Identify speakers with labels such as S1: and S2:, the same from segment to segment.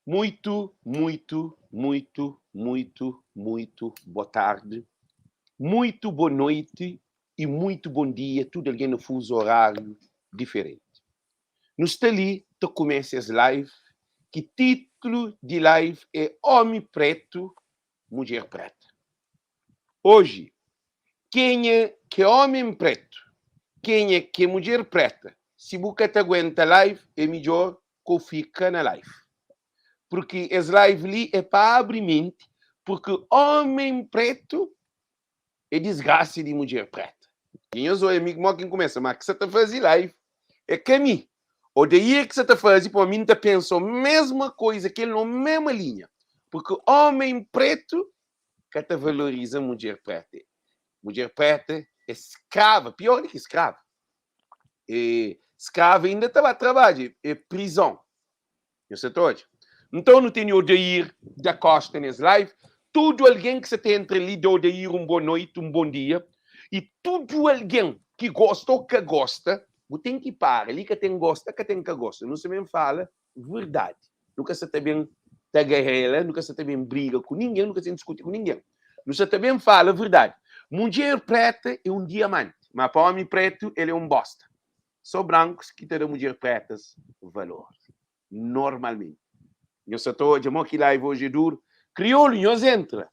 S1: Muito, muito, muito, muito, muito boa tarde, muito boa noite e muito bom dia tudo algen na fuso horário diferente. Nu sta li ta kumesa es live ki titulu di live é Homi Preto, Mudjer Preta. Oji, kenha ki é homen pretu, kenha ki é mudjer preta, si bu ka ta aguenta live é midjor ko fika na live. Porque es live li é pa abri menti, porque homen pretu é disgrasa di mudjer preta. Dja nhos oia mi mo ki N kumesa, ma ki sa ta fazi live é ka mi. Odeia ki sa ta fazi pamo mi N ta pensa o mesma koiza ki el no mesma linha. Porque homen pretu ka ta valoriza mudjer preta. Mudjer preta é skrava, pior di ki skrava. E skrava inda ta ba trabadja, é prizon. Nhos sa ta odja? Nton nu tene Odair da Costa nes live. Tudu algen ki sa ta entra li da Odair un bon noiti, un bon dia. I tudu algen ki gosta ô ka gosta, bu ten ki para. Li ka ten gosta, ka ten ka gosta. Nu sa ben fala verdadi. Nu ka sa ta ben tagarela, nu ka sa ta ben briga ku ningen, nu ka sa ben diskuti ku ningen. Nu sa ta ben fala verdadi. Mudjer preta é un diamanti, ma pa omi pretu el é un bosta. Só brancos ki ta da mudjer pretas valor. Normalmenti. Nhos sa ta odja mo ki live hoje é duro. Kriolu nhos entra.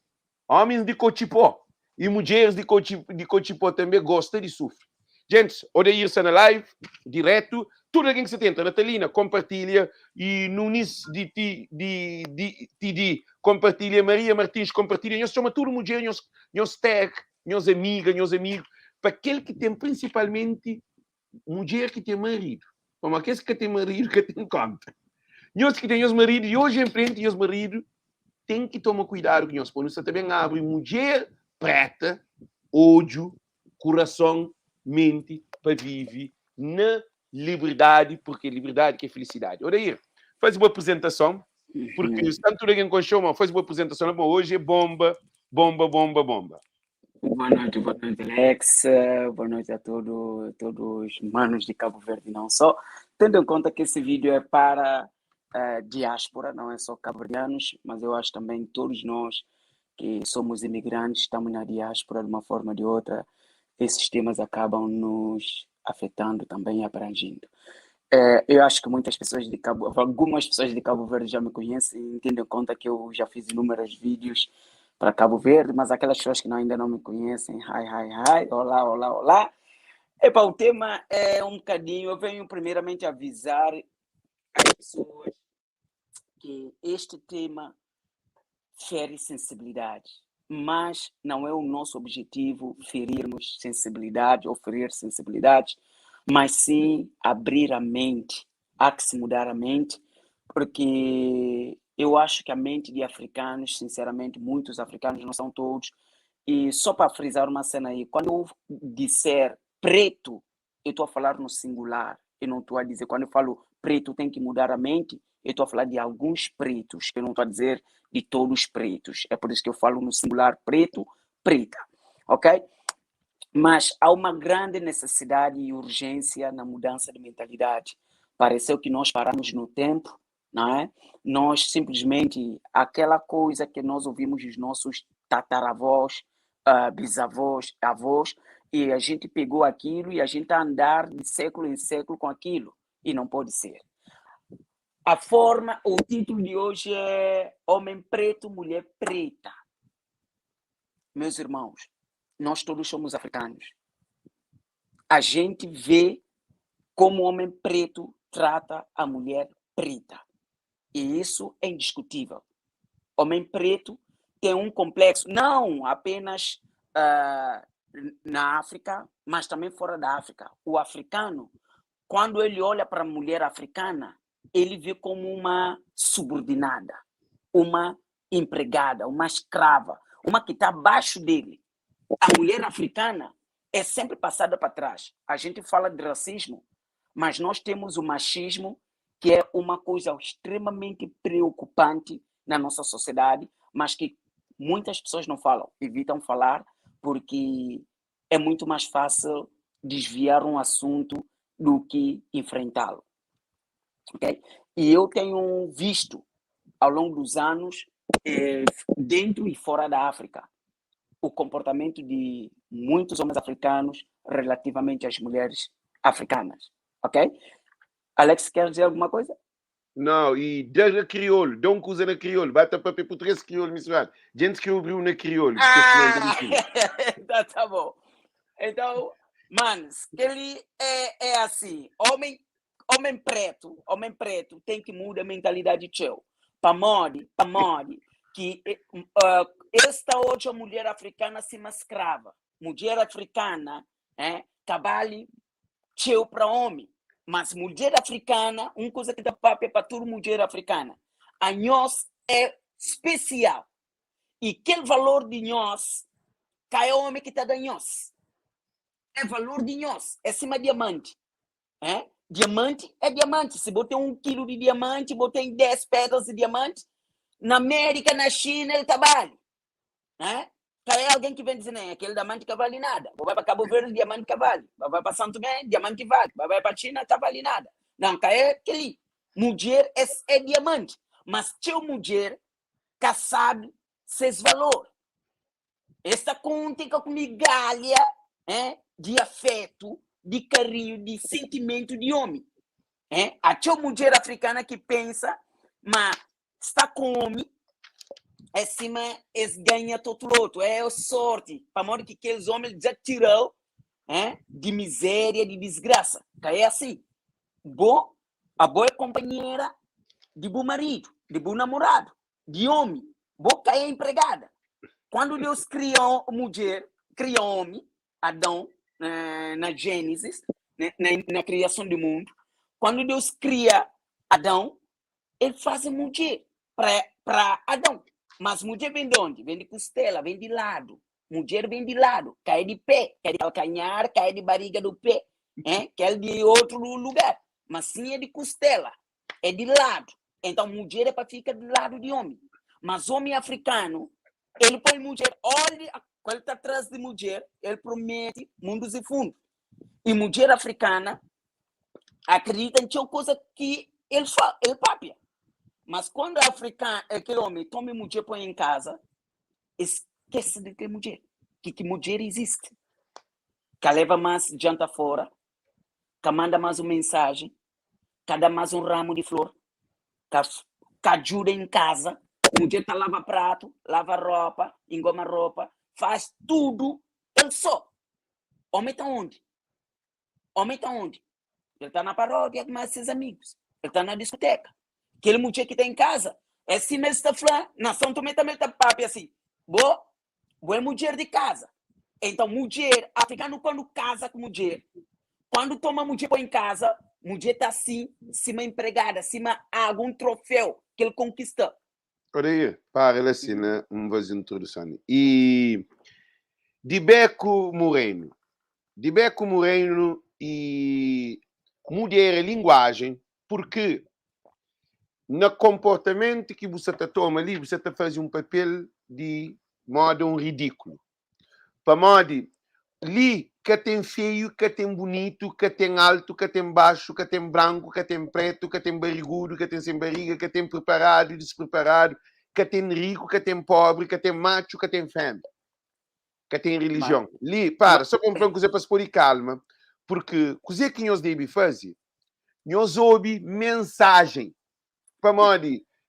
S1: Homens di kotxipó e mudjeres di kotxi di kotxipó tambe gosta di sufri. Gentis, Odair sta na live direto. Tudo algen ki sa ta entra, Natalina, compartilha e Nunis di ti di di TD compartilha, Maria Martins compartilha. Nhos txoma tudo mudjer, nhos nhos tag nhos amiga, nhos amigo, pa kel ki ten prinsipalmenti mudjer ki ten maridu. Pamodi kes ki ka ten maridu ka ten konta. Nhos ki ten nhos maridu di oji en frenti, nhos maridu ten ki toma kuidadu ku nhos, pamodi nu sta ta ben abri mudjer preta odju, kurason, menti pa vive na liberdadi, porque liberdadi ki é felisidadi. Odair, faze bu apresentason, porque sta tudu algen konxe-u, ma faze bu apresentason la, hoje é bomba, bomba, bomba, bomba.
S2: Boa noite, Alex. Boa noite a todo, todos os manos de Cabo Verde, não só. Tendo em conta que esse vídeo é para uh, diáspora, não é só cabo-verdianos, mas eu acho também que todos nós que somos imigrantes, estamos na diáspora de uma forma ou de outra, esses temas acabam nos afetando também e abrangindo. Eh, eu acho que muitas pessoas de Cabo, algumas pessoas de Cabo Verde já me conhecem, tendo em conta que eu já fiz inúmeros vídeos para Cabo Verde, mas aquelas pessoas que não, ainda não me conhecem, hi, hi, hi, olá, olá, olá. Epa, o tema é um bocadinho, eu venho primeiramente avisar as pessoas que este tema fere sensibilidade, mas não é o nosso objetivo ferirmos sensibilidade ou ferir sensibilidades, mas sim abrir a mente. Há que se mudar a mente, porque eu acho que a mente de africanos, sinceramente, muitos africanos, não são todos, e só para frisar uma cena aí, quando eu disser preto, eu estou a falar no singular, eu não estou a dizer, quando eu falo preto tem que mudar a mente, eu estou a falar de alguns pretos, eu não estou a dizer de todos os pretos. É por isso que eu falo no singular preto, preta, ok? Mas há uma grande necessidade e urgência na mudança de mentalidade. Pareceu que nós paramos no tempo, não é? Nós simplesmente, aquela coisa que nós ouvimos dos nossos tataravós, uh, bisavós, avós, e a gente pegou aquilo e a gente está a andar de século em século com aquilo, e não pode ser. A forma, o título de hoje é Homem Preto, Mulher Preta. Meus irmãos, nós todos somos africanos. A gente vê como o homem preto trata a mulher preta. E isso é indiscutível. Homem preto tem um complexo, não apenas uh, na África, mas também fora da África. O africano, quando ele olha para a mulher africana, ele vê como uma subordinada, uma empregada, uma escrava, uma que está abaixo dele. A mulher africana é sempre passada para trás. A gente fala de racismo, mas nós temos o machismo, que é uma coisa extremamente preocupante na nossa sociedade, mas que muitas pessoas não falam, evitam falar, porque é muito mais fácil desviar um assunto do que enfrentá-lo. Ok? E eu tenho visto Ao longo dos anos, eh, dentro e fora da África, o comportamento de muitos homens africanos relativamente às mulheres africanas, ok? Alex, quer dizer alguma coisa?
S1: Não, e da na crioulo, dá um coisa na crioulo, bata papel português crioulo misturado. Gente que ouviu na crioulo, porque senão
S2: Ah, tá, tá bom. Então, manos, ele é, é assim, homem, homem preto tem que mudar a mentalidade teu. Pamodi, pamodi, que esta hoje a mulher africana se escrava. Mulher africana, é, cabale teu para homem. Mas mulher africana, uma coisa que dá papo é para toda mulher africana. A nós é especial. E aquele valor de nós, cai homem que está da nós. É valor de nós, é cima diamante. É? Diamante é diamante. Se botei 1 quilo de diamante, botei 10 pedras de diamante, na América, na China, ele trabalha. É? Cai alguém que vem dizer, né, aquele diamante que vale nada. Vai para Cabo Verde, diamante que vale. Vai para Santo Tomé, diamante vale. Vai para China, que vale nada. Não, cai aquele. Mulher é, é diamante. Mas teu mulher que sabe seus valor. Esta conta com migalha, é, de afeto, de carinho, de sentimento de homem. É? A tua mulher africana que pensa, mas está com homem, é cima, eles ganha todo outro. É a sorte. Para modo que aqueles homens já tirou, é, de miséria, de desgraça. Que é assim. Bom, a boa companheira de bom marido, de bom namorado, de homem. Boa é empregada. Quando Deus criou mulher, criou homem, Adão, na Gênesis, né, na criação do mundo, quando Deus cria Adão, ele faz a mulher para Adão. Mas mulher vem de onde? Vem de costela, vem de lado. Mulher vem de lado, cai de pé, cai de calcanhar, cai de barriga do pé, hein? Cai de outro lugar. Mas sim é de costela, é de lado. Então, mulher é para ficar do lado de homem. Mas homem africano, ele põe mulher, olha, quando ele está atrás de mulher, ele promete mundos e fundos. E mulher africana acredita em tinha coisa que ele fala, ele papia. Mas quando a africana, aquele homem toma mulher põe em casa, esquece de ter mulher, que mulher existe. Que leva mais janta fora, que manda mais uma mensagem, que dá mais um ramo de flor, que, que ajuda em casa. Mulher tá lava prato, lava roupa, engoma roupa, faz tudo ele só. Homem está onde? Homem está onde? Ele está na paróquia com mais seus amigos. Ele está na discoteca. Aquele mulher que está em casa, é assim mesmo está falando. Na São Tomé também está papo assim. Boa, boa mulher de casa. Então, mulher, africano quando casa com mulher, quando toma mulher põe em casa, mulher está assim, cima empregada, cima algum troféu que ele conquistou.
S1: Ora aí, para ele assim, né? Vamos fazer introdução. E de Beco Moreno. De Beco Moreno e mulher a linguagem, porque no comportamento que você está toma ali, você está fazendo um papel de modo um ridículo. Para modo, ali que tem feio, que tem bonito, que tem alto, que tem baixo, que tem branco, que tem preto, que tem barrigudo, que tem sem barriga, que tem preparado e despreparado, que tem rico, que tem pobre, que tem macho, que tem fêmea, que tem religião. Li, para, só para uma coisa para se pôr em calma, porque coisa que nós devemos fazer, nós ouve mensagem. Para modo,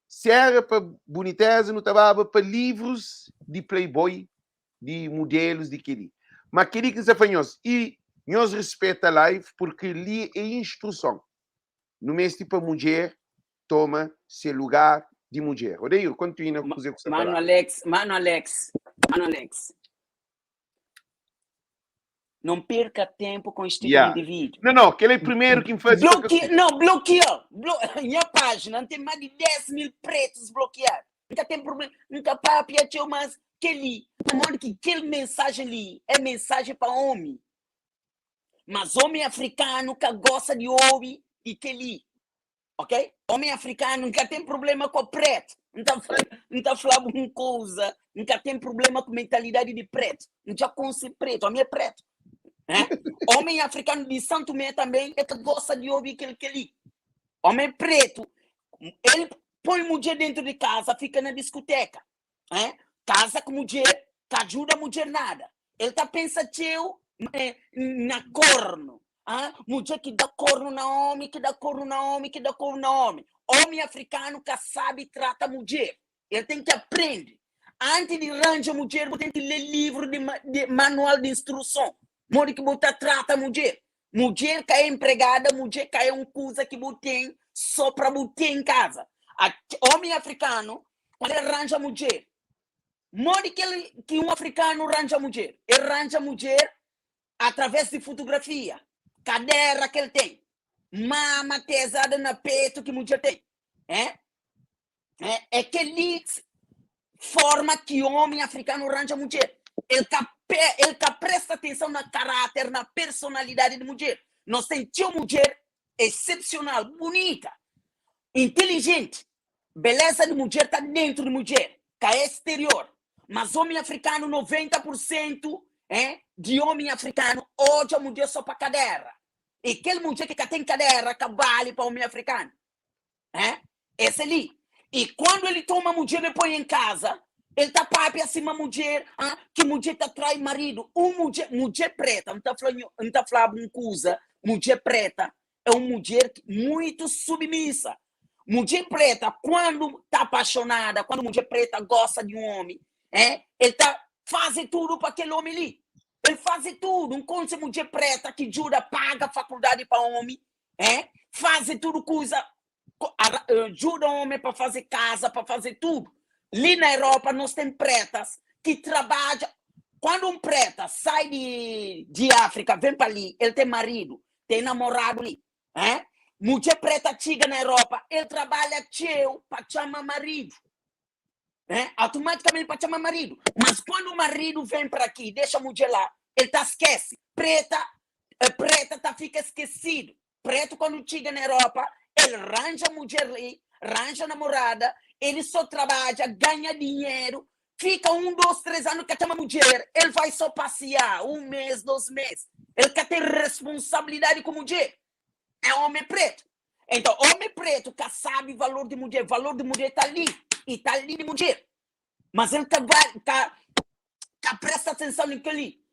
S1: se era para boniteza, não estava para livros de Playboy, de modelos, de que Mas aquele que você faz, e nós respeita a live, porque ali é instrução. No mês tipo a mulher toma seu lugar de mulher. Odeio, continua com
S2: o Mano Alex, mano Alex, mano Alex. Não perca tempo com este tipo de indivíduo.
S1: Não, não, aquele é o primeiro que me faz.
S2: Bloque... Não, bloqueou. Blo... Minha página não tem mais de 10 mil pretos bloqueados. Nunca tem problema, nunca papia, tio, mas aquele, modo que aquele mensagem ali é mensagem para homem. Mas homem africano que gosta de ouvir e que ali, ok? Homem africano nunca tem problema com o preto. Não está não tá falando uma coisa, nunca tem problema com mentalidade de preto. Não já conhece preto, homem é preto. Né? Homem africano de Santo Tomé também é que gosta de ouvir aquele que ali. Homem preto, ele Põe mudjer dentro de casa, fica na discoteca. Eh? Casa ku mudjer, ka ajuda mudjer nada. El ta pensa txeu eh, na corno. Ah? Mudjer ki da corno na homi, ki da corno na homi, ki da corno na homi. Homi africano ka sabe trata mudjer. El ten ki aprende. Antes di ranja mudjer, bu ten ki lê livro di, di manual di instruson. Modi ki bu ta trata mudjer. Mudjer ka é empregada, mudjer ka é un kuza ki bu ten só pra bu ten em casa. A, homi africano, quando ele ranja mudjer, modi ki, ele, ki un africano ranja mudjer? El ranja mudjer através di fotografia, cadera ki el ten, mama pesada na peto ki mudjer ten. É? É, é kel-li forma ki omi afrikanu ranja mudjer. El ka, el ka presta atenson na karáter, na personalidadi di mudjer. Nos ten txeu mudjer excepcional, bunita, inteligenti. Beleza di mudjer ta dentru di mudjer, ka é exterior. Mas omi afrikanu, 90 por sentu eh, di omi afrikanu odja mudjer so pa kadera. E kel mudjer ki ka ten kadera ka bali pa omi afrikanu. Eh? Esse li. E quando ele toma mulher e põe em casa, ele tá papia acima mulher, ah, que mulher tá trai marido. Um mulher, mulher preta, não tá falando, não tá falando uma coisa, mulher preta é uma mulher muito submissa. Mulher preta, quando tá apaixonada, quando mulher preta gosta de um homem, é, ele tá faz tudo para aquele homem ali. Ele faz tudo. Um conte mulher preta que ajuda, paga a faculdade para homem, é? Faze tudo coisa, ajuda homem para fazer casa, para fazer tudo. Ali na Europa nós tem pretas que trabalham. Quando um preta sai de, de África, vem para ali, ele tem marido, tem namorado ali. É? Mulher preta chega na Europa, ele trabalha cheio para chamar marido. É? Automaticamente para chamar marido. Mas quando o marido vem para aqui, deixa a mulher lá, ele tá esquece. Preta, a preta tá fica esquecido. Preto quando chega na Europa, ele arranja a mulher ali, arranja a namorada, ele só trabalha, ganha dinheiro, fica um, dois, três anos que chama mulher, ele vai só passear um mês, dois meses. Ele quer ter responsabilidade com mulher. É homem preto. Então, homem preto que sabe o valor de mulher, valor de mulher está ali, e está ali de mulher. Mas ele tá, tá, tá presta atenção naquilo ali.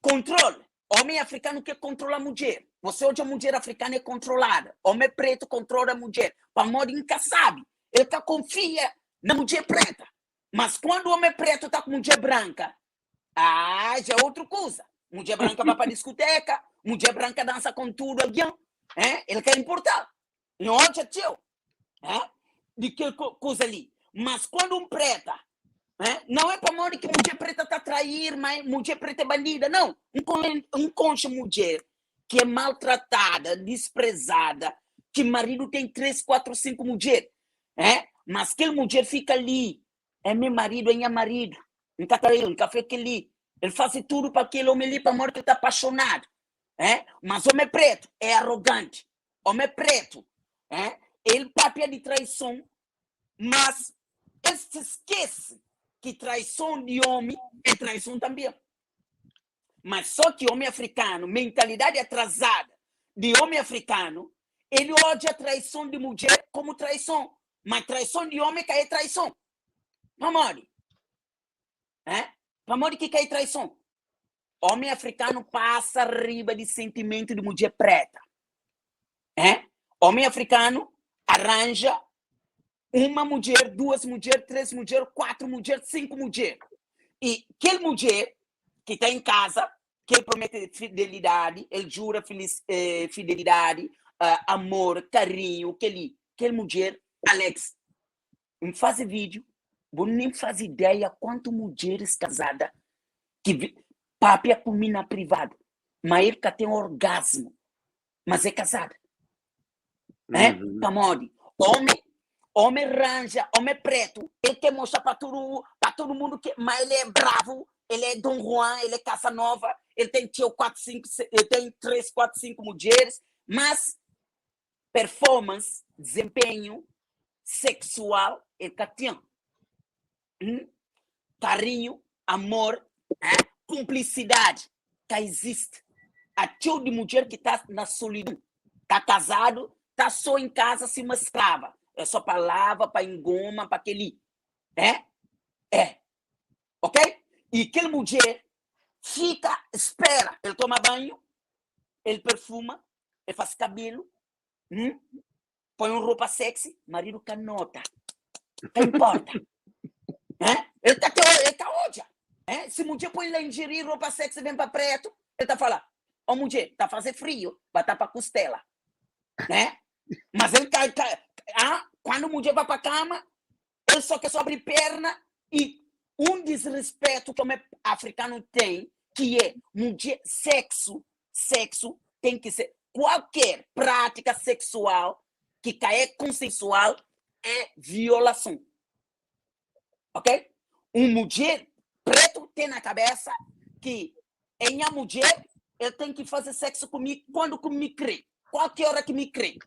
S2: Controle. Homem africano quer controlar a mulher. Você hoje a mulher africana é controlada. Homem preto controla a mulher. Para modo nunca sabe. Ele tá confia na mulher preta. Mas quando o homem preto está com mulher branca, ah, já é outra coisa. Mulher branca vai para discoteca, mulher branca dança com tudo alguém. É? Ele quer importar. Não é teu. É? De que coisa ali. Mas quando um preta, é? não é para morrer que mulher preta está a trair, mas mulher preta é bandida. Não. Um, um concha mulher que é maltratada, desprezada, que marido tem três, quatro, cinco mulheres. É? Mas aquele mulher fica ali. É meu marido, é minha marido. Nunca traiu, nunca fez aquele. Ele faz tudo para aquele homem ali, para morrer que ele está apaixonado. É? Mas homem preto é arrogante. Homem preto. É? Ele papia de traição, mas ele se esquece que traição de homem é traição também. Mas só que homem africano, mentalidade atrasada de homem africano, ele odia a traição de mulher como traição. Mas traição de homem que é traição. Pamodi? É? Pamodi que é traição? Homem africano passa riba de sentimento de mulher preta. É? Homem africano arranja uma mulher, duas mulheres, três mulheres, quatro mulheres, cinco mulheres. E aquele mulher que está em casa, que ele promete fidelidade, ele jura eh, fidelidade, uh, amor, carinho, aquele, aquele mulher, Alex, me faz vídeo, vou nem faz ideia quanto mulheres casadas que papia comigo na privado, mas ele que tem orgasmo, mas é casada. É? Uhum. Pamodi, homem, homem ranja, homem preto, ele quer mostrar para todo, para todo mundo que, mas ele é bravo, ele é Dom Juan, ele é Casanova, ele tem tio 4, 5, ele tem 3, 4, 5 mulheres, mas performance, desempenho sexual, ele cá tem. Hum? Carinho, amor, é? cumplicidade, cá existe. A tio de mulher que está na solidão, está casado, está só em casa, se uma escrava. É só pa lava, pa engoma, pa kel-li. É? É. Ok? E kel mudjer fika spera. El toma banhu, el perfuma, el fase kabelu, hum, põe un ropa sexy, maridu ka nota. Ka inporta. É? El ta, el ta odja. É? Se mudjer põe lingerie, ropa sexy, ben pa pretu, el ta fala, ó mudjer, ta faze frio, ba tapa kustela. Né? Mas el ka, ka, ah, quando mudjer vai pa kama, el só quer só abrir perna e um desrespeito que homem africano tem, que é mudjer, sexo, sexo tem que ser qualquer prática sexual que ka é consensual é violação. Ok? Um mudjer preto tem na cabeça que é nha mudjer, el tem que fazer sexo comigo quando que me crê, qualquer hora que me crê.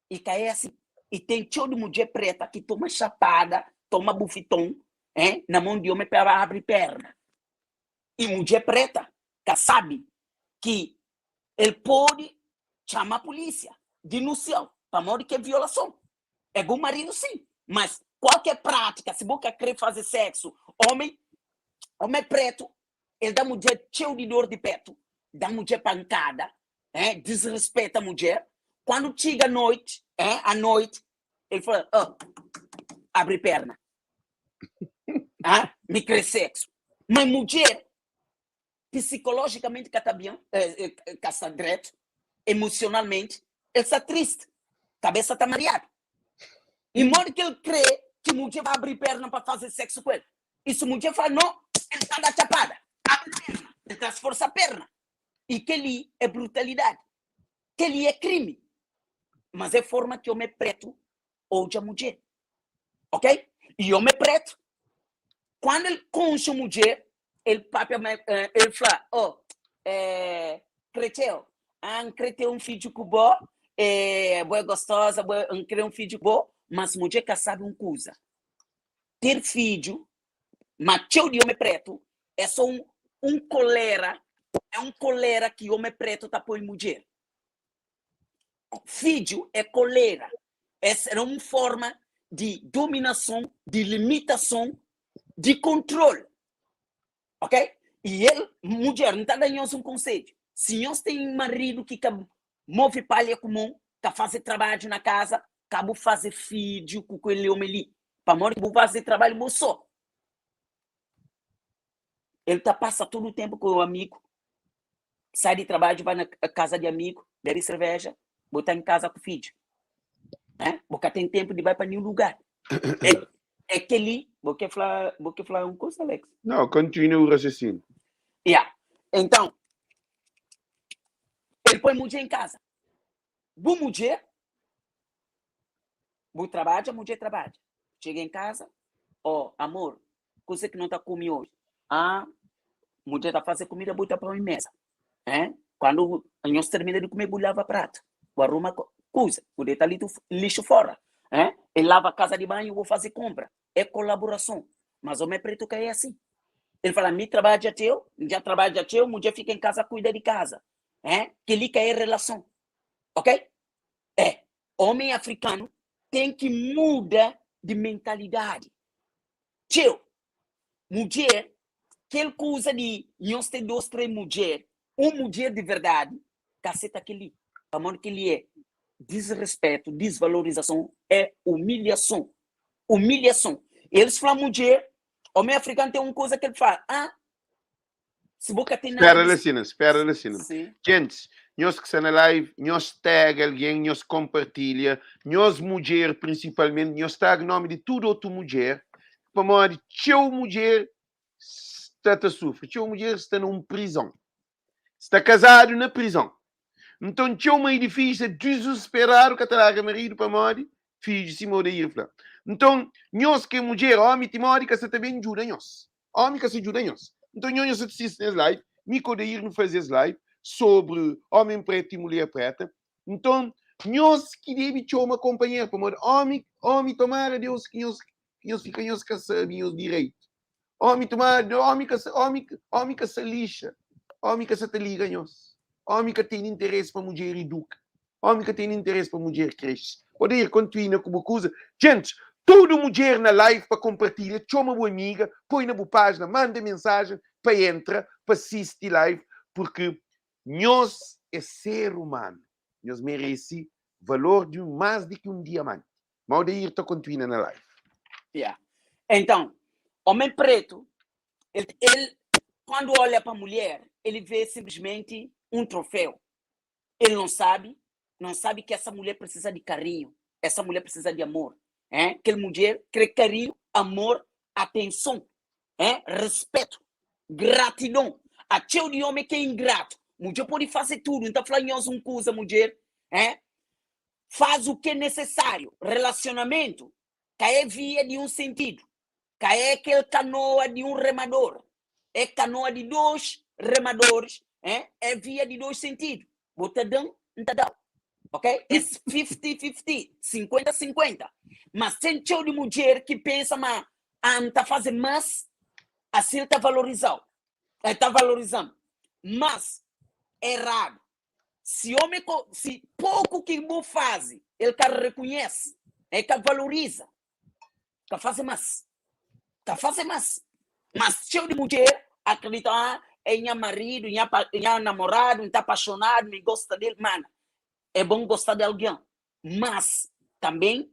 S2: E ka é assim. E tem txeu de mudjer preta que toma chapada, toma bufiton, hein, na mão de homem para abrir perna. E mudjer preta ka sabe que el pode chama a polícia, denunciar, pamodi que é violação. É bom marido sim, mas qualquer prática, se você quer fazer sexo, homem, homem preto, ele dá mulher cheio de dor de peito, dá mulher pancada, é, desrespeita a mulher. Quando chega a noite, é, à noite, ele fala, oh, abre perna. Ah, me crê sexo. Mas mulher, psicologicamente que está bem, que está direto, emocionalmente, ele está triste, cabeça está mareada. E modo que ele crê que mulher vai abrir perna para fazer sexo com ele. E se mulher fala não, ele está da chapada, abre perna, ele está esforça a perna. E que ali é brutalidade, que ali é crime. Mas é forma que homem preto odia a mulher. Ok? E homem preto, quando ele concha a mulher, ele papia, ele fala, oh, é, creteu, ah, creteu um filho com bo, é, boa gostosa, boa, um um filho bom, mas mulher que sabe uma coisa. Ter filho, mas teu de homem preto, é só um colera, é um colera que homem preto tá põe mulher. Filho é colera. Essa era uma forma de dominação, de limitação, de controle. Ok? E ele, mulher, não está dando um conselho. Se nós tem um marido que move palha comum, que faz trabalho na casa, acaba fazer filho com aquele homem ali. Para morrer, vou fazer trabalho vou só. Ele tá passa todo o tempo com o amigo, sai de trabalho, vai na casa de amigo, bebe cerveja, botar em casa com o filho. Né? Porque tem tempo de vai para nenhum lugar. É, é que ali, vou querer falar, vou querer falar uma coisa, Alex.
S1: Não, continua o raciocínio.
S2: Yeah. Então, ele põe mulher em casa. Boa mulher, vou trabalhar, mulher trabalha. Chega em casa, ó, oh, amor, coisa que não está comendo hoje. Ah, mulher está fazendo comida, bota para em mesa. É? Quando a gente termina de comer, lava prato. O arruma coisa, o deita ali lixo fora. É? Ele lava a casa de banho, vou fazer compra. É colaboração. Mas o homem preto que é assim. Ele fala, me trabalha teu, já trabalha teu, mulher fica em casa, cuida de casa. É? Que ali que é relação. Ok? É. Homem africano tem que mudar de mentalidade. Teu, mulher, que ele usa de nós tem dois, três mulher, uma mulher de verdade, caceta aquele, amor que ele é desrespeito, desvalorização, é humilhação. Humilhação. Eles falam mulher, homem africano tem uma coisa que ele fala, ah, se boca tem
S1: nada. Espera, Lacina, espera, Lacina. Gente, nós que estão na live, nós tag alguém, nós compartilha, nós mulher principalmente, nós tag nome de tudo outra mulher, para modo teu mulher está a sofrer, teu mulher está numa prisão, está casado na prisão. Então, tinha uma edifício desesperado que traga marido para modo, filho, se morrer, Então, nós que é mulher, homem, timório, que você também ajuda nós. Homem que se ajuda nós. Então, nós assistimos nesse live, me ir no fazer esse live sobre homem preto e mulher preta. Então, nós que deve ter uma companheira, para modo, homem, homem, tomara Deus que nós que nós fica nós que sabe os direitos. Homem, tomara, homem que homem, homem que se lixa, homem que se te liga nós. Homem que tem interesse para mulher educa. Homem que tem interesse para mulher cresce. Odair, kontinua ku bu kuza. Djentis, tudu mudjer na live pa konpartilha, txoma bu amiga, poi na bu pájina, manda mensajen pa entra, pa sisti live, purki nhos é ser umanu, nhos merese valor di más di ki un diamanti. Ma Odair ta kontinua na live.
S2: Yeah. Então, homem preto, ele, ele quando olha para a mulher, ele vê simplesmente um troféu. Ele não sabe, não sabe que essa mulher precisa de carinho, essa mulher precisa de amor. É? Aquela mulher quer carinho, amor, atenção, é? respeito, gratidão. A cheio de homem que é ingrato. Mulher pode fazer tudo, então falando uma coisa, mulher, é? Faz o que é necessário. Relacionamento, cai via de um sentido. Cai aquele canoa de um remador. É canoa de dois remadores, é, é via de dois sentidos. Bota dão, não dá. Ok? É 50-50, 50-50. Mas tem cheio de mulher que pensa, mas ah, não está fazendo mais, assim está valorizando. Está valorizando. Mas, errado. Se homem, se pouco que você faz, ele que reconhece, ele que valoriza, que faz mais. Que faz mais. Mas cheio de mulher acredita, ah, é minha marido, minha, minha namorado, está apaixonado, me gosta dele. Mano, é bom gostar de alguém, mas também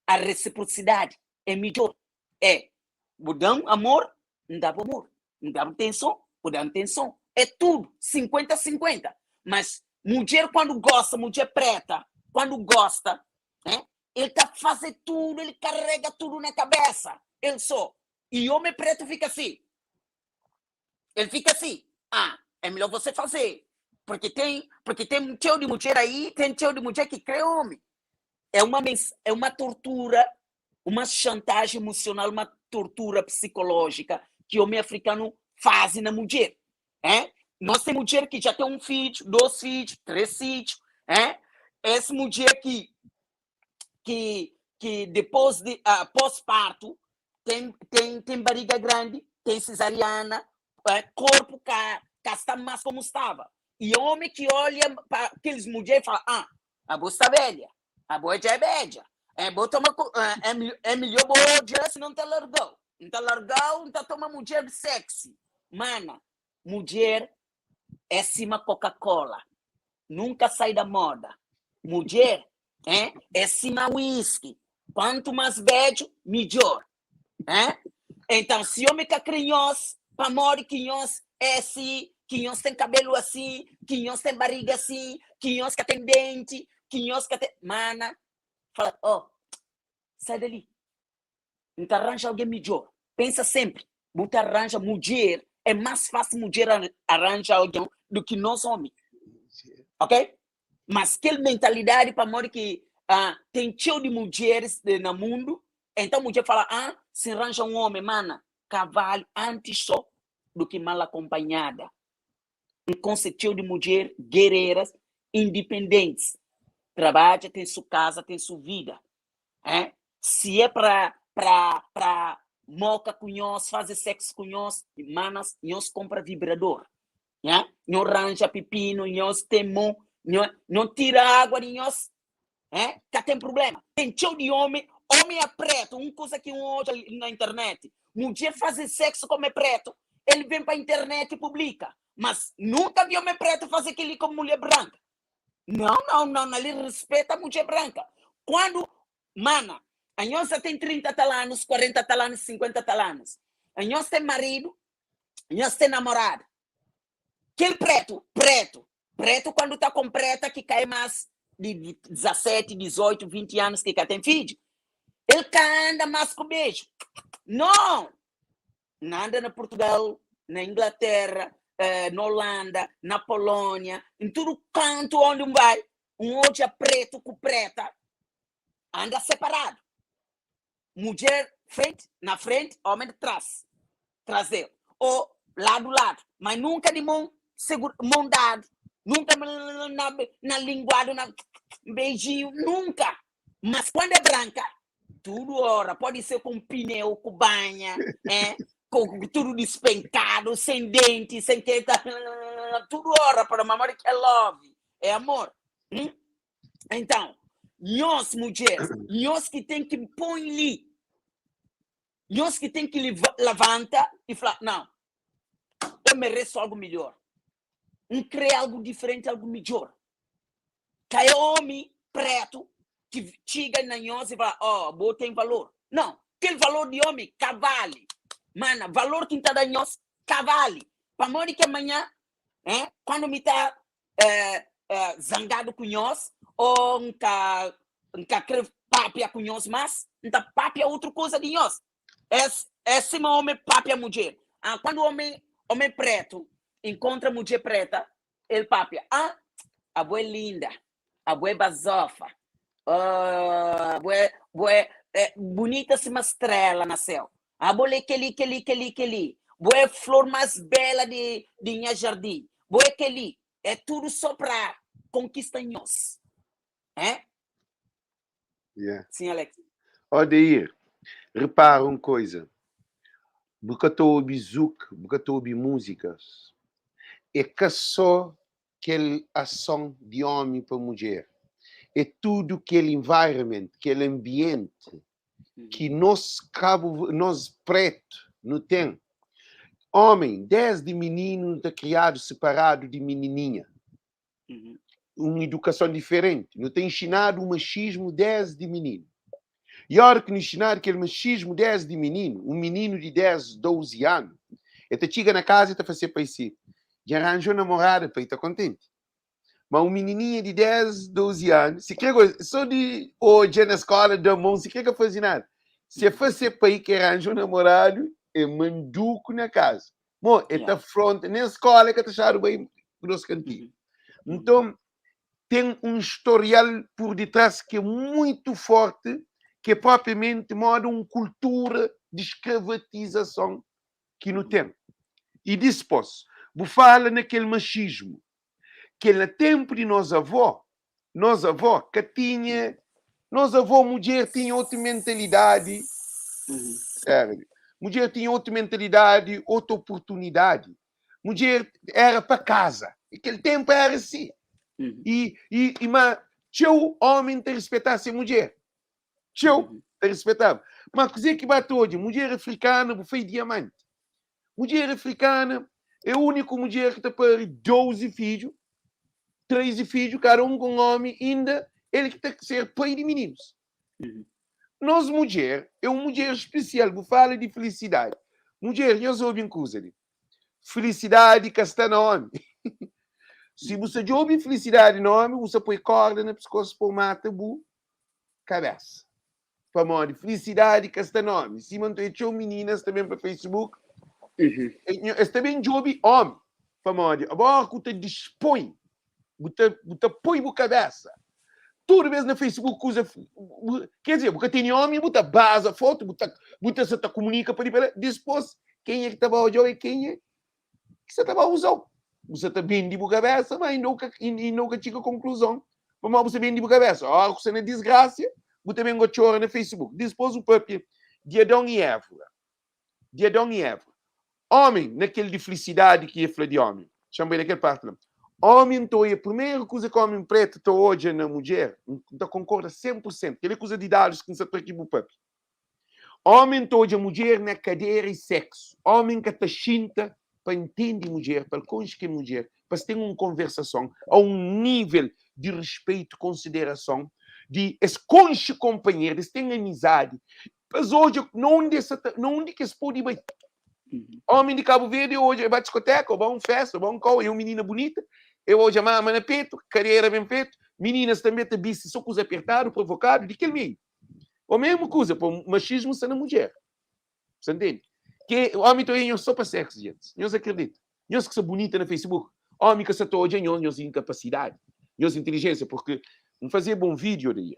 S2: a reciprocidade é melhor. É, dá amor, não dá amor. Não dá atenção, vou dar atenção. É tudo, 50-50. Mas mulher quando gosta, mulher preta, quando gosta, né? Ele tá fazendo tudo, ele carrega tudo na cabeça. Ele só. E homem preto fica assim. Ele fica assim. Ah, é melhor você fazer. Porque tem um cheio de mulher aí, tem cheio de mulher que crê homem. É uma tortura, uma chantagem emocional, uma tortura psicológica que o homem africano faz na mulher. É? Nós temos mulher que já tem um filho, dois filhos, três filhos. É? Essa mulher que depois de pós-parto tem barriga grande, tem cesariana, é, corpo cá, cá está mais como estava. E homem que olha para aqueles mulheres e fala, ah, a boa está velha, a boa já é velha, é, boa toma, é, é melhor boa se não está largou. Não está largou, não está toma mulher sexy. Mana, mulher é cima Coca-Cola. Nunca sai da moda. Mulher é, é cima whisky. Quanto mais velho, melhor. É? Então, se homem que crinhos, para morrer quinhos é assim, quinhos tem cabelo assim, quinhos tem barriga assim, quinhos que tem dente, quinhos que tem... Mana, fala, ó, oh, sai dali. Então arranja alguém melhor. Pensa sempre, você arranja mulher, é mais fácil mulher arranjar alguém do que nós homens. Ok? Mas aquela mentalidade para morrer que ah, tem cheio de mulheres no mundo, então mulher fala, ah, se arranja um homem, mana, cavalo antes só do que mal acompanhada. Um conceito de mulher guerreiras, independentes. Trabalha, tem sua casa, tem sua vida. É? Se é para para moca com nós, fazer sexo com nós, manas, nós compra vibrador. Né? Nós arranja pepino, nós temos, nós não tira água de nós. É? Cá tem problema. Tem cheio de homem, homem é preto, uma coisa que um hoje na internet. Mulher fazer sexo com homem preto, ele vem para a internet e publica. Mas nunca vi homem preto fazer aquilo com mulher branca. Não, não, não, ele respeita a mulher branca. Quando, mana, a nossa tem 30 talanos, 40 talanos, 50 talanos. A nossa tem marido, a nossa tem namorado. Aquele preto, preto, preto quando está com preta que cai mais de 17, 18, 20 anos que tem filho. Ele anda mais com beijo. Não! Não anda na Portugal, na Inglaterra, na Holanda, na Polônia, em todo canto onde um vai, um outro é preto com preta, anda separado. Mulher frente, na frente, homem de trás, traseiro, ou lado lado, mas nunca de mão, seguro, mão dado, nunca na linguado, na beijinho, nunca. Mas quando é branca, tudo ora, pode ser com pneu, com banha, é? Com tudo despencado, sem dente, sem que tudo ora para mamãe que é love, é amor. Hum? Então, Nhos mudjeres, nhos ki ten ki poi li, nhos ki ten ki lavanta i fla, não, eu mereço algo melhor. N kre algo diferente, algo midjor. Ka é omi pretu ki txiga na nhos i fla, oh, bo ten valor. Não, kel valor di omi ka vali. Mana, valor ki N ta da nhos ka vali. Pamodi ki amanhã, eh, kandu mi ta eh, eh, zangadu ku nhos ô N ka N ka kre papia ku nhos más, N ta papia utru kuza di nhos. Es é sima omi papia mudjer. Ah, kandu omi omi pretu inkontra mudjer preta, el papia, ah, abo é linda, abo é bazofa, ah, abo é, bo é, é bunita sima strela na séu, abo é keli, keli, keli, keli, bo é flor más bela di, di nha jardin, bo é keli. É tudu só pra konkista nhos. É?
S1: Yeah.
S2: Sim, Alex.
S1: Odair, repara un koisa. Bu ka ta obi zouk, bu ka ta obi múzikas. É ka só kel ason di omi pa mudjer. É tudu kel environment, kel ambienti ki nos kabu, nos pretu nu ten. Omi, desdi mininu nu ta kriadu separadu di minininha. Un idukason diferenti. Nu ta inxinadu machismu desdi mininu. I ora ki nu inxinadu kel machismu desdi mininu, un mininu di 10, 12 anu, el ta txiga na kaza e ta fla se pai si, Dja N ranja un namorada, pai ta kontenti. Ma un minininha di 10, 12 anu, si kre go, so di odja na skola da mon, si kre ka faze nada, si e fla se pai ki ranja un namoradu, é manduku na kaza. Mo, e ta afronta, nen skola e ka ta xadu bai ku nos kantiga. Nton, ten un historial por detrás ki é muito forte, ki é propriamente moda un kultura di skravatizason ki nu ten. I dispos, bu fala na kel machismu, ke na tenpu di nos avó, nos avó ka tinha, nos avó mudjer tinha otu mentalidadi, era, mudjer tinha otu mentalidadi, otu oportunidadi. Mudjer era pa kaza. E kel tenpu era si. I, i, i ma txeu omi ta rispetaba se mudjer. Txeu ta rispetaba. Ma kuzê ki ba ta odja? Mudjer afrikana bu fai diamanti. Mudjer afrikana é úniku mudjer ki ta pari 12 fidju, 13 fidju, kada un ku un omi, inda el ki ta ser pai di mininus. Nos mudjer é un mudjer spesial. Bu fala di felisidadi. Mudjer, nhos obi un kuza li. Felisidadi ka sta na omi. Si bu sa djobe felisidadi na omi, bu sa poi korda na piskosu pa bu mata bu kabesa. Pamodi felisidadi ka sta na omi. Sima nton é txeu mininas ta ben pa Facebook, es ta ben djobe omi. Pamodi ora ku ta dispoi, bu ta, bu ta poi bu kabesa tudu bes na Facebook kuza, quer dizer, bu ka tene omi, bu ta baza fotu, bu ta, bu ta sa ta komunika pa li pa la, dispos kenha ki ta ba odjau é kenha ki sa ta ba uzau. Bu sa ta bendi bu kabesa, ma inda bu ka, inda bu ka txiga konkluzon pamodi bu sa bendi bu kabesa. Ora ku sta na disgrasia, bu ta ben go txora na Facebook. Dispos bu papia di Adon i Eva. Di Adon i Eva. Omi, na kel di flisidadi ki e fla di omi. Xa-m bai na kel parti la. Omi, N ta oia, primeru kuza ki omi pretu ta odja na mudjer, N ta konkorda 100 pur sentu, kel-li é kuza di dadus ki N sa tra ki bu papia. Omi, N ta odja mudjer na kadera i seksu. Omi ka ta xinta pa ntende mudjer, pa el konxe kel mudjer, pa es ten un konversason a un nível di rispeitu, konsiderason, di es konxe konpanheru, di es ten amizadi, pa es odja na undi es sa ta, na undi ki es pode bai. Omi di Kabu Verdi odja, e ba diskoteka, ou ba un festa, ou ba un kau, e un minina bunita, e odja mama na petu, kadera ben fetu, mininas tanbe ta bisti so kuza apertadu, provokadu, di kel meiu. O mesmu kuza, po machismu sta na mudjer. Sa ntende? Ke omi ta odja nhos so pa sexo, gentis. Nhos akredita? Nhos ki sta bunita na Facebook, omi ka sa ta odja nhos, nhos inkapasidadi, nhos intelijensia, porque N fazeba un video daí,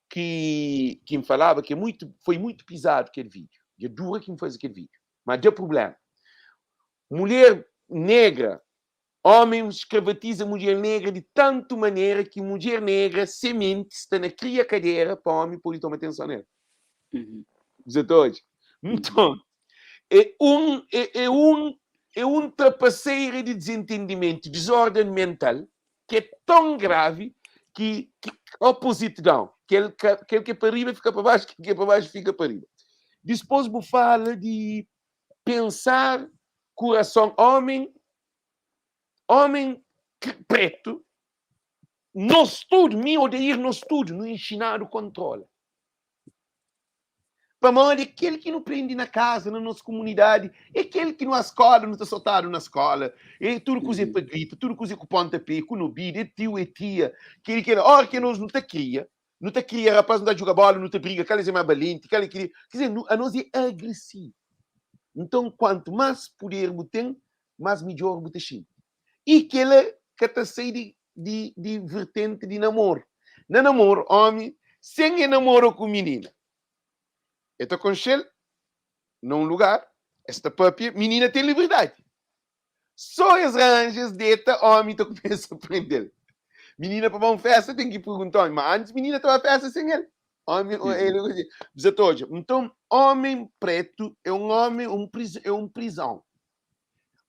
S1: ki ki N falaba ki é muito, foi muito pizadu kel vídeo. Dja dura ki N faze kel vídeo, ma dja problema. Mulher negra, homem escravatiza mulher negra di tantu manera ki mulher negra sementi sta na kria kadera pa homem pode toma atenson nela. Você ta odja? Nton, é un, é, é un, é un trapaseira di desentendimentu, desorden mental, ki é ton gravi. ki, ki opposite down. Kel, kel ki é pa riba fika pa baxu, kel ki é pa baxu fika pa riba. Dispôs bu fala di pensar kurason homem, homem preto, nos tudo, mi Odair, nos tudo, nu enxinadu kontrola. Pamodi kel ki nu prende na kaza, na nos komunidadi, é kel ki nu a skola, nu ta sotadu na skola, é tudu kuza é pa grita, tudu kuza é ku pontapé, ku nobida, é tiu, é tia, kel ki ora ki nos nu ta kria, nu ta kria rapaz, nu ta djuga bola, nu ta briga, kal é más balenti, kal é kria, quer dizer, nu, anos é agresivu. Nton, kuantu más puder bu ten, más midjór bu ta xinti. I kela ka ta sai di di di vertenti di namoru. Na namoru, ómi sen e namora ku minina, e ta konxe-l na un lugar, es ta papia, minina ten liberdadi. Sô es ranja, es deta, ómi ta kumesa prende-l. Minina pa ba un festa ten ki pergunta ómi, ma antis minina ta ba festa sen el. Ómi, el, bu ta odja. Nton, ómi pretu é un ómi, un é un prizon.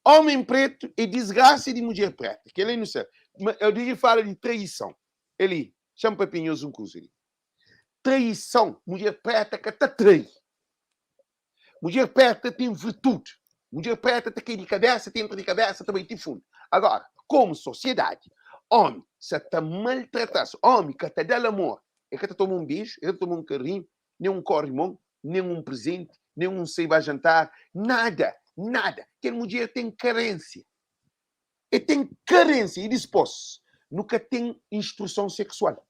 S1: Homem preto é desgraça de mulher preta. Kel aí não sabe. Mas eu digo fala de traição. Ele, chama papinhos um coisa ali. Traição. Mulher preta que tá trai. Mulher preta tem virtude. Mulher preta tá cai de cabeça, tem entra de cabeça, também te fundo. Agora, como sociedade, homem, se tá maltratado, homem que tá dando amor, é que tá toma um beijo, é que tá toma um carinho, nem um corrimão, nem um presente, nem um sei vai jantar, nada, nada. Kel mulher tem carência. E tem carência e dispôs. Nunca tem instrução sexual.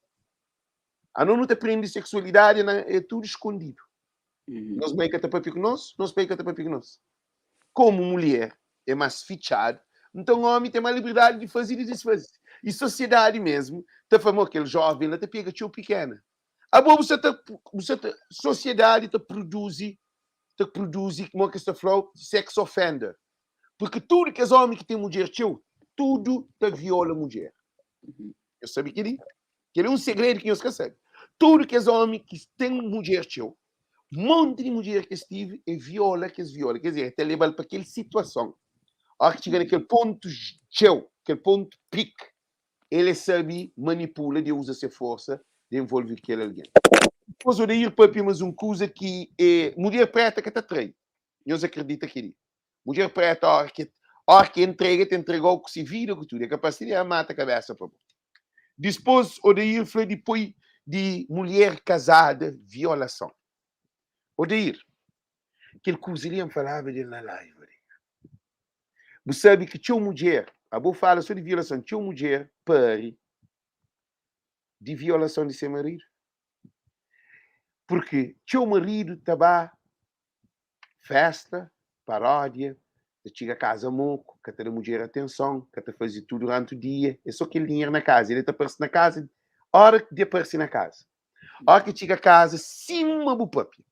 S1: A não te aprende sexualidade, é tudo escondido. Nos mãe que tá papia com nós, nos pai que tá papia com nós. Como mulher é mais fechado, então o homem tem mais liberdade de fazer e desfazer. E sociedade mesmo, tá falando aquele jovem lá, te pega tio pequena. Abo bu sa ta, bu sa ta, sociedade ta produzi, ta produzi, como que sta flau, sex offender. Porque tudo kes homem que tem mulher txeu, tudo ta viola mulher. Eu sabe que li? Que é um segredo que nhos ka sabe. Tudo kes homem que tem mulher txeu, monte de mulher que estive, é viola que es viola. Quer dizer, até leva para aquela situação. A hora que chega naquele ponto txeu, aquele ponto pique, El é sabe manipula di uza se forsa di envolve kel algen. Dipôs Odair papia mas un kuza ki é mudjer preta ka ta trai. Nhos akredita kel-li? Mudjer preta óra ki óra ki entrega, ta entregau ku se vida ku tudu. É kapaz ti di mata kabesa pa bo. Dispôs Odair fla di poi di mulher kazada violason. Odair, kel kuza li N falaba del na live. Bu sabe ki txeu mudjer, abo fala so di violason, txeu mudjer pari di violason di se maridu. Porque txeu maridu ta ba festa, paródia, ta txiga kaza moku, ka ta da mudjer atenson, ka ta faze tudu duranti o dia, é so kel dinheru na kaza, ele ta parse na kaza, ora ki parse na kaza. Ora ki txiga kaza, sima bu papia.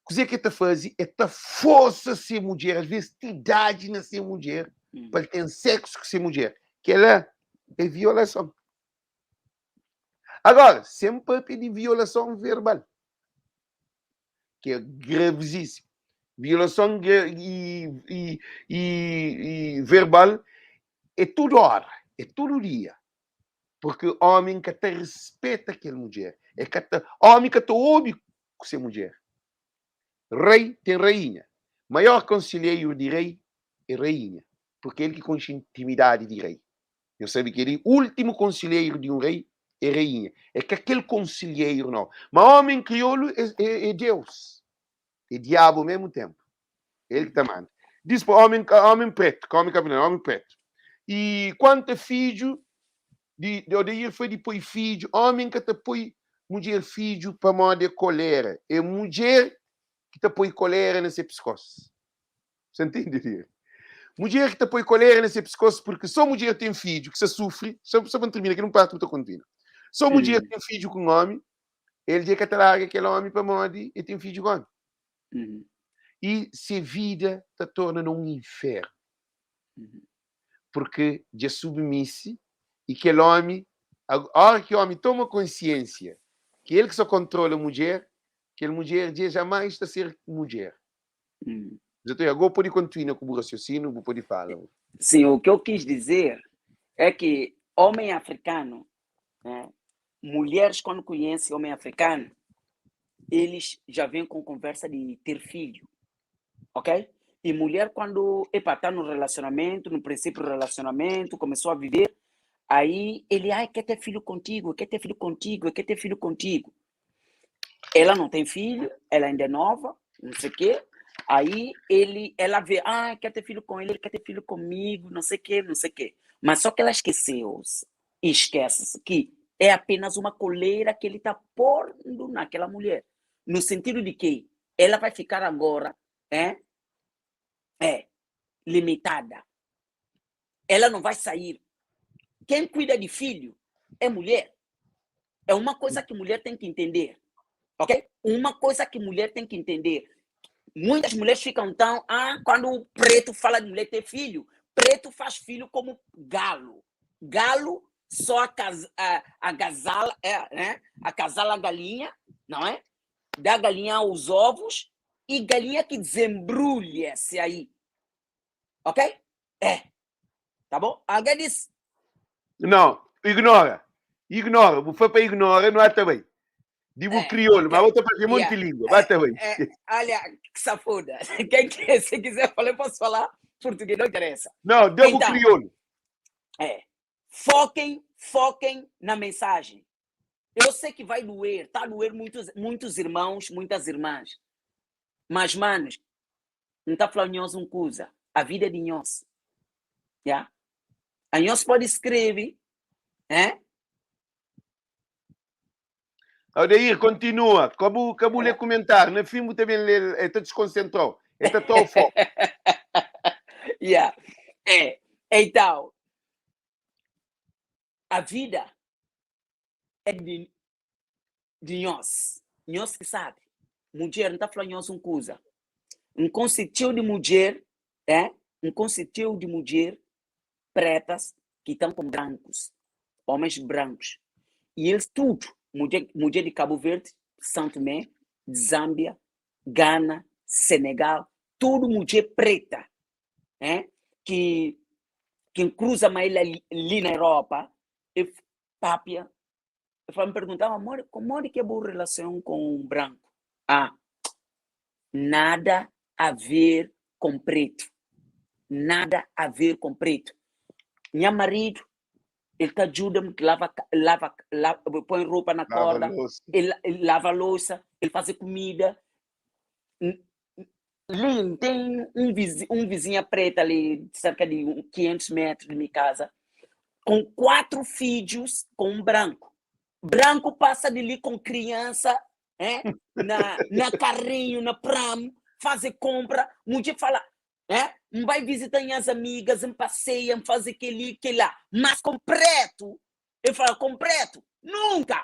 S1: Kuzê ki el ta faze? El ta forsa se mudjer, alvês ti idadi na se mudjer, pa el ten séksu ku se mudjer. Kel-la é violason. Agora, sen papia di violason verbal, ki é gravísimu. Violason i, i, i, i verbal é tudu óra, é tudu dia. Porque ómi ka ta rispeta kel mudjer. É ka ta, ómi ka ta obi ku se mudjer. Rei ten rainha. Maior konselheiru di rei é rainha, porque el ki konxe intimidadi di rei. Nhos sabe kel-li? Últimu konselheiru di un rei é rainha. É ka kel konselheiru, nau. Ma ómi kriolu é, é, é Deus. É diabu ao mesmu ténpu. El ki ta manda. Diz pa ómi, ómi pretu, ka ómi kabuverdianu, ómi pretu. I kuantu a fidju, di, di Odair foi di poi fidju, ómi ka ta poi mudjer fidju pamodi é kolera. É mudjer ki ta poi kolera na se piskos. Você entende, Odair? Mudjer ki ta poi kolera na se piskos porque só mudjer ten fidju ki sa sufri, só, só pa N termina, ki nun parti bu ta kontinua. Só mudjer ten fidju ku un ómi, el dja ka ta larga kel ómi pamodi el ten fidju ku ómi. I se vida ta torna na un infernu. Porque dja submisi i kel ómi, óra ki ómi toma konsiênsia ki el ki sa kontrola mudjer, kel mudjer dja jamais ta ser mudjer. Dja ta agora pode kontinua ku bu rasiosinu, bu pode fala.
S2: Sim, o que eu quis dizer é que homem africano, né? Mulheres quando conhecem homem africano, eles já vêm com conversa de ter filho, ok? E mulher quando, epa, tá no relacionamento, no princípio do relacionamento, começou a viver, aí ele, ai, quer ter filho contigo, quer ter filho contigo, quer ter filho contigo. Ela não tem filho, ela ainda é nova, não sei o quê. Aí ele, ela vê, ah, quer ter filho com ele, ele quer ter filho comigo, não sei o quê, não sei o quê. Mas só que ela esqueceu-se, esquece-se que é apenas uma coleira que ele está pondo naquela mulher. No sentido de que ela vai ficar agora é, é limitada. Ela não vai sair. Quem cuida de filho é mulher. É uma coisa que mulher tem que entender. Ok? Uma coisa que mulher tem que entender. Muitas mulheres ficam tão. Ah, quando o preto fala de mulher ter filho, preto faz filho como galo. Galo só a, agasala, é, né? Acasala a galinha, não é? Dá a galinha os ovos e galinha que desembrulha-se aí. Ok? É. Tá bom? Alguém disse?
S1: Não, ignora. Ignora. Bu foi para ignora, não é também. Digo é, crioulo, mas outra para monte yeah. língua. Vai também.
S2: É, olha, que safoda. Quem quer, se quiser falar, eu posso falar português, não interessa.
S1: Não, deu então, crioulo.
S2: É. Foquem, foquem na mensagem. Eu sei que vai doer, tá a doer muitos, muitos irmãos, muitas irmãs. Mas, manos, não tá falando nós um coisa. A vida é de nós. Yeah? A nós pode escrever, é?
S1: Aldair, continua. Como como lê comentário. No fim, também lê, está desconcentrou. Está tão foco.
S2: Yeah. É. Então, a vida é de, de nós. Nós que sabe. Mulher, não está falando nós uma coisa. Um conceito de mulher, é? Um conceito de mulher pretas que estão com brancos, homens brancos. E eles tudo, mulher, mulher de Cabo Verde, São Tomé, Zâmbia, Gana, Senegal, tudo mulher preta, é? Que que cruza mais ali, ali na Europa, e papia, eu me perguntar, amor, como é que é boa relação com um branco? Ah, nada a ver com preto. Nada a ver com preto. Meu marido, ele te ajuda-me, lava, lava, lava, põe roupa na lava corda, ele, ele lava a louça, ele faz comida. Ali tem um, vizinho, um vizinha preta ali, cerca de 500 metros de minha casa, com quatro filhos, com um branco. Branco passa de ali com criança, é? na, na carrinho, na pram, fazer compra. Mulher fala, é? Não vai visitar minhas amigas, não passeia, não faz aquele, aquele lá. Mas com preto, eu falo, com preto, nunca.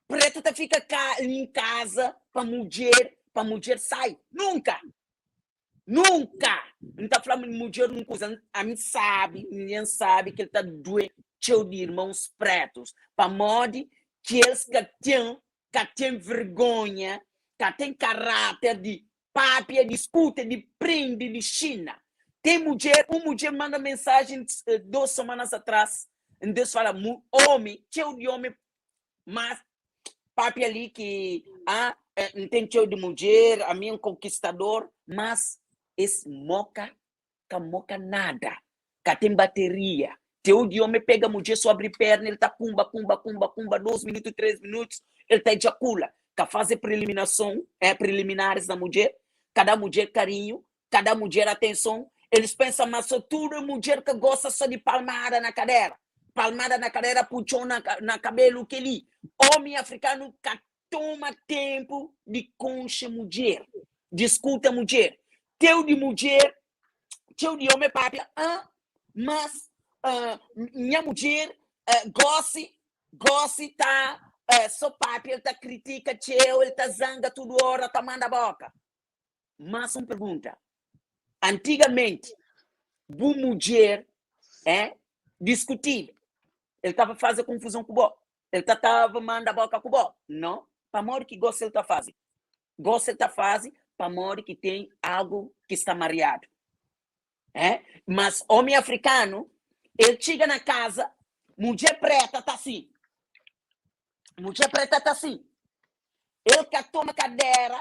S2: Preto tá fica ca em casa para mulher, para mulher sai. Nunca. Nunca. Não tá falando de mulher nunca. A mim sabe, ninguém sabe que ele tá doente de irmãos pretos. Para modo que eles que têm, que têm vergonha, que têm caráter de papia, discute, de prende de China. Tem mulher, uma mulher manda mensagem eh, duas semanas atrás, Deus fala, homem, cheio de homem, mas papi ali que ah, eh, não tem cheio de mulher, a mim é um conquistador, mas esse moca, que moca nada, que tem bateria. Teu de homem pega a mulher, só abre perna, ele tá cumba, cumba, cumba, cumba, 2 minutos, 3 minutos, ele tá ejacula. Que faz preliminação, é, preliminares da mulher, cada mulher carinho, cada mulher atenção. Eles pensam, mas só tudo é mulher que gosta só de palmada na cadeira. Palmada na cadeira, puxão na, na cabelo, que ali. Homem africano que toma tempo de concha mulher, de escuta mulher. Teu de mulher, teu de homem papia, ah, mas minha mulher gosta, gosta, tá, só papi, ele tá critica teu, ele tá zanga tudo hora, tá manda boca. Mas uma pergunta. Antigamente, bu mulher é discutir. Ele estava fazendo confusão com o bo. Ele estava manda boca com o bo. Não. Para amor que gosta ele está fazendo. Gosta ele está fazendo para amor que tem algo que está mareado. É? Mas homem africano, ele chega na casa, mulher preta está assim. Mudjer preta ta assim. El ka toma kadera,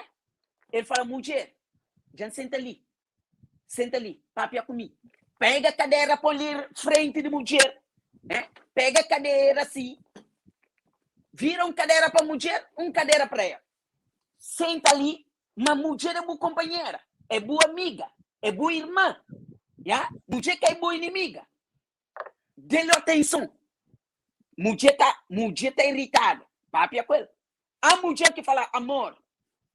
S2: el fala, mudjer, dja N senta li. Senta li, papia ku mi. Pega kadera poi li frenti di mudjer. Eh? Pega kadera si. Vira un kadera pa mudjer, un kadera pa el. Senta li, ma mudjer é bu kompanhera, é bu amiga, é bu irmã. Ya? Mudjer ka é bu inimiga. Dê-lhe atenson. Mudjer ta, mudjer ta iritada. Papia ku el. Há mudjer ki fala, amor,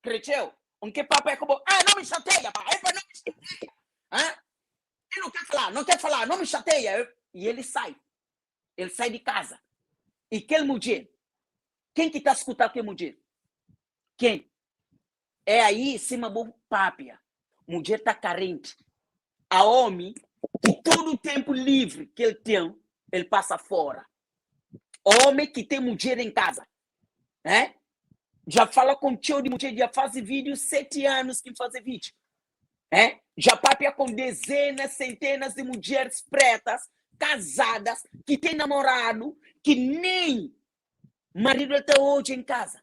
S2: cretcheu, um ke papia ku bo, ah, não me chateia, pá, epa, não me chateia. Ah? Ele não quer falar, não quer falar, não me chateia. E ele sai. Ele sai de casa. E kel mudjer, quem que tá escutar kel mudjer? Quem? É aí sima bu papia. Mudjer ta carente. A homi ki tudo tempo livre que ele tem, ele passa fora. Homi ki tem mudjer em casa. Eh? Já fala com txeu de mudjer, já faz vídeo 7 anos que faz vídeo. Eh? Já papia com dezenas, centenas de mulheres pretas, casadas, que tem namorado, que nem marido até hoje em casa.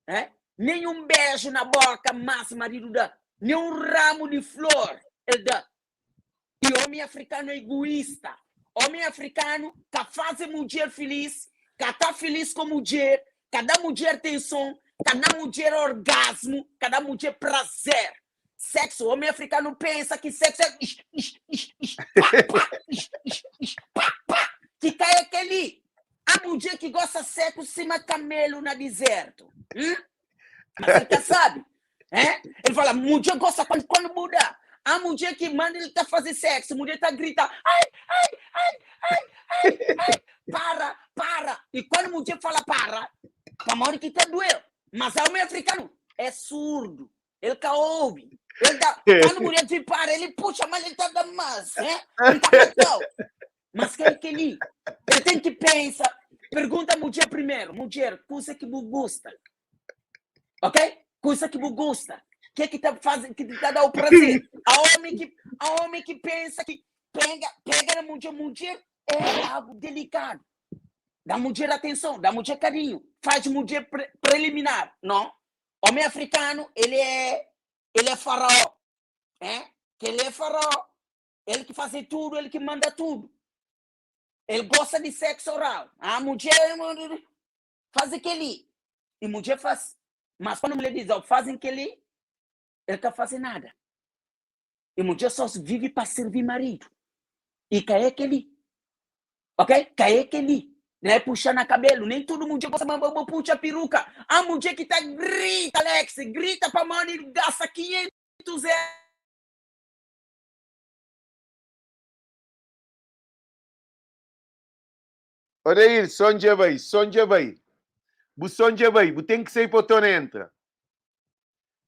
S2: Eh? Nem um beijo na boca mas marido dá. Nem um ramo de flor ele dá. E homem africano é egoísta. Homem africano que faz a mulher feliz, que tá feliz com mulher, cada mulher tem som, cada mulher orgasmo, cada mulher prazer. Sexo, homem africano pensa que sexo é ish, ish, ish, ish, pá, pá, ish, ish, ish, pá, pá, que cai aquele. A mulher que gosta de sexo cima camelo no deserto. Hum? Mas ele sabe. É? Ele fala, mulher gosta quando, quando muda. A mulher que manda ele tá fazer sexo, a mulher tá gritando, ai, ai, ai, ai, ai, ai, para, para. E quando a mulher fala para, a hora que tá doendo. Mas o homem africano é surdo, ele cá ouve. Ele dá, quando a mulher diz para, ele puxa, mas ele tá dando mais, né? Ele tá matando. Mas quem é que ele? Ele tem que pensar. Pergunta a mulher primeiro. Mulher, coisa que você gosta. Ok? Coisa que você gosta. O que é que tá fazendo, que tá dando prazer? A homem que, a homem que pensa que pega, pega na mulher, mulher é algo delicado. Dá mulher atenção, dá mulher carinho, faz mulher pre preliminar, não? Homem africano, ele é faraó, é? Que ele é faraó. Ele que faz tudo, ele que manda tudo. Ele gosta de sexo oral. A mulher faz aquele. E mulher faz. Mas quando a mulher diz, ó, fazem aquele, ele não faz nada. E mulher só vive para servir marido. E cai aquele. Ok? Cai aquele. Não é puxar na cabelo. Nem todo mundo gosta, mas puxa peruca. A mulher que tá grita, Alex, grita para mãe e gasta 500 euros.
S1: Odair, som dja bai, som dja bai. Bu som dja bai, bu ten ki sai pa torna entra.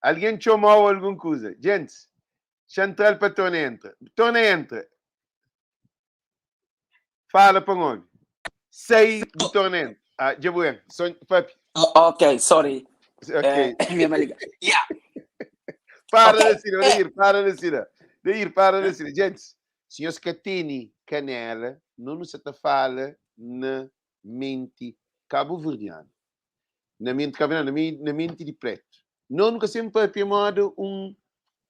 S1: Alguém txomau algun kuza. Gents, xa ntral pa torna entra. Torna entra. Fala pa N obi. Sai, bu torna entra. Ah, dja bu en. Son, papi.
S2: Oh, ok, sorry.
S1: Ok.
S2: Eh, minha mãe liga. Yeah.
S1: Para
S2: Ok,
S1: na sina, Odair, para na sina. Odair, para na sina. Gents, si nhos ka tene kanela, no nu sa ta fala na menti kabuverdianu. Na menti kabuverdianu, na menti di pretu. No nu ka sen papia moda un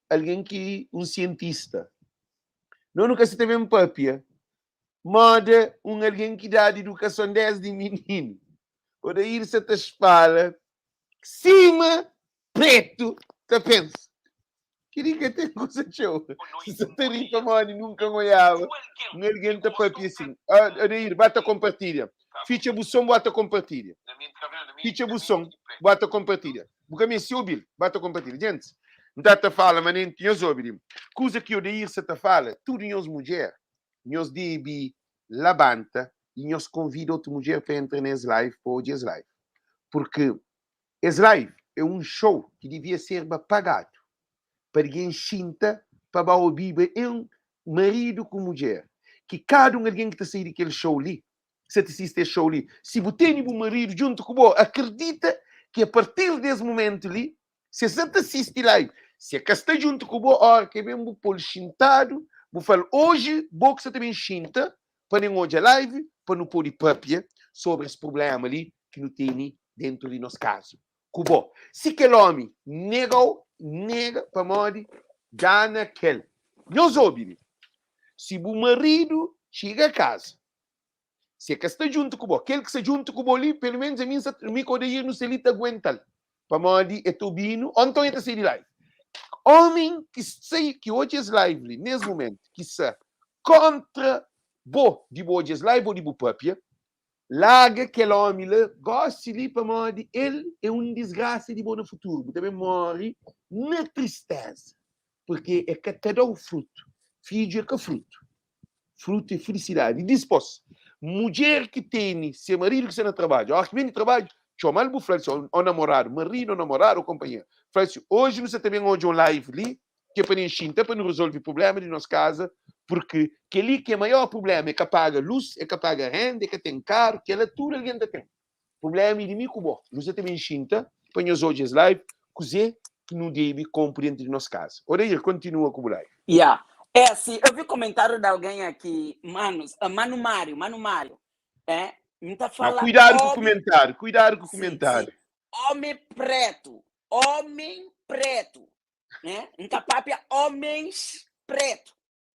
S1: algen ki un sientista. No nu ka sa ta ben papia moda un algen ki dadu idukason desdi mininu. Odair sa ta spala sima pretu ta pensa. Kel-li ka ten kuza txeu. Sa ta ri pamodi nunka N oiaba un algen ta papia asin. Odair, ba ta konpartilha. Fitxa bu son, bu ta konpartilha. Fitxa bu son, bu ta konpartilha. Bu ka meste obi-l, ba ta konpartilha. Gentis, N ta ta fala manenti, nhos obi li. Kuza ki Odair sa ta fala, tudu nhos mudjer, nhos debe labanta i nhos konvida otu mudjer pa entra nes live, pa odja es live. Purki Es live é un show ki divia serba pagadu pa algen xinta pa ba obiba en maridu ku mudjer ki kada un algen ki ta sai di kel show li sa ta sisti es show li si bu teni bu maridu djuntu ku bo akredita ki a partir des mumentu li si es sa ta sisti live si e ka sta djuntu ku bo ora ke ben bu pol xintadu bu fal oji bo ki sa ta ben xinta pa nen odja live pa nu podi papia sobri es prublema li. ki nu tene dentu di nos kaza ku bo. Si kel ómi nega-u, nega pamodi dana kel. Nhos obi li, si bu maridu txiga kaza, si e ka sta djuntu ku bo, kel ki sta djuntu ku bo li, peloménus ami N sta, mi ku Odair nu sta li ta aguenta-l, pamodi e ta obi-nu, ô nton e ta sai di live. Ómi ki sai, ki odja es live li, nes mumentu, ki sta kóntra bo di bu odja es live ô di bu pâpia, Larga kel ómi la gósi li, pamodi el é un disgrasa di bo na futuru. Bu ta ben móre na tristéza, purkê el ka ta da-u frutu. Fidju é ka frutu. Frutu é filisidadi. I dipôs, mudjer ki tene se maridu ki sta na trabadju, óras ki ben di trabadju, txoma-l bu fla-l si, ô namoradu, maridu ô namoradu ô konpanheru, fla-l si, Oji nu sta ta ben odja un live li, ki é pa nen xinta pa nu rezolve prubléma di nos kaza, purki kel-li ki é maior prubléma, é ka paga lus, é ka paga renda, é ka ten karu, kel-la tudu algen ta ten. Prubléma é di mi ku bo. Nu sa ta ben xinta pa nhos odja es live, kuzê ki nu debe konpo dentu di nos kaza. Odair, kontinua ku bu live.
S2: Ya, é asi, eu vi comentário de alguém aqui, manos, mano Mário, mano Mário, é, N ta
S1: Ma
S2: fala
S1: kuidadu ku
S2: homem,
S1: kumentáriu, kuidadu ku
S2: sim, sim,
S1: kumentáriu.
S2: homem preto, homem preto, né? N ta papia homens preto,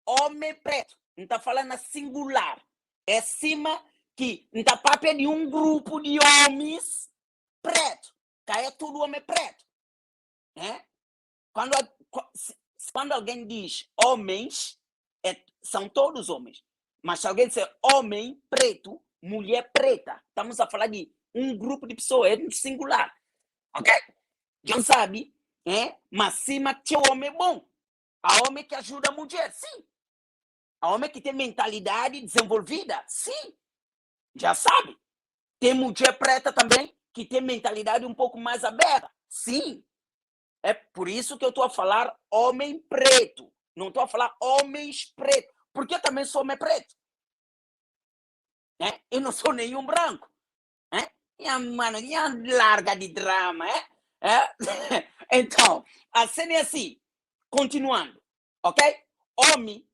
S2: homem preto. N ta fala na singular. É sima ki N ta papia di un grupo di homis preto. Ka é tudo homem preto, né? Quando, quando alguém diz homens, é, são todos homens. Mas se alguém disser homem preto, mulher preta, estamos a falar de um grupo de pessoas, é no singular. Ok? Dja sabe, é? Mas sima txeu homem é bom. Há homem que ajuda a mulher, sim. Há homem que tem mentalidade desenvolvida, sim. Já sabe. Tem mulher preta também que tem mentalidade um pouco mais aberta, sim. É por isso que eu estou a falar homem preto. Não estou a falar homens pretos. Porque eu também sou homem preto. Né? Eu não sou nenhum branco. É? Nha mano, nha larga de drama, é? É? Então, a cena é assim, continuando, ok? Homem,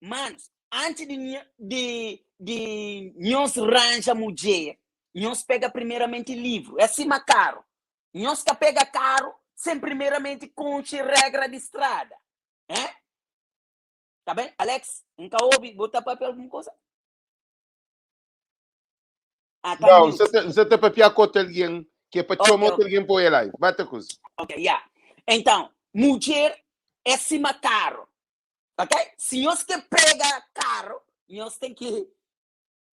S2: manos, antes de, de, de nós ranja mulher, nós pega primeiramente livro, é acima caro. Nós que pega carro sem primeiramente conche regra de estrada. É? Tá bem? Alex, nunca ouvi botar papel alguma coisa?
S1: Ah, tá Não, você está para com outro alguém, que é para chamar outro alguém para lá. Bata coisa.
S2: Ok, yeah. Então, mulher é cima carro. Ok? Se nós que pega carro, nós tem que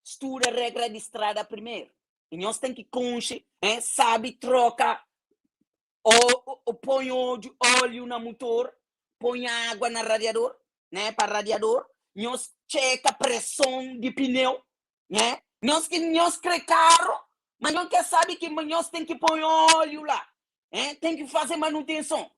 S2: estudar a regra de estrada primeiro. E nós tem que conche, eh, sabe, troca, ou, ou põe óleo, óleo no motor, põe água no radiador, né, para radiador, nós checa pressão de pneu, né? Nós que nós crê carro, mas não quer saber que nós tem que pôr óleo lá, né? Tem que fazer manutenção,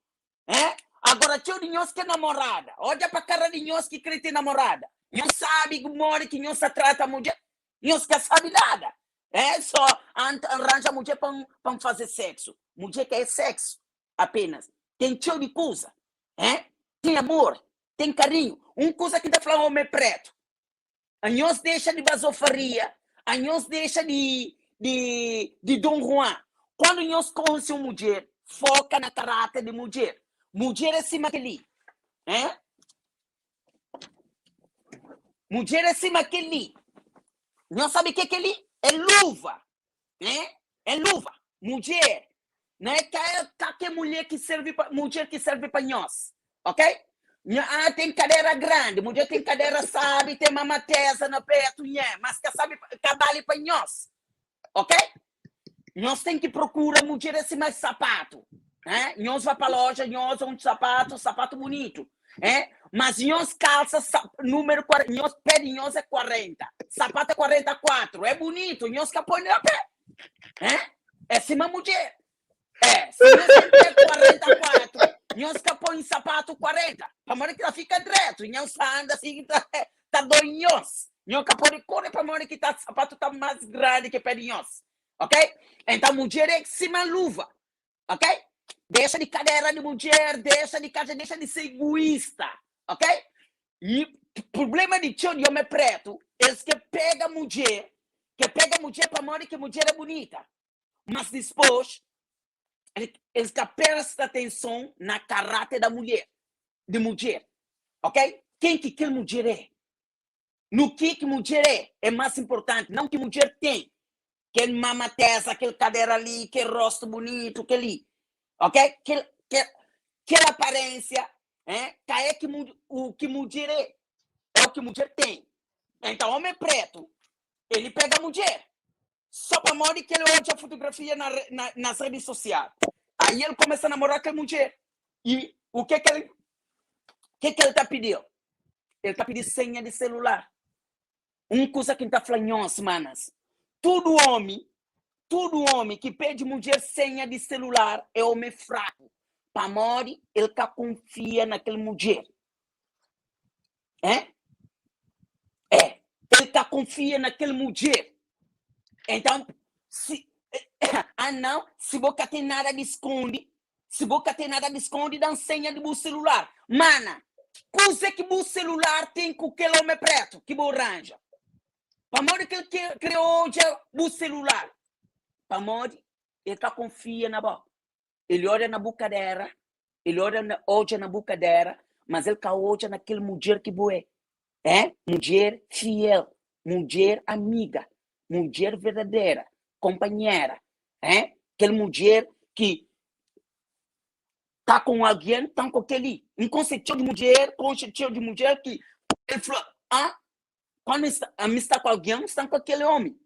S2: né? Agora tio de nós que é namorada, olha para cara de nós que crê ter namorada. Nós sabe que mora que nós trata a mulher, nós que sabe nada. É só arranja mulher para fazer sexo. Mulher quer sexo apenas. Tem tio de coisa, é? Tem amor, tem carinho. Um coisa que tá falando homem preto. A nós deixa de basofaria, a nós deixa de Dom Juan. Quando nós conhecemos uma mulher, foca na caráter de mulher. Mulher é acima que ali. É? Mulher é acima que ali. Não sabe o que é que ali? É luva. É? É luva. Mulher. Não é que é mulher que serve para mulher que serve para nós. Ok? Ah, tem cadeira grande, mulher tem cadeira sabe, tem mamateza na perto, nhé, mas que sabe cabale para nós. Ok? Nós tem que procurar mulher esse mais sapato. Né? Nós vai para loja, nós um sapato, sapato bonito. É? Mas nós calça número 40, nós pé de nós é 40, sapato é 44, é bonito, nós que põe na pé. É? É cima mulher. É, se nós tem pé 44, nós que põe sapato 40, para que ela fica direto, nós anda assim, tá, tá doinhos. Nós que pode correr para que tá sapato tá mais grande que pé de nós. Ok? Então, mulher é cima luva. Ok? Deixa de cadeira de mulher, deixa de casa, deixa de ser egoísta. Ok? E problema de tio de homem preto é que pega mulher, que pega mulher para morrer que mulher é bonita. Mas dipôs, el ka presta atenson na karáter da mulher, di mudjer, ok? Ken ki kel mudjer é? No ki ki mudjer é, é más inportanti, não ki mudjer ten. Kel mamateza, kel kadera li, kel rostu bunitu, kel li, ok? Kel, kel, kel aparênsia, eh, ka é ki o ki mudjer é, é o ki mudjer ten. Então, homem preto, ele pega mudjer só pamodi ki el odja fotografia na, na, nas redes social. Aí ele começa a namorar aquela mulher. E o que que ele, que que ele tá pedindo? Ele tá pedindo senha de celular. Um coisa que tá falando nhos, manas. Tudo homem, tudo homem que pede mulher senha de celular é homem fraco. Pamodi ele tá confia naquela mulher. É? É. Ele tá confia naquele mulher. Então, se ah não, se você tem nada de esconde, se você tem nada de esconde, dá senha do meu celular. Mana, coisa que o celular tem com aquele homem preto que você arranja. Pamodi que ele criou já o celular. Pamodi ele tá confia na boca. Ele olha na boca dela, ele olha na, olha na boca dela, mas ele cá olha naquele mulher que boa é. É? Mulher fiel, mulher amiga, mulher verdadeira, companheira. É? Aquele mulher que tá com alguém, tá com aquele. Um conceito de mulher, conceito de mulher que ele falou, ah, quando está, a mim está com alguém, está com aquele homem.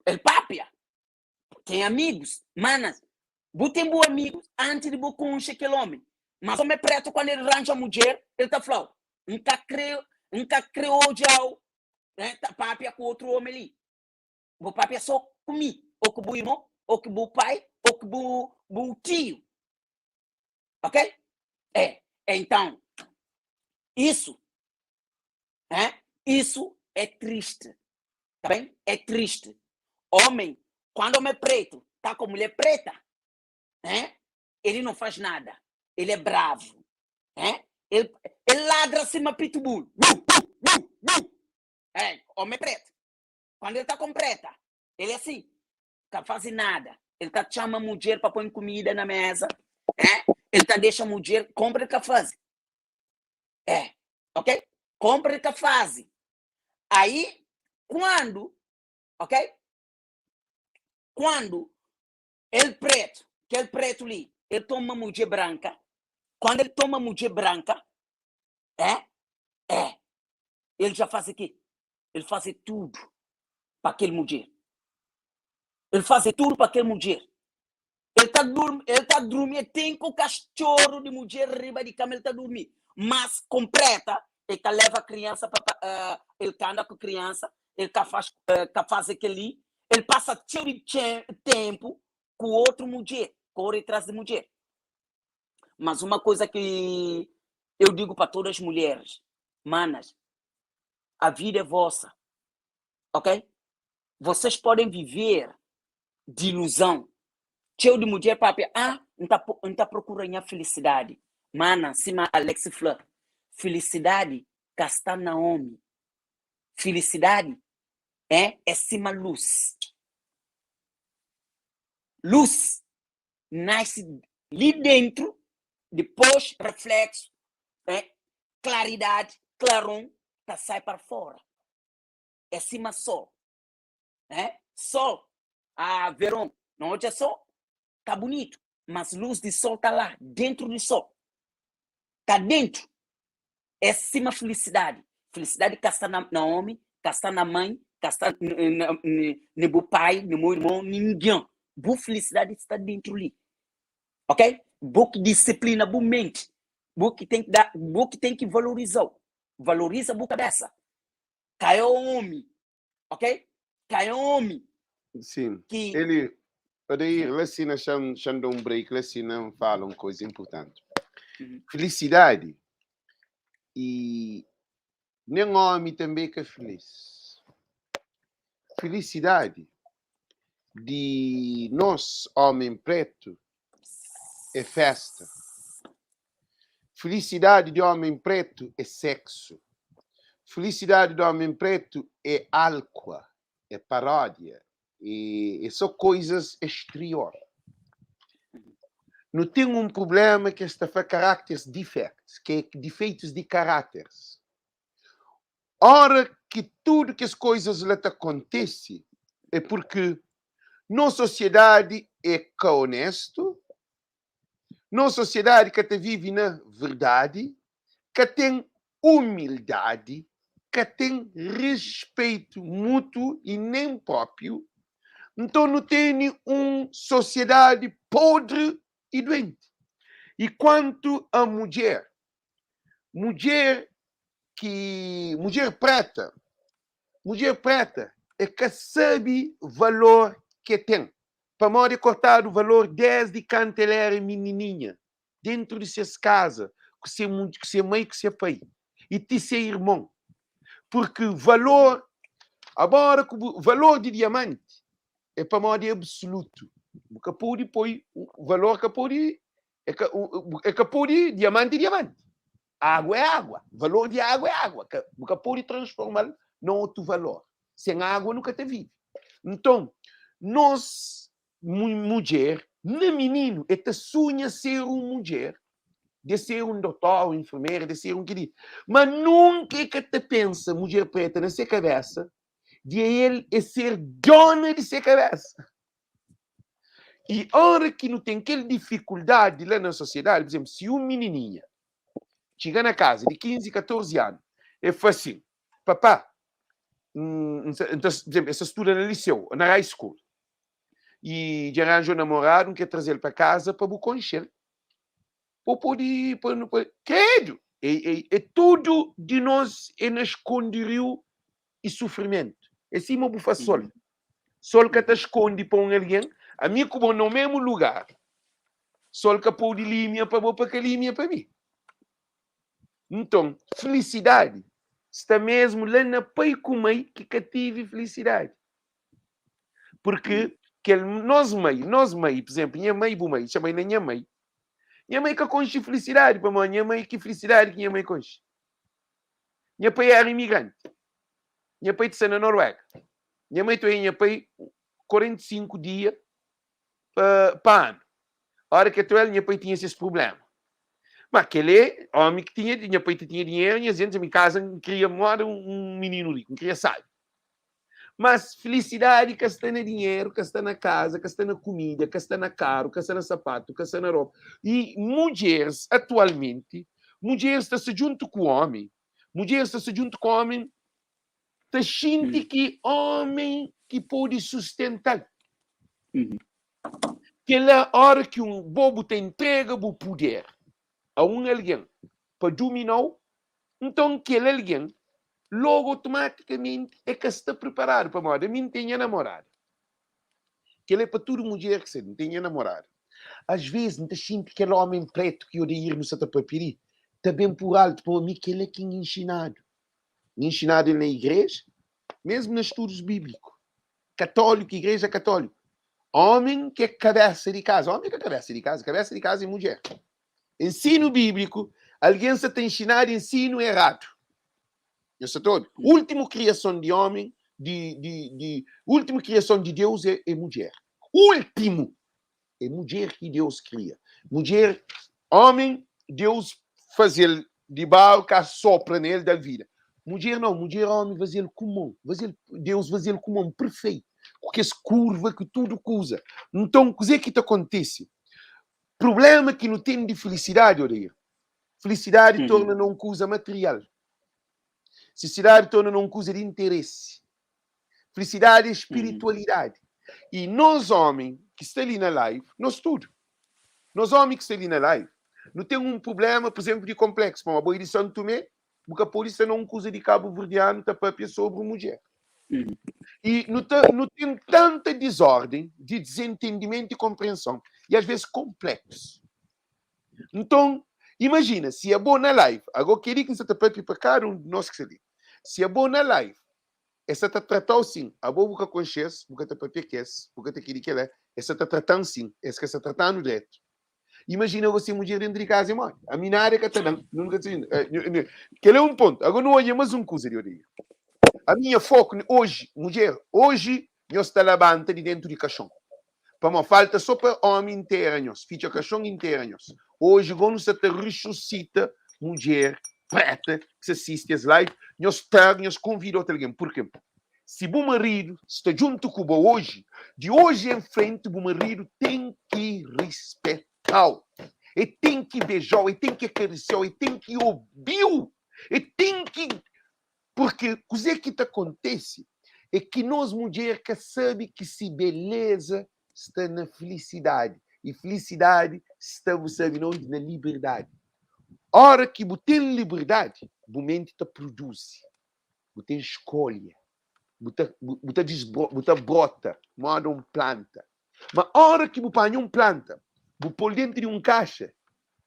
S2: Ele papia. Tem amigos, manas. Bu tem bons amigos antes de bu conhecer aquele homem. Mas homem preto, quando ele arranja mulher, ele tá falando, nunca creu, nunca criou já, né? Tá papia com outro homem ali. Bu papia só comigo, ou com o irmão, ou com o pai, ou com o tio. Ok? É. Então, isso, é? Isso é triste. Tá bem? É triste. Homem, quando homem preto tá com mulher preta, né? Ele não faz nada. Ele é bravo. Né? Ele, ele ladra acima pitbull. É, homem preto. Quando ele tá com preta, ele é assim, tá fazendo nada. Ele tá chama a mulher para pôr comida na mesa. É? Ele tá deixa a mulher, compra o que faz. É, ok? Compra o que faz. Aí, quando, ok? Quando ele preto, aquele preto ali, ele toma mulher branca. Quando ele toma mulher branca, é? É. Ele já faz o quê? Ele faz tudo para aquele mulher. Ele faz tudo para aquele mulher. Ele está dormindo, ele tá dormindo, tem com o cachorro de mulher riba de cama, ele está dormindo. Mas completa, ele tá leva a criança para ele tá anda com a criança, ele tá faz, tá faz aquele, ele passa cheio de tempo com outro mulher, corre atrás de mulher. Mas uma coisa que eu digo para todas as mulheres, manas, a vida é vossa, ok? Vocês podem viver de ilusão. Cheio de mulher papi, ah, não tá, não tá procurando a felicidade. Mana, cima Alex Fleur, felicidade cá está na homem. Felicidade é, é cima luz. Luz nasce ali dentro, depois reflexo, é, claridade, clarão, tá sai para fora. É cima sol. É? Sol, ah, verão, não é sol, tá bonito, mas luz de sol tá lá, dentro do sol. Tá dentro. É cima felicidade. Felicidade que está na, na homem, que está na mãe, que está no meu pai, no meu irmão, ninguém. Boa felicidade está dentro ali. Ok? Boa que disciplina, boa mente. Boa que tem que dar, boa que tem que valorizar. Valoriza a boa cabeça. Cai homem. Ok? Cai homem.
S1: Sim.
S2: Que
S1: Ele, Odair, lá assim, deixa um break, lá assim, não fala uma coisa importante. Felicidade e nem homem também que é feliz. Felicidade de nós, homem preto, é festa. Felicidade de homem preto é sexo. Felicidade de homem preto é álcool, é paródia. É só coisas exterior. Nu ten un problema ki es ta fla characters defects, ki é defeitos di caráteres. Ora ki tudo kes coisas la ta acontece é porque nos sociedade é ka honesto, nos sociedade ka ta vive na verdade, ka ten humildade, ka ten respeito mútuo e nem próprio. Então nu tem uma sociedade podre e doente. E quanto a mulher, mulher que mulher preta é que sabe valor que tem. Pa modi cortado valor desde quando ela era menininha, dentro de suas casa, com seu mãe e com seu pai, e te seu irmão. Porque valor, agora, o valor de diamante é para modo absoluto. Nunca pode pôr o valor que pode é que pode diamante é diamante. Água é água. Valor de água é água. Nunca pode transformar num outro valor. Sem água nunca te vive. Então, nós, mulher, nem menino, é te sonha ser uma mulher, de ser um doutor, um enfermeiro, de ser um querido. Mas nunca é que te pensa, mulher preta, na sua cabeça, de ele é ser dona de sua cabeça. E hora que não tem aquela dificuldade lá na sociedade, por exemplo, se uma menininha chega na casa de 15, 14 anos e fala assim: "Papá", então, por exemplo, essa estuda no liceu, na high school, e já arranjou um namorado, não quer trazer ele para casa para o conhecer. Pô, pode, pode, pode. Credo! É tudo de nós é na esconderio e sofrimento. É cima bufa sol. Sol que te esconde para um alguém, a mim como no mesmo lugar. Sol que pode limia para bom para que limia para mim. Então, felicidade está mesmo lá na pai com mãe que cative felicidade. Porque que nós mãe, por exemplo, minha mãe e boa mãe, chamei na minha mãe. Minha mãe que conche felicidade para mãe, minha mãe que felicidade que minha mãe conche. Minha pai era imigrante. Minha pai está na Noruega. Minha mãe tem minha pai 45 dias para ano. A hora que eu minha pai tinha esse problema. Mas aquele homem que tinha, minha pai tinha dinheiro, minha gente, em casa, queria morar um menino rico, não queria saber. Mas felicidade que está no dinheiro, que está na casa, que está na comida, que está na carro, que está no sapato, que está na roupa. E mulheres, atualmente, mulheres estão-se junto com o homem. Mulheres estão-se junto com o homem, te sente que homem que pode sustentar. Aquela hora que um bobo te entrega o poder a um alguém para dominar, então aquele alguém logo automaticamente é que está preparado para morrer. A mim tem a namorada. Que ele é para tudo mulher que você não tem namorada. Às vezes, não te sente aquele homem preto que eu de ir no Santa Papiri, está bem por alto, para mim que ele é quem ensinado. Ensinado na igreja, mesmo nos estudos bíblicos. Católico, igreja católica. Homem que é cabeça de casa. Homem que é cabeça de casa. Cabeça de casa é mulher. Ensino bíblico, alguém se tem ensinado ensino errado. Eu sou todo. Última criação de homem, de última criação de Deus é mulher. Último. É mulher que Deus cria. Mulher, homem, Deus faz ele de barro, que sopra nele da vida. Mulher não, mulher homem faz ele comum. Faz ele, Deus faz ele comum, perfeito. Porque esse curva que tudo usa. Então, o que é que te acontece? Problema que não tem de felicidade, Odeir. Felicidade torna não coisa material. Felicidade torna não coisa de interesse. Felicidade é espiritualidade. E nós, homens, que está ali na live, nós tudo. Nós, homens que está ali na live, não tem um problema, por exemplo, de complexo. Uma boa de São Tomé, porque a polícia não usa de Cabo Verdeano tá papia sobre mulher. E não tem tanta desordem de desentendimento e compreensão. E às vezes complexo. Então, imagina, se é bom na live, agora queria que você está para cada um de nós que se ali. Se é bom na live, essa está tratando sim, a boa boca consciência, boca tá papia que é, boca tá queria que ela é, essa está tratando sim, essa que está tratando direto. Imagina você mulher dentro de casa, mãe. A minha área que está dando, nunca te que é um ponto. Agora não olha mais um coisa, eu digo. A minha foco hoje, mulher, hoje. Nhos ta labanta di dentu di kaxon. Pamó falta so pa omi intera nhos, fitxa kaxon i intera nhos. Oji go nu sa ta risusita mudjer preta ki sa sisti es live, nhos tag, nhos konvida otu algen. Purke si bu maridu sta djuntu ku bo oji, di oji en frenti bu maridu ten ki rispetau, e ten ki bejau, e ten ki akarisiau, e ten ki obiu, e ten ki. Purke kuzê ki ta kontese é ki nos mudjer ka sabe ki si beleza sta na filisidadi i filisidadi sta, bu sabe na undi? Na liberdadi. Óra ki bu ten liberdadi, bu menti ta produzi, bu ten skolha, bu ta, bu ta disbro, bu ta brota moda un planta. Ma óra ki bu panha un planta, bu pô-l dentu di un kaxa,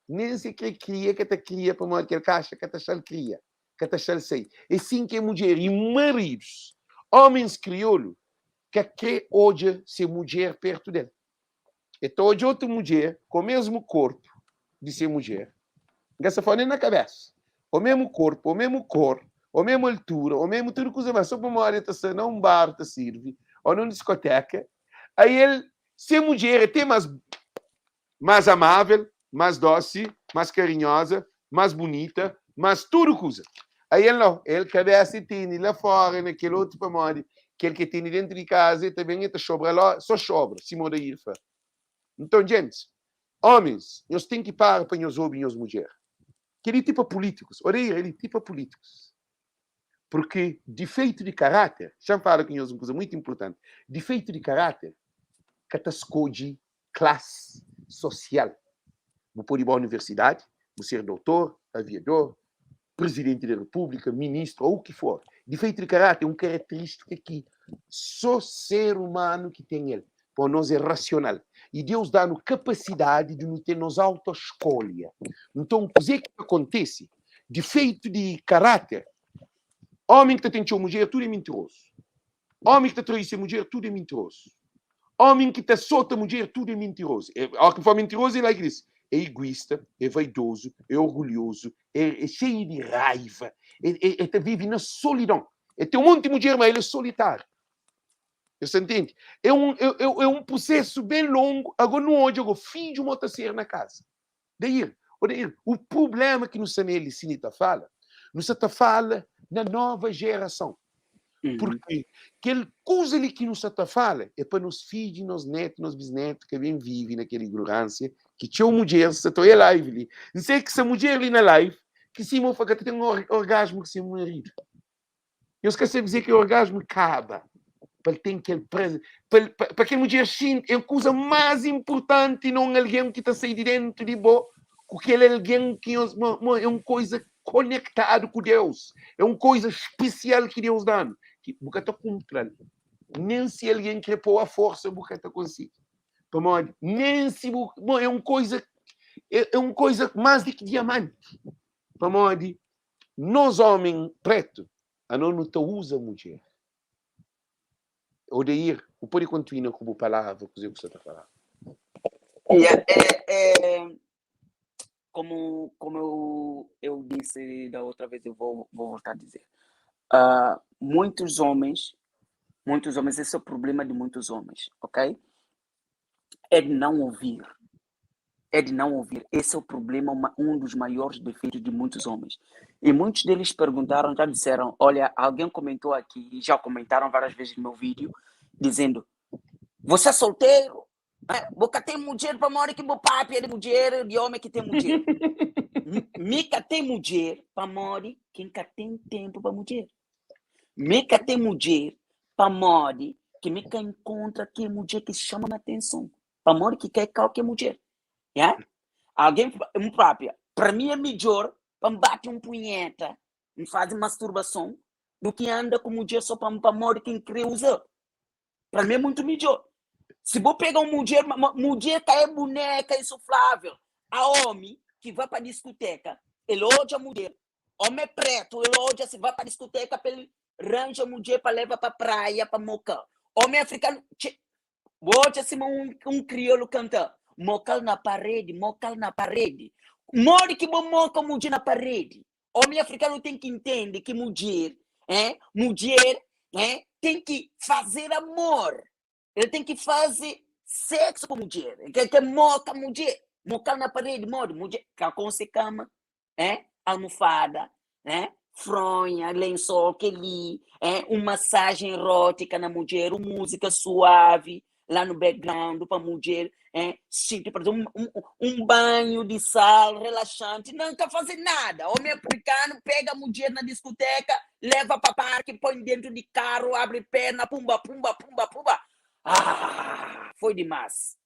S1: nen si krê kria, ka ta kria pamodi kel kaxa ka ta xa-l kria. Ka ta xa-l sai. É sin ki é mudjer i maridus. Ómens kriolu ka krê odja se mudjer pertu del. E ta odja otu mudjer ku omésmu korpu di se mudjer. N ka sta fla nen na kabésa. Omésmu korpu, omésmu kor, omésmu altura, omésmu tudu kuza, má sô pamodi el ta sta na un bar ta sirvi ô na un diskotéka, aí el, se mudjer é te más Más amável, más dósi, más karinhoza, más bunita, más tudu kuza. Aí el nau, el kabésa e tene la fóra na kel otu pamodi kel ki e tene dentu di kaza e ta ben e ta xobra la, so xobra, sima Odair fla. Nton, djentis, ómis, nhos ten ki para pa nhos obi nhos mudjer. Kel-li ti pa pulítikus. Odair, el-li ti pa pulítikus. Purki difeitu di karáter, xa-m fala ku nhos un kuza muitu inpurtanti, difeitu di karáter ka ta skodje klasi sosial. Bu pode ba universidadi, bu ser doutor, aviador, prizidenti di repúblika, ministru ou u ki for. Difeitu di karáter é un karaterístika ki sô ser umanu ki ten el. Pô nos é rasional i Deus da-nu kapasidadi di nu ten nos autoskolha. Nton, kuzê ki ta kontise? Difeitu di karáter, ómi ki ta ten txeu mudjer, tudu é mintirozu. Ómi ki ta trai se mudjer, tudu é mintirozu. Ómi ki ta sota mudjer, tudu é mintirozu. É, óki N fla mintirozu, é like this, é iguista, é vaidozu, é orgulhozu, é, é xeiu di raiva, é, é, é ta vive na solidon. É ten un monti mudjer, ma el é solitáriu. Nhos ta ntende? É un, é, é, é un prusésu ben longu. Agó nu odja agó fidju mo ta ser na kaza. Dair, Odair, o prubléma ki nu sta na el li si ta fala, nu sta ta fala na nova jerason. Purki kel kuza li ki nu sta ta fala é pa nos fidju, nos netu, nos bisnetu ka ben vive na kel ignoránsia ki txeu mudjer sta ta oia live li. N sei ki sa mudjer li na live ki sima u fla ka ta ten orgasmu ku se maridu. Nhos ka sabe dizer ki orgasmu kaba pa el ten kel prazer, pa, pa, pa kel mudjer xinti, é kuza más inpurtanti na un algen ki ta sai di dentu di bo ku kel algen ki nhos, mo, mo, é un koza konektadu ku Deus, é un koza spesial ki Deus da-nu, ki bu ka ta kunpra-l, nen si algen kre pô-u a forsa bu ka ta konsigi, pamodi nen si bu, mo, é un koza, é, é un koza más di ki diamanti, pamodi Nos homen preto ano nu ta usa mudjer. Odair, bu pode kontinua ku bu palavra kuze ku sa ta fala.
S2: Yeah, é, é, como, como eu, eu disse da outra vez, eu vou, vou voltar a dizer. Uh, muitos homens, muitos homens, esse é o problema de muitos homens, ok? É de não ouvir. É de não ouvir. Esse é o problema, uma, um dos maiores defeitos de muitos homens. E muitos deles perguntaram, já disseram, olha, alguém comentou aqui, já comentaram várias vezes no meu vídeo, dizendo, você é solteiro? Boca tem mulher para morrer que bo papi é de mulher, de homem que tem mulher. Mica tem mulher para morrer quem cá tem tempo para mulher. Mica tem mulher para morrer que mica encontra que mulher que chama a atenção. Pamodi ki ka é kalker mudjer. Yeah? Alguém, um própria, para mim é melhor para me bate um punheta, me fazer masturbação, do que anda com mulher só para pamodi quem quer usar. Para mim é muito melhor. Se vou pegar uma mulher, mulher que é boneca insuflável, a homem que vai para discoteca, ele odia a mulher, homem é preto, ele odia se vai para discoteca, para ele arranja mulher para levar para praia, para mocar. Homem africano, che, Bo odja sima un, un kriolu kanta, Moka-l na paredi, moka-l na paredi. Modi ki bo moka mudjer na paredi? Omi afrikanu ten ki intende ki mudjer, eh, mudjer né, tem que fazer amor. Ele tem que fazer sexo com mulher. Ele quer que moca mulher. Mocar na parede, mode, mulher. Com se cama, é? Almofada, né? Fronha, lençol, que ali, é? Uma massagem erótica na mulher, uma música suave lá no background para a mulher, é? Sentir, por exemplo, um banho de sal relaxante, não quer fazer nada. Homem africano pega a mulher na discoteca, leva para parque, põe dentro de carro, abre perna, pumba, pumba, pumba, pumba. Ah, foi demais.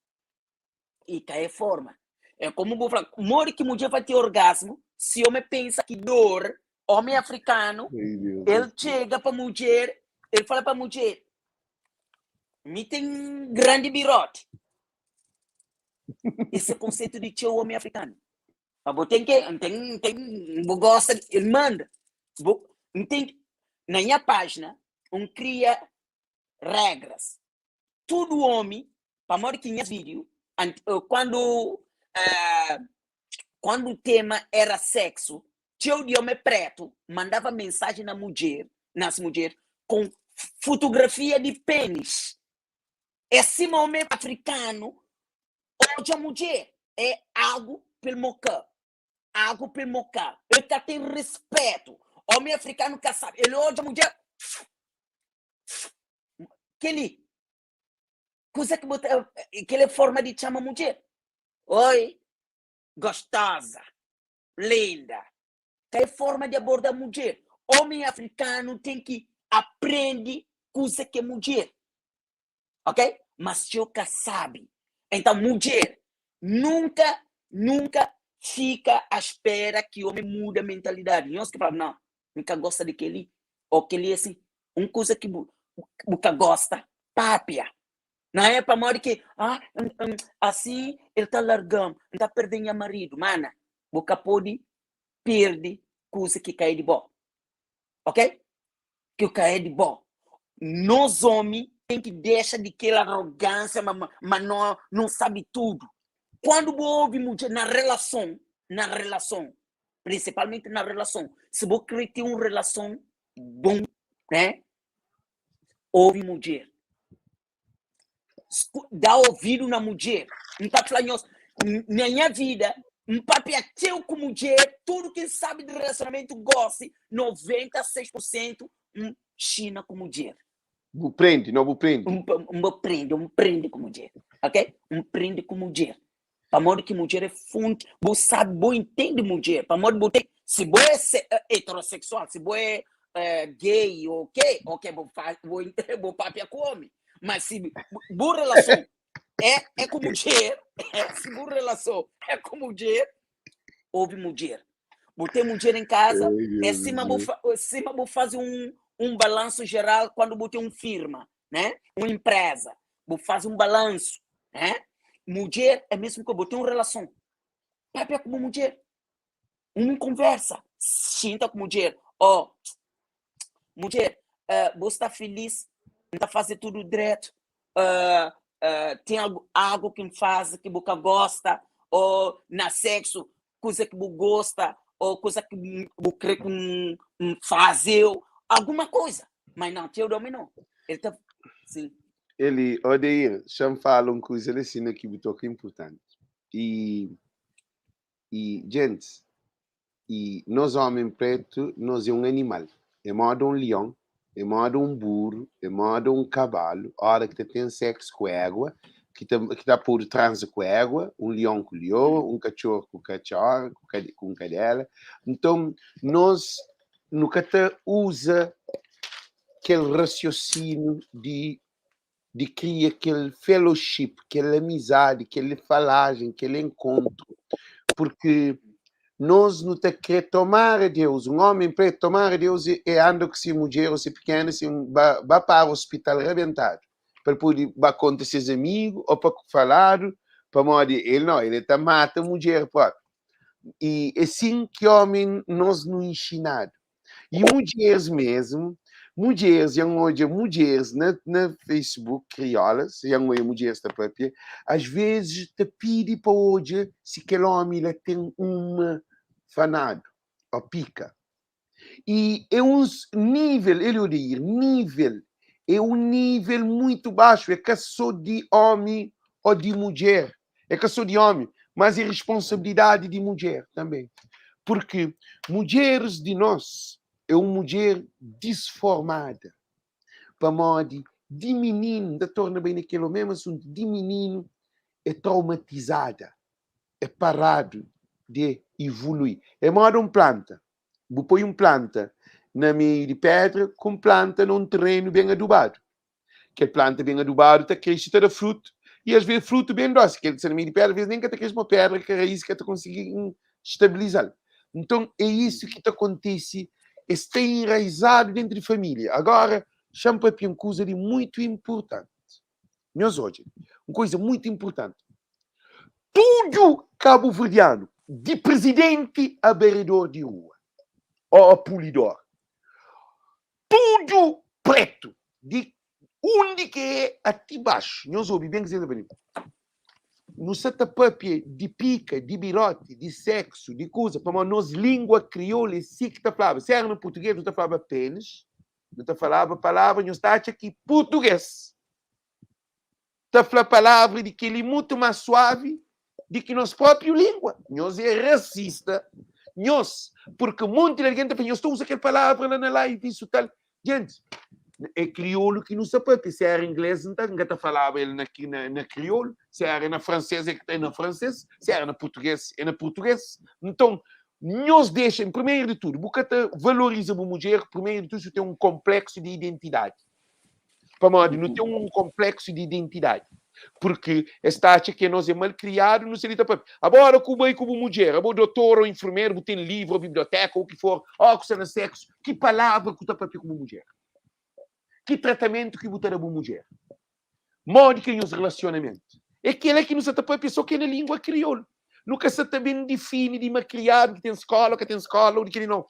S2: E cai forma. É como vou falar, more que mulher vai ter orgasmo, se homem pensa que dor, homem africano, ele chega para mulher, ele fala para mulher, me tem grande birote. Esse é o conceito de teu homem africano. Mas tem que, tem, tem, gosta, ele manda. Tem, na minha página, um cria regras. Todo homem, para mostrar que minha vídeo, quando o tema era sexo, tio de homem preto mandava mensagem na mulher, nas mulheres, com fotografia de pênis. Esse homem africano, hoje a mulher é algo pelo moca. Algo pelo moca. Ele tá tem respeito. Homem africano que sabe. Ele hoje a mulher. Aquele. Coisa que bota, aquela forma de chamar mulher. Oi, gostosa, linda. Que forma de abordar mulher. Homem africano tem que aprender coisa que é mulher. Ok? Mas que sabe. Então, mulher, nunca, nunca fica à espera que o homem mude a mentalidade. Nós que falamos, não, nunca gosta de aquele, ou aquele assim, uma coisa que nunca gosta, papia. Não é para morrer que, assim, ele está largando, está perdendo o marido. Mana, você pode perder coisa que cai de bom. Ok? Que cai de bom. Nós, homens, tem que deixar de aquela arrogância, mas não sabe tudo. Quando ouve mulher na relação, principalmente na relação, se você quer ter uma relação bom, né? Ouve mulher. Dá ouvido na mulher. Não tá falando, na minha vida, um papiateu com mulher, tudo que sabe de relacionamento gosta, 96% China com mulher.
S1: Prende, não prende.
S2: Um prende com mulher, ok? Um prende com mulher. Para modo que mulher é fonte, você sabe, você entende mulher. Para modo que se você é heterossexual, se você é gay, ok, ok, vou papiar com homem. Mas se boa relação é com mulher, se boa relação é com mulher, ouve mulher. Botei mulher em casa, é cima vou fazer um balanço geral quando botei uma firma, né? Uma empresa. Vou fazer um balanço, né? Mulher é mesmo que eu botei uma relação. Papi é como mulher. Uma conversa. Sinta com mulher. Ó, oh, mulher, você está feliz, está fazendo tudo direito. Tem algo que me faz que você gosta, ou na sexo, coisa que você gosta, ou coisa que você crê que me faz, alguma coisa. Mas não, teu nome não. Ele tá, sim.
S1: Ele, Odeir, já me fala uma coisa assim aqui, que é importante. E, gente, e nós homem preto, nós é um animal. É modo um leão, é modo um burro, é modo um cavalo. A hora que tem sexo com égua, que tá por transa com égua, um leão com leoa, um cachorro com cachorro, com cadela. Então, nós nunca te usa aquele raciocínio de criar aquele fellowship, aquela amizade, aquela falagem, aquele encontro. Porque nós não te queremos tomar a Deus. Um homem preto tomar a Deus e anda com se mulher ou se pequena, assim, vai para o hospital arrebentado. Para poder vai contar seus amigos ou para falar, para morrer. Ele não, ele está mata a mulher própria. E assim que homem nós não ensinado. E mulheres mesmo, mulheres, eu olho mulheres na Facebook, criolas, eu olho mulheres da própria, às vezes te pede para hoje se aquele homem lá tem uma fanado, ou pica. E é um nível, ele odeia, nível, é um nível muito baixo, é que só de homem ou de mulher, é que só de homem, mas é responsabilidade de mulher também. Porque mulheres de nós é uma mulher disformada. Pamodi di mininu, ta torna bem naquele mesmo assunto, di mininu é traumatizada, é parado de evoluir. É moda um planta. Bu poi um planta na meio de pedra com planta num terreno bem adubado. Aquele planta bem adubado tá cresce, tá dá fruto, e às vezes fruto bem doce. Aquele que está no meio de pedra, às vezes nem que tá cresce uma pedra que a raiz que tá conseguir estabilizar. Então é isso que te acontece, está enraizado dentro de família. Agora, chama para uma coisa de muito importante. Meus hoje, uma coisa muito importante. Tudo cabo-verdiano, de presidente a vereador de rua, ou a polidor, tudo preto, de onde que é até baixo. Nós ouvi bem que você no seta papia de pica, de birote, de sexo, de coisa, para nós língua crioula, sim que tá falava. Se era no português, não tá falava pênis, não tá falava palavra, não está aqui português. Tá falando palavra de que ele é muito mais suave do que nossa própria língua. Nós é racista. Nós, porque um monte de gente fala, nós usa aquela palavra lá na live, isso tal. Gente, é crioulo que não sabe, se era inglês, então não tá falava ele na crioulo, se era na francês, é que tem na francês, se era na português, é na português. Então, nós deixem, primeiro de tudo, porque valoriza a mulher, primeiro de tudo, tem um complexo de identidade. Para modo, não tem um complexo de identidade. Porque esta acha que nós é mal criado, não seria para. Agora, como é como mulher, agora doutor ou enfermeiro, tem livro, biblioteca, ou o que for, oh, que está sexo, que palavra que está para como mulher? Que tratamento que botar a mulher? Modo que os relacionamentos. É aquele que nos está pessoa que é na língua crioula. Nunca se também define de uma criado que tem escola, que tem escola, ou de que não.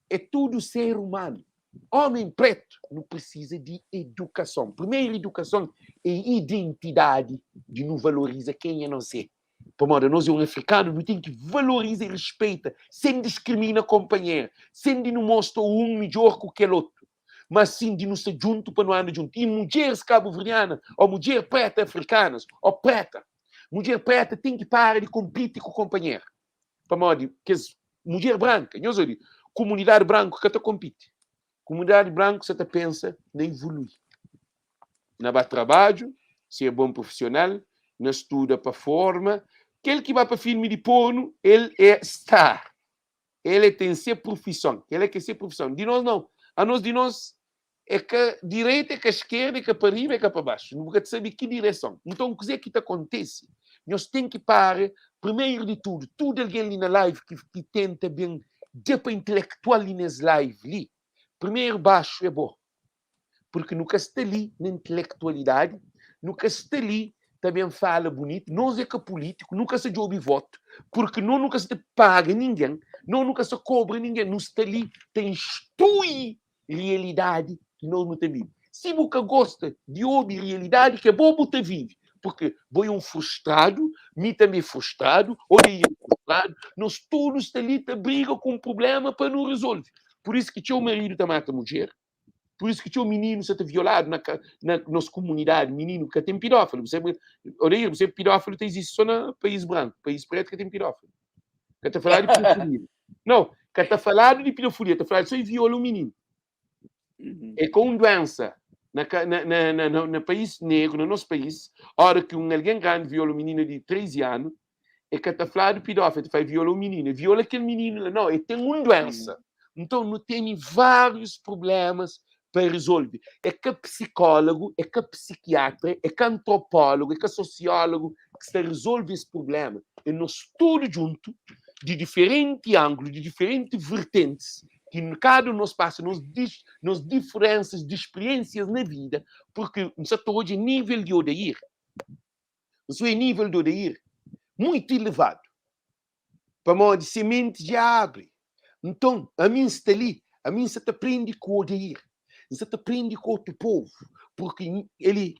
S1: É tudo ser humano. Homem preto não precisa de educação. Primeira educação é identidade de não valoriza quem é não ser. Por modo, nós é um africano, não tem que valorizar e respeita, sem discrimina companheiro, sem de não mostra um melhor que aquele outro, mas sim de não estar junto para não andar junto. E mulheres cabo-verdianas, ou mulher preta africanas, ou preta, mulher preta tem que parar de competir com o companheiro. Para modo, que mulher branca, nós olha, comunidade branca que até compete. Comunidade branca, você até pensa na evoluir. Na ba trabalho, ser bom profissional, na estuda para forma. Aquele que vai para filme de porno, ele é star. Ele tem ser profissão. Ele é que ser profissão. De nós não. A nós de nós é que a direita, é que a esquerda, é que para riba, é que para baixo. Nunca te sabe que direção. Então, o que é que te acontece? Nós temos que parar, primeiro de tudo, tudo alguém ali na live que tenta bem, de para intelectual ali nas live ali, primeiro baixo é bom. Porque nunca está ali na intelectualidade, nunca está ali também fala bonito, nós é que é político, nunca se ouve voto, porque não nunca se paga ninguém, não nunca se cobra ninguém, não está ali, tem instrui realidade que nós não temos. Se você gosta de ouvir realidade, que é bom você vive, porque foi um frustrado, mim também frustrado, ou ele é frustrado, nós todos está ali, tá briga com um problema para não resolver. Por isso que tinha o marido também mata a mulher, por isso que tinha o menino sendo violado na nossa comunidade, menino que tem pedófilo. Você, olha, você pedófilo tem existe só no país branco, país preto que tem pedófilo. Que está falando de pedofilia. Não, que está falando de pedofilia, está falando só de viola o menino. É com doença. Na país negro, no nosso país, a hora que um alguém grande viola um menino de 13 anos, é que está falando de pedófilo, vai violar o menino, viola aquele menino, não, ele tem uma doença. Então, não tem vários problemas para resolver. É que psicólogo, é que psiquiatra, é que antropólogo, é que sociólogo que se resolve esse problema. É nós todos juntos, de diferente ângulo, de diferentes vertentes, que cada um nos passa nos diferenças de experiências na vida, porque nós estamos hoje nível de Odair. Nós é nível de Odair muito elevado. Para modo de semente já abre. Então, a mim está ali, a mim se aprende com o Odair. Você aprende com outro povo, porque ele,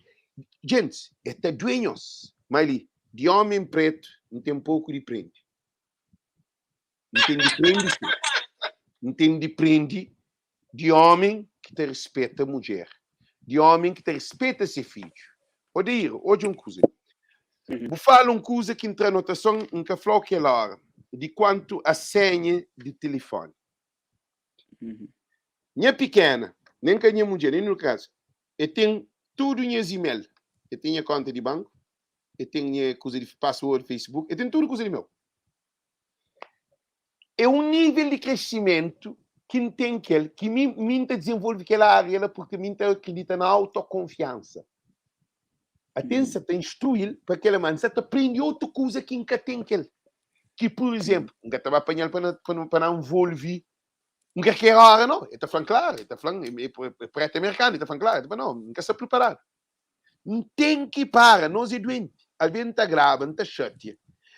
S1: gente, é tá duenhos, mas ele, de homem preto, não tem pouco de prende. Não tem de prende, sim. N ten di prende di ómi ki ta rispeta mudjer, di ómi ki ta rispeta se fidju. Odair, odja un kuza li. Bu fala un kuza ki N tra anotason, N ka fla-u kel óra, di kuantu a senha di tilifóni. Nha pikena, nen ka nha mudjer, nen nu kaza, e ten tudu nhas email, e ten nha konta di banku, e ten nha kuza di password Facebook, e ten tudu kuza di meu. É un nível di kresimentu ki N ten kel, ki mi, mi N ta dizenvolve kel ária la purki mi N ta akridita na autokonfiansa. Ate N sa ta instrui-l pa kel ma N sa ta prende otu kuza ki N ka ten kel. Ki, pur izénplu, N ka ta ba panha-l pa na, pa na, pa na nvolve N ka ker óra, no. El ta fla-m klaru, el ta fla-m, é, é pretu amerikanu, el ta fla-m klaru, el ta fla, no, N ka sta priparadu. N ten ki para, nos é duenti. Alvês N ta graba, N ta xatia,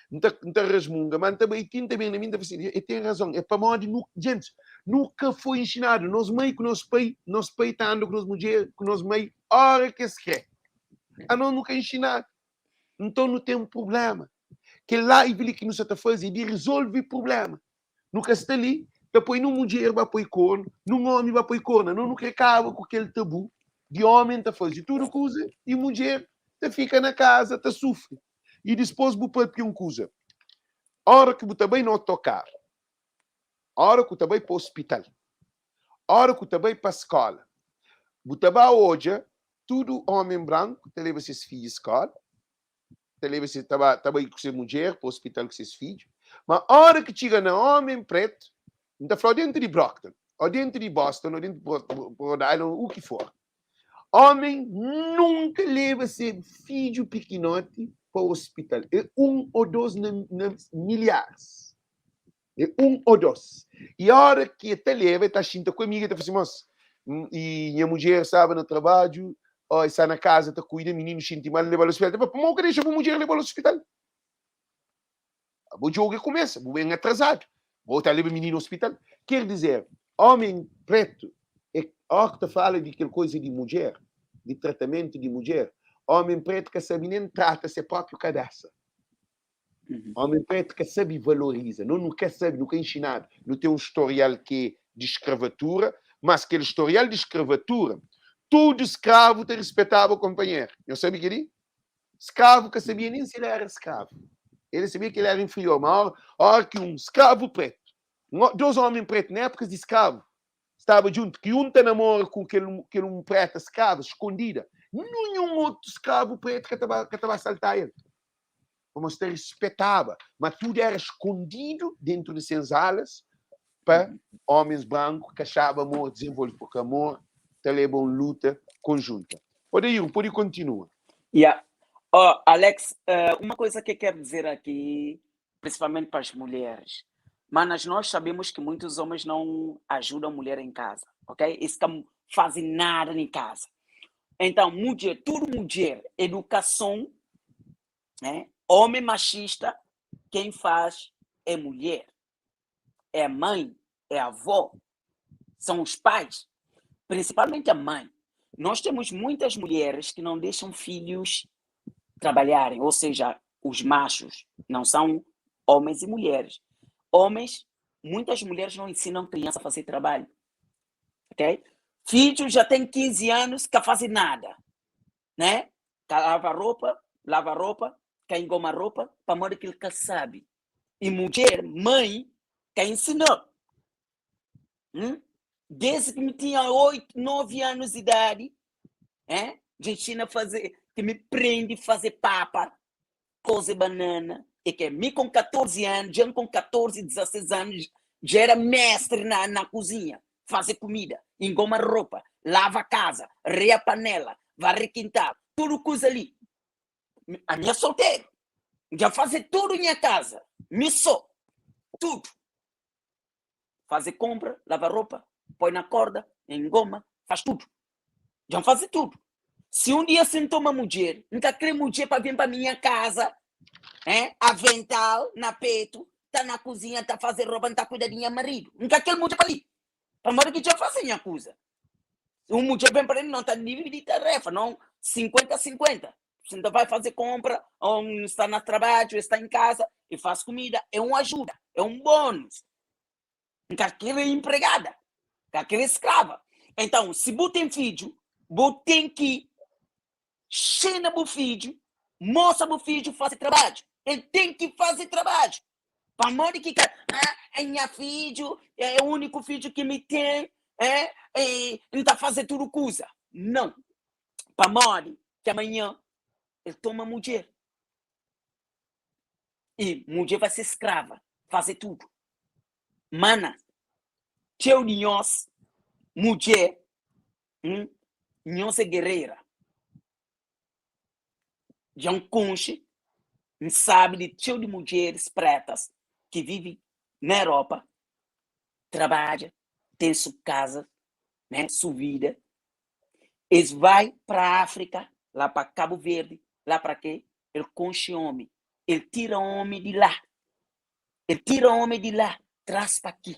S1: N ta, N ta rasmunga, ma N ta bai ti, N ta ben na mi, N ta fla sin, el ten razon. É pamodi nu, gentis, nu ka foi inxinadu. Nos mai ku nos pai, nos pai ta anda ku nos mudjer, ku nos mai, óra ki es krê. Anos nu ka inxinadu. Nton nu ten prubléma. Kel live li ki nu sa ta faze é di rezolve prubléma. Nu ka sta li ta poi nun mudjer ba poi kornu, nun omi ba poi korna. No nu kre kaba ku kel tabu di omen ta faze tudu kuza i mudjer ta fika na kaza ta sufri. I dispos bu papia un kuza, ora ki bu ta bai na otokaru, ora ku ta bai pa ospital, ora ku ta bai pa skola, bu ta ba odja tudu omen branku ta leba ses fidju skola, ta leba se ta ba ta bai ku se mudjer pa hospital ku ses fidju ma ora ki txiga na homen pretu N ta fla o dentu di Brockton o dentu di Boston o dentu di Rhode Island u ki for homen nunka leba se fidju pikinoti pa hospital é un o dos na, na milhares É un ô dos. I óra ki e ta leba, e ta xinta ku amiga, e ta fla si, Mos, i nha mudjer staba na trabadju, ó, e sta na kaza ta kuida, mininu xinti mal, N leba-l ospital. E ta fla, Pamodi bu ka dexa bu mudjer leba-l ospital? Bo djogu e kumesa, bu ben atrazadu, bo ta leba mininu ospital. Ker dizer, omi pretu, e óra ki ta fala di kel koza di mudjer, di tratamentu di mudjer, omi pretu ka sabe nen trata se própriu kabesa. Homi pretu ka sabe valoriza. No nu ka sabe, nu ka inxinadu. Nu ten un storial ki é di skravatura, mas kel storial di skravatura, tudu skravu ta rispetaba konpanheru. Nhos sabe kel-li? Skravu ka sabia nen si el éra skravu. El sabia ki el éra inferior, ma óra ki un skravu pretu, dos ómi pretu na épukas di skravu, staba djuntu, ki un ta namora ku kel kel un preta skrava skondida, ninhun otu skravu pretu ka ta ba ka ta ba salta el. Pamodi es ta rispetaba, ma tudu era skondidu dentru di senzalas pa homens branku ka xaba amor dizenvolve, porque amor ta leba un luta konjunta. Odair, pode kontinua.
S2: Yeah. Oh, Alex, uma coisa que quero dizer aqui, principalmente para as mulheres, manas, nós sabemos que muitos homens não ajudam a mulher em casa, ok? Eles não fazem nada em casa. Então, mulher, tudo mulher, educação, né? Homem machista, quem faz é mulher, é a mãe, é a avó, são os pais, principalmente a mãe. Nós temos muitas mulheres que não deixam filhos trabalharem, ou seja, os machos não são homens e mulheres. Homens, muitas mulheres não ensinam criança a fazer trabalho, ok? Filho já tem 15 anos, que fazem nada, né? Ka lava roupa, lava roupa, ka engoma roupa, pamodi que ele ka sabe. E mulher, mãe, ka ensinou. Hum? Desde que me tinha 8, 9 anos de idade, é? Já ensina a fazer, que me prende a fazer papa, cozer banana, e que me com 14 anos, já com 14, 16 anos, já era mestre na, na cozinha, fazer comida, engoma roupa, lava a casa, reia a panela, varre quintal, tudo coisa ali. A minha solteira, já fazer tudo em minha casa, me só, tudo. Fazer compra, lavar roupa, põe na corda, engoma, faz tudo. Já fazer tudo. Se um dia sentou uma mulher, nunca querer mulher para vir para minha casa, hein? Avental na peito, tá na cozinha, tá fazer roupa, tá cuidar de minha marido. Nunca quer mulher para ali. Para modo que já faz minha coisa. Um mulher vem para ele, não tá dividir tarefa, não 50-50. Você não vai fazer compra, ou está no trabalho, está em casa e faz comida. É uma ajuda, é um bônus. N ka kre empregada, N ka kre skrava. Então, si bu ten fidju, bu ten ki xina bu fidju, mostra bu fidju fase trabadju. El ten ki fase trabadju. Pamodi ki ka, ah, é nha fidju, é úniku fidju ki mi ten, é, e N ta faze tudu kuza. Não. Pamodi ki amanhã el toma mudjer. E mudjer vai ser skrava, faze tudu. Mana, txeu di nhos mudjer, hum, nhos é guerreira. Dja N konxe, N sabe di txeu di mudjeris pretas ki vive na Europa, trabadja, ten su kaza, né, su vida. Es vai pra Áfrika, la pa Kabu Verdi, la pra ke, el konxe omi, el tira omi di la, el tira omi di la, tras pa ki.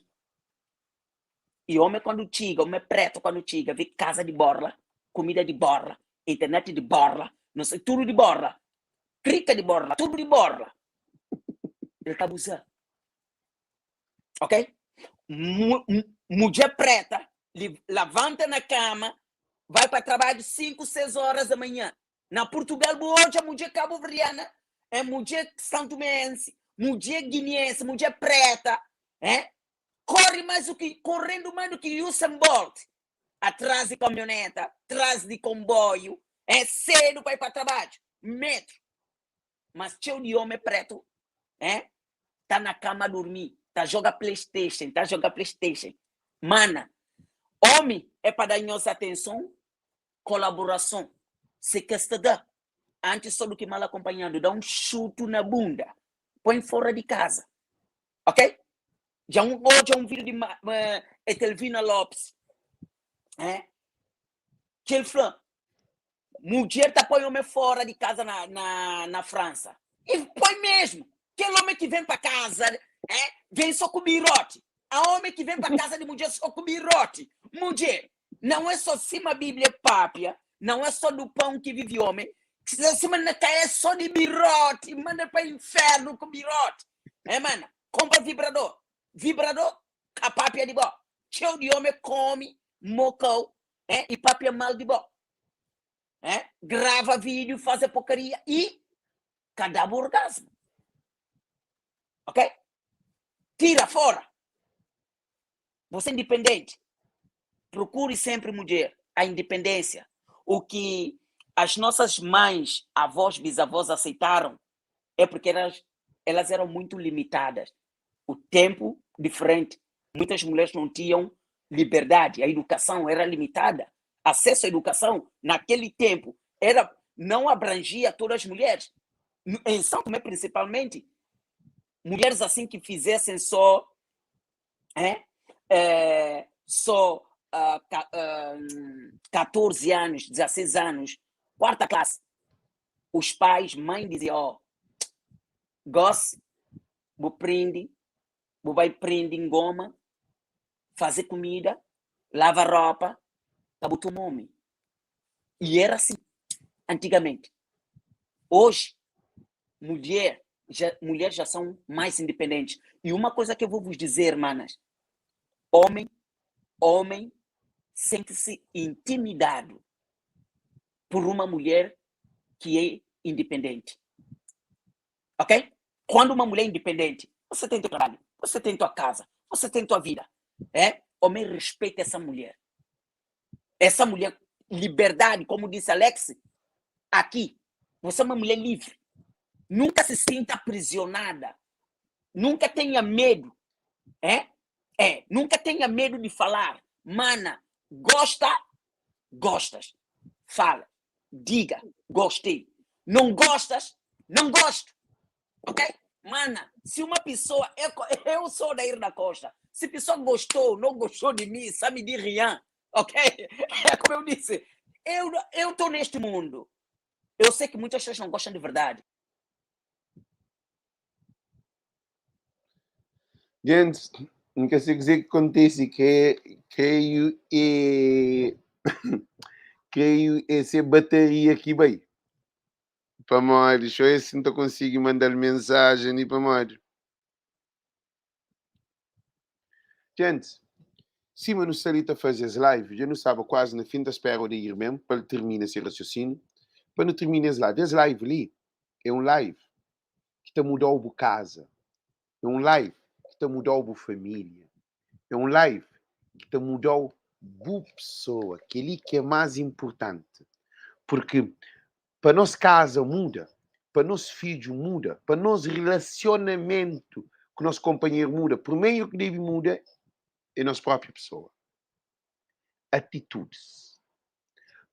S2: I omi kandu txiga, omi pretu kandu txiga, vi kaza di borla, kumida di borla, internet di borla, no sei, tudu di borla, krika di borla, tudu di borla. El ta abuza. Ok? Mudjer preta li lavanta na kama, vai pa trabadju 5, 6 horas da manhã. Na Purtugal bu odja mudjer kabuverdiana, é mudjer santomense, mudjer guineense, mudjer preta, é korre mais do que correndo mais do que Usain Bolt atrás di kamioneta, atrás di komboiu, é cedo pa ir pa trabadju, metro. Mas txeu di omi pretu, é ta na kama durmi, ta joga PlayStation, ta joga PlayStation. Mana, omi é pa da nhos atenson, kolaborason, se kes ta da, antis só do ki mal akompanhadu, da un xutu na bunda, põe fora di kaza, ok? Dja un odja un vídeo di Etelvina Lopes, é, ki el fla, mudjer ta põe omi fora di kaza na, na, na Fransa. E põe mesmo. Kel omi ki vem pa kaza, é, vem só ku biroti. A omi ki vem pa kaza di mudjer só ku biroti. Mudjer, não é só sima Bíblia papia, não é só do pão que vive homem, sima na ka é só di biroti, manda pa inferno ku biroti. É, mana, compra vibrador. Vibrador ka papia di bo. Txeu di omi come, mocau, é, e papia mal di bo. É, grava vídeo, faze porcaria e ka da-bu orgasmo. Ok? Tira fora. Você é independente. Procure sempre, mulher, a independência. O que as nossas mães, avós, bisavós aceitaram é porque elas, elas eram muito limitadas. O tempo diferente. Muitas mulheres não tinham liberdade, a educação era limitada. Acesso à educação naquele tempo era não abrangia todas as mulheres. Em São Tomé, principalmente, mulheres assim que fizessem só é, é, só uh, 14 anos, 16 anos, quarta classe, os pais, mãe diziam, ó, oh, gosto, vou prende, vou vai prende em goma, fazer comida, lava roupa, para botar um homem. E era assim, antigamente. Hoje, mulher, já, mulheres já são mais independentes. E uma coisa que eu vou vos dizer, manas, homem, homem sente-se intimidado por uma mulher que é independente. Ok? Quando uma mulher é independente, você tem teu trabalho, você tem tua casa, você tem tua vida. É? Homem respeita essa mulher. Essa mulher, liberdade, como disse Alex, aqui, você é uma mulher livre. Nunca se sinta aprisionada. Nunca tenha medo. É? É, nunca tenha medo de falar. Mana, gosta, gostas. Fala, diga, gostei. Não gostas, não gosto. Ok? Mana, se uma pessoa. Eu, eu sou da da Costa. Se a pessoa gostou, não gostou de mim, sabe de Rian. Ok? É como eu disse. Eu estou neste mundo. Eu sei que muitas pessoas não gostam de verdade.
S1: Gente, N ka sei kuzê ki kontise Kreio é Kreio é se bateria ki bai Pamodi xo é si N ta konsigi manda-l mensajen li pamodi. Gente, sima nu sta li ta faze es live, dja nu staba kuazi na fin, ta spera Odair ben pa el tirmina se rasiosíniu, pa nu tirmina es live. Es live li é un live ki ta muda-u bu kaza, é un live ki ta muda-u bu família, é un live ki ta muda-u bu pesoa. Kel-li ki é más inportanti, purki pa nos kaza muda, pa nos fidju muda, pa nos relasionamentu ku nos konpanheru muda, primeru ki debe muda é nos própi pesoa. Atitudis.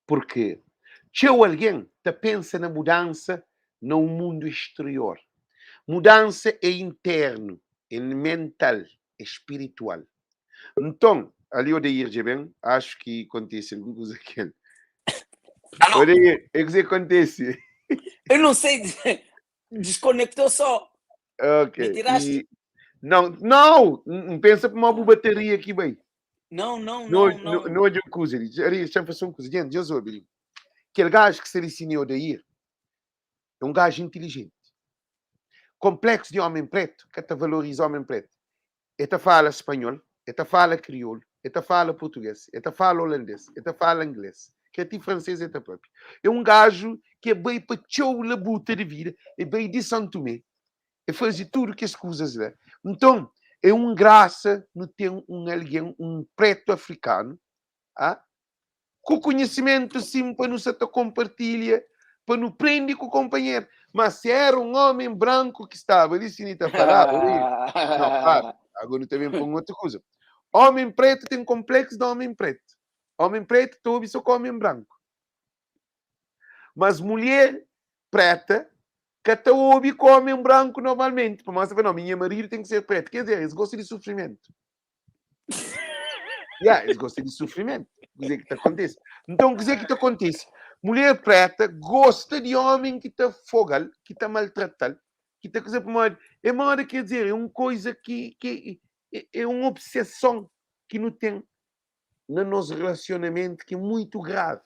S1: Purki txeu algen ta pensa na mudansa na un mundu exterior. Mudansa é internu, é mental, é spiritual. Nton, ali Odair dja ben, axu ki kontise algun kuza ku el.
S2: Alô?
S1: Odair, é kuzê ki kontise?
S2: Eu não sei, desconectou só.
S1: Ok.
S2: Me tiraste?
S1: E, não, não, N pensa pamodi bu bateria ki bai.
S2: Não, não,
S1: No,
S2: não,
S1: no,
S2: não.
S1: no odja un kuza li. Ali, xa-m fase un kuza. Gente, dja obi li. Kel gaju ki sta li sini Odair é un gaju intilijenti. Konpleksu di omen pretu ka ta valoriza omen pretu. E ta fala spanhol, e ta fala kriolu, e ta fala purtugês, e ta fala olandês, e ta fala inglês, ki ti fransês e ta papia. É un gaju ki e bai pa txeu labuta di vida, e bai di São Tomé, e faze tudu kes kuzas la. Nton, é un grasa nu ten un algen, un pretu afrikanu, a Ku konhisimentu sin pa nu sa ta konpartilha, pa nu prende ku konpanheru. Ma si era un omen branku ki staba li, si ni ta falaba, ui, no, para, ago nu ta ben pa un otu kuza. Omen pretu ten konpleksu di omen pretu. Omen pretu ta obi so ku omen branku. Mas mulher preta ka ta obi ku omen branku normalmenti, pamodi ta fla, no, mi nha maridu ten ki ser pretu. Ker dizer, es gosta di sufrimentu. Yeah, es gosta di sufrimentu. Kuzê ki ta kontise? Nton, kuzê ki ta kontise? Mulher preta gosta di omen ki ta foga-l, ki ta maltrata-l, ki ta kuze pamodi é moda, ker dizer, é un koisa ki, ki é un obseson ki nu ten na nos relasionamentu ki é muitu gravi.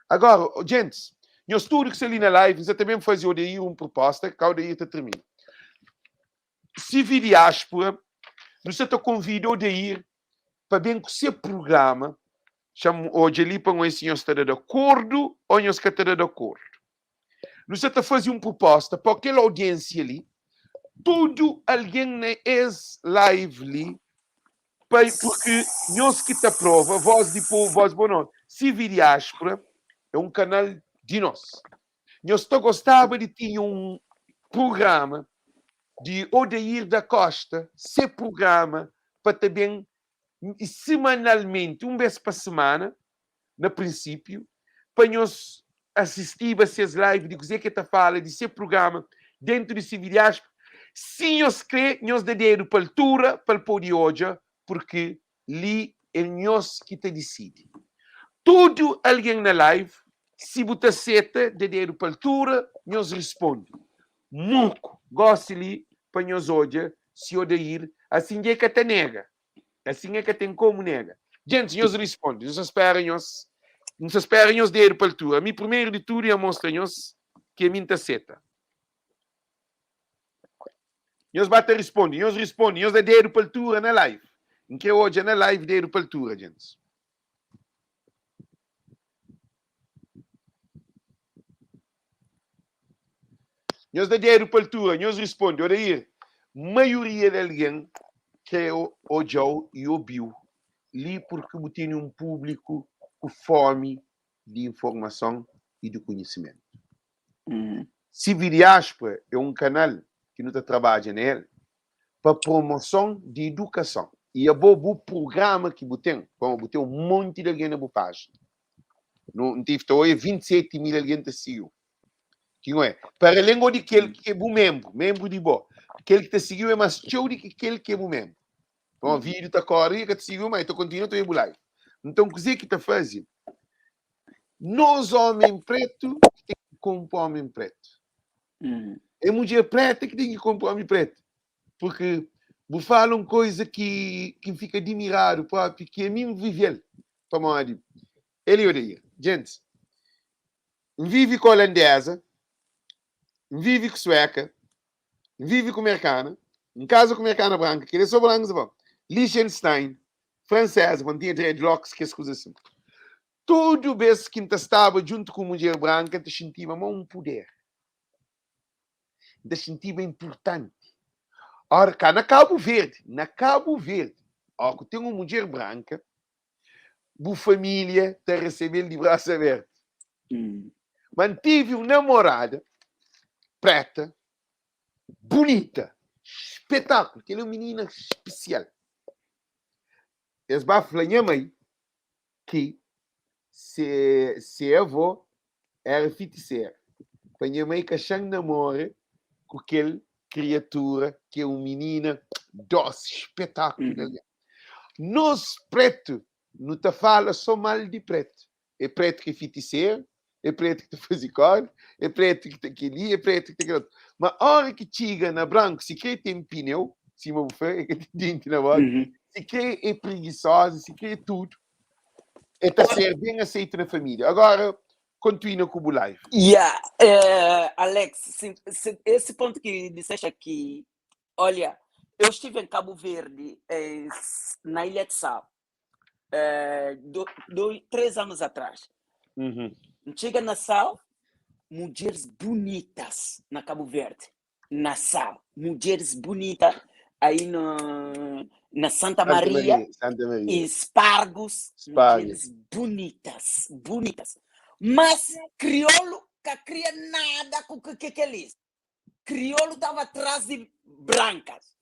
S1: Agora, gentis, nhos tudu ki sta li na live, N sa ta ben faze Odair un proposta, ka Odair ta termina. CV Diáspora, nu sta ta konvida Odair pa ben ku se prugrama. Xa-m odja li pa N oe si nhos ta da di akordu ô nhos ka ta da di akordu. Nu sta ta faze un pruposta pa kel audiênsia li, tudu algen na es live li, pa, purki nhos ki ta prova, Voz di Povu, Voz di Povu nau, CV Diáspora é un kanal di nos. Nhos ta gostaba di tinha un prugrama di Odair da Costa, se prugrama pa ta ben semanalmenti, un bes pa semana, na prinsipiu, pa nhos asistiba ses live di kuze ke ta fala di se prugrama dentu di CV Diaspora. Si nhos kre, nhos da dedu pa altura pa el pode odja, purki li é nhos ki ta disidi. Tudu algen na live, si bu ta seta, da dedu pa altura, nhos risponde. Muku, gosi li pa nhos odja si Odair asin dja e ka ta nega. Asin e ka ten komu nega. Gentis, nhos risponde. Nu sa spera nhos, nu sa spera nhos dedu pa altura. Ami, primeru di tudu, N mostra nhos ki ami N ta seta. Nhos ba ta risponde, nhos risponde, nhos da dedu pa altura na live. N kre odja na live dedu pa altura, gentis. Nhos da dedu pa altura, nhos risponde. Odair, maioria di algen kre odja-u i obi-u li purki bu tene un públiku ku fómi di informason i di konhisimentu. CV Diáspora é un kanal ki nu ta trabadja na el pa promoson di idukason. I abo bu prugrama ki bu ten, pamodi bu ten un monti di algen na bu pájina. Nu, N tive ta oia 27 mil algen ta sigiu. Ki nho é? Para alén go di kel ki é bu menbru, menbru di bo. Kel ki ta sigiu é más txeu di ki kel ki é bu menbru. Pamodi vídiu ta kóre i ka ta sigiu, má e ta kontinua ta oia bu live. Nton, kuzê ki ta faze? Nos omen pretu ki ten ki konpo omen pretu. É mudjer preta ki ten ki konpo omi pretu. Porque bu fala un koisa ki ki N fika dimiradu propi, ki ami N vive-l. Pamodi el odeia. Gentis, N vive ku olandeza, N vive ku sueka, N vive ku merkana, N kaza ku merkana branka, kel-li é so branku, Liechtenstein, franseza, quando tinha dreadlocks, kes kuza assim. Tudu bes ki N ta staba djuntu ku mudjer branka, N ta xintiba ma un puder. N ta xintiba inpurtanti. Ora, ka na Kabu Verdi, na Kabu Verdi, óra ku ten un mudjer branka, bu família ta resebe-l di brasu abertu. Ma N tevi un namorada préta, bunita, spetaklu, kel-li é un minina spesial. Es ba fla nha mai ki se se avó éra fitisera, pa nha mai ka xa-m namora ku kel kriatura ki é un minina dósi, spetaklu di algen. Nos pretu nu ta fala só mal di pretu. É pretu ki é fitiseru, é pretu ki ta faze kóre, é pretu ki ta kel-li, é pretu ki ta kel otu. Ma óra ki txiga na branku, sikrê ten pineu, sima bu fla, é ka ten denti na bóka, sikrê é prigisoza, sikrê é tudu, é ta ser ben aseitu na família. Agora, kontinua ku bu live.
S2: Yeah, Alex, se, esse ponto que disseste aqui, olha, eu estive em Cabo Verde, na Ilha de Sal, 2, 3 anos atrás. Chega na Sal, mulheres bonitas na Cabo Verde, na Sal, mulheres bonitas aí no, na Santa
S1: Santa
S2: Maria,
S1: Maria, Santa Maria.
S2: em Espargos,
S1: Espargos.
S2: mulheres bonitas, bonitas. Mas crioulo que cria nada com o que que eles. Crioulo estava atrás de brancas.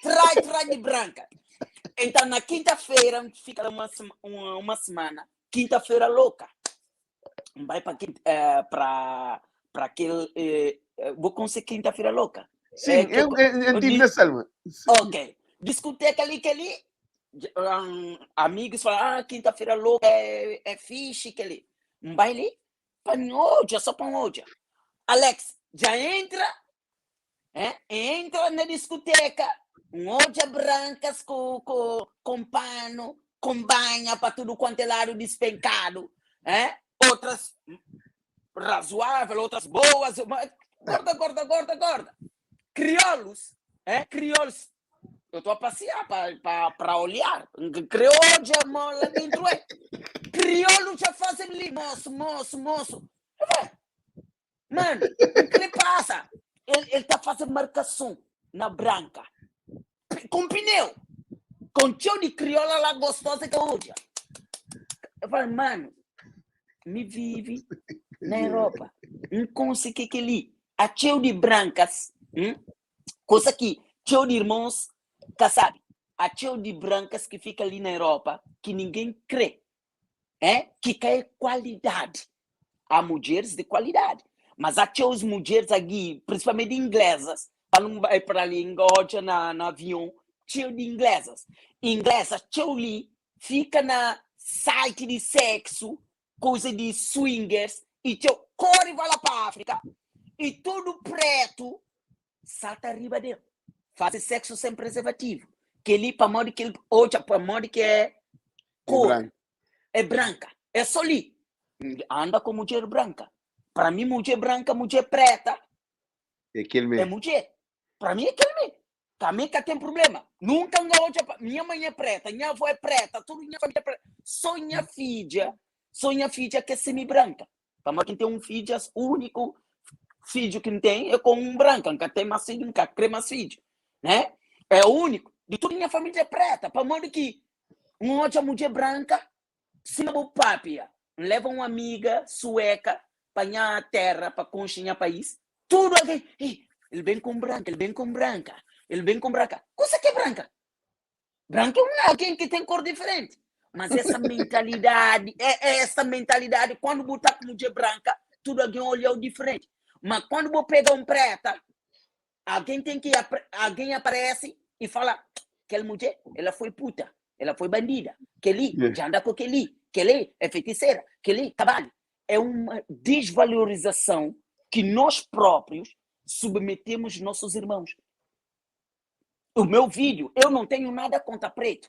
S2: Trai, trai de branca. Então, na quinta-feira, fica uma semana, quinta-feira louca. Vai para aquele. Vou conseguir quinta-feira louca.
S1: Sim,
S2: É, que
S1: eu tive na Salma.
S2: Ok. Discoteca ali, que ali. Amigos falam, ah, quinta-feira louca é fixe, que ali. Vai ali, para hoje, só para hoje. Alex, já entra, é? Entra na discoteca, um hoje brancas com pano, com banha para tudo quanto é lado despencado, é? Outras razoáveis, outras boas, mas gorda, gorda, gorda, gorda. Crioulos, é? Crioulos. Eu estou a passear para olhar. Crioulo já lá dentro é. Crioulo já fazem ali, moço, moço, moço. Mano, o que lhe passa? Ele tá fazendo marcação na branca. Com pneu. Com tio de crioula lá gostosa que hoje. Eu falo, mano, me vive na Europa. Não consegui que ali. A tio de brancas, coisa que tio de irmãos, que sabe? A tio de brancas que fica ali na Europa, que ninguém crê. É? Que cai qualidade. Há mulheres de qualidade. Mas há tios mulheres aqui, principalmente inglesas, para não vai para ali em Goja, na avião, tio de inglesas. Inglesas, tio ali, fica na site de sexo, coisa de swingers, e tio corre e vai lá para a África, e tudo preto, salta arriba dele. Faz sexo sem preservativo. Que ele, para modo que ele, hoje, para modo que é cor,
S1: É branca.
S2: É branca. É só ali. Anda com mulher branca. Para mim, mulher branca, mulher preta.
S1: É aquele mesmo.
S2: É mulher. Para mim, é aquele mesmo. Também que tem problema. Nunca minha mãe é preta, minha avó é preta, toda minha família é preta. Só minha filha, só minha filha que é semi-branca. Para quem tem um filho, o único filho que não tem é com um branco, nunca tem mais filho, nunca cria mais filho. Né? É o único. De toda minha família é preta. Para modo que uma outra mulher branca, se não papia, leva uma amiga sueca para minha terra, para construir país, tudo alguém, ei, ele vem com branca, ele vem com branca, ele vem com branca. Coisa que é branca? Branca é alguém que tem cor diferente. Mas essa mentalidade, é essa mentalidade, quando botar com mulher branca, tudo alguém olha o diferente. Mas quando vou pegar um preta, alguém tem que alguém aparece e fala, aquela mulher, ela foi puta, ela foi bandida, que ali, já anda com aquele, que ali é feiticeira, que ali, trabalho. É uma desvalorização que nós próprios submetemos nossos irmãos. O meu vídeo, eu não tenho nada contra preto.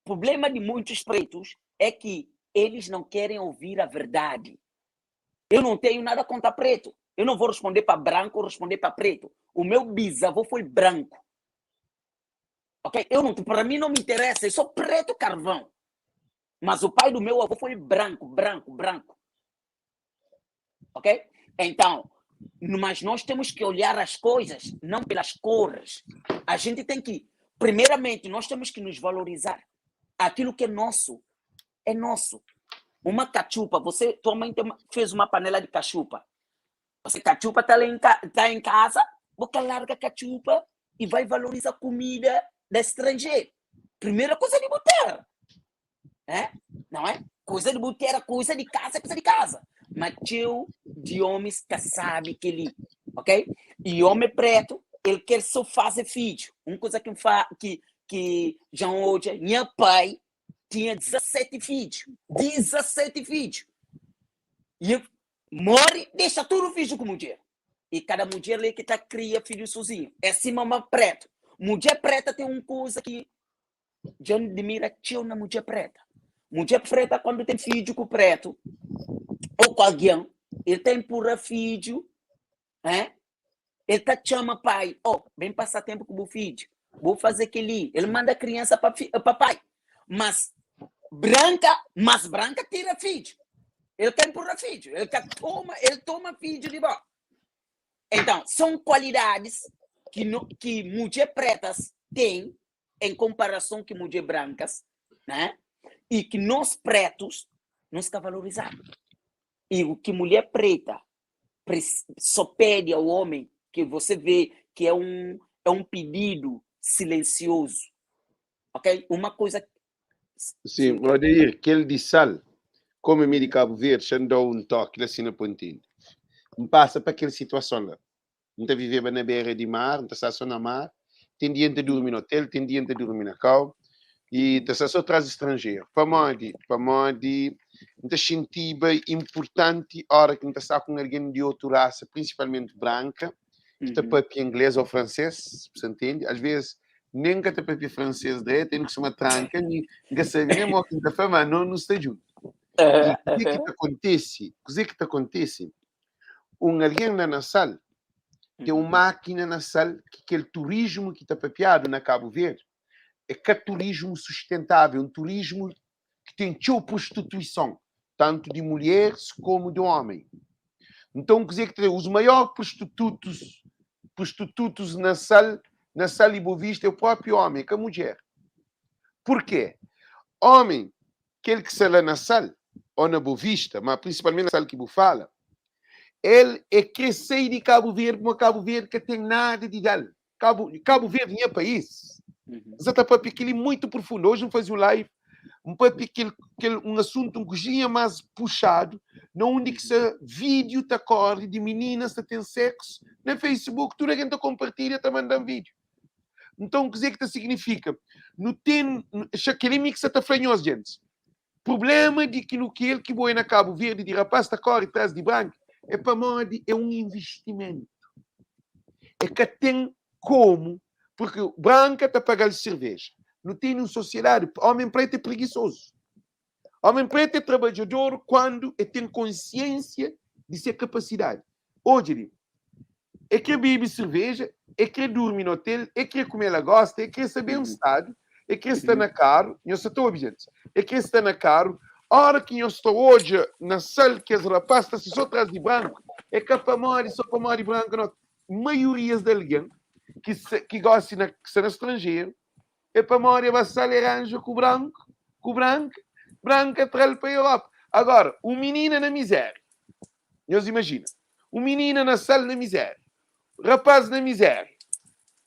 S2: O problema de muitos pretos é que eles não querem ouvir a verdade. Eu não tenho nada contra preto. Eu não vou responder para branco ou responder para preto. O meu bisavô foi branco. Ok? Eu não, para mim não me interessa, eu sou preto carvão. Mas o pai do meu avô foi branco, branco, branco. Ok? Então, mas nós temos que olhar as coisas não pelas cores. A gente tem que, primeiramente, nós temos que nos valorizar. Aquilo que é nosso, é nosso. Uma cachupa, você, tua mãe fez uma panela de cachupa. Você cachupa está em, tá em casa, você larga a cachupa e vai valorizar a comida da estrangeira. Primeira coisa de botar. É? Não é? Coisa de boteira, coisa de casa, coisa de casa. Mas tio de homens que sabe que ele, ok? E homem preto, ele quer só fazer filho. Uma coisa que fa, que que já hoje, meu pai tinha 17 filhos. 17 filhos. E morre, deixa tudo filho com mulher. E cada mulher ali que tá cria filho sozinho. É assim, mamãe preta. Mulher preta tem uma coisa que já admira tio na mulher preta. Mulher preta, quando tem filho com preto, ou com alguém, ele tem empurra filho, né? Ele tá chama pai, oh, vem passar tempo com o filho, vou fazer aquele. Ele manda a criança para papai. Mas branca, mas branca tira filho. Ele quer empurrar filho, ele quer toma, ele toma filho de volta. Então, são qualidades que, no, que mulheres pretas têm em comparação com mulheres brancas, né? E que nós pretos não está valorizado. E o que mulher preta só pede ao homem, que você vê que é um pedido silencioso, ok? Uma coisa...
S1: Sim, Odair, que ele disse sal, como é de Cabo Verde, já dou um toque assim na pontinha. Me passa para aquela situação lá. Não está vivendo na beira de mar, não está só na mar, tem dia de dormir no hotel, tem dia de dormir na cal, e está só traz estrangeiro. Para mim, para mim, não senti bem importante a hora que não está com alguém de outra raça, principalmente branca, que está para inglês ou francês, você entende? Às vezes, nem que está para francês direito, tem que ser uma tranca, nem que sabe nem o que está falando, não, não está junto. E o que que acontece? O que que acontece? Um alguém lá na sala, tem uma máquina na sala que aquele turismo que está papeado na Cabo Verde é que é turismo sustentável, um turismo que tem tchau prostituição, tanto de mulheres como de homem. Então, quer dizer que os maiores prostitutos na sala e Boa Vista é o próprio homem, que a mulher. Por quê? Homem, aquele que está lá na sala, ou na Boa Vista, mas principalmente na sala que fala, ele é crescer de Cabo Verde, mas Cabo Verde que tem nada de dar. Cabo Verde é país. Você está para aquele muito profundo. Hoje não fazia um live, um aquele, um assunto um cozinha mais puxado, não onde que se vídeo tá corre de meninas que tem sexo no Facebook, tudo a gente compartilha, está mandando vídeo. Então, o que é que significa? Não tem, aquele mix está falando, gente. Problema de que no que ele que boi na Cabo Verde de rapaz está corre atrás de branco, é para mim é um investimento. É que tem como, porque branca está pagando cerveja. Não tem uma sociedade. Homem preto é preguiçoso. Homem preto é trabalhador quando ele tem consciência de sua capacidade. Hoje, é que bebe cerveja, é que dorme no hotel, é que comer lagosta, é que saber um estado, é que está na carro, eu estou obediente, é que está na carro, a hora que eu estou hoje na sala que as rapazes estão só atrás de branco, é que para morrer, só para morrer branco, não. Maioria de alguém que, se, que gosta na, que está no estrangeiro, é para morrer a sala laranja com branco, com branco, branca traz para a Europa. Agora, o menino na miséria, nós imagina, o menino na sala na miséria, rapaz na miséria,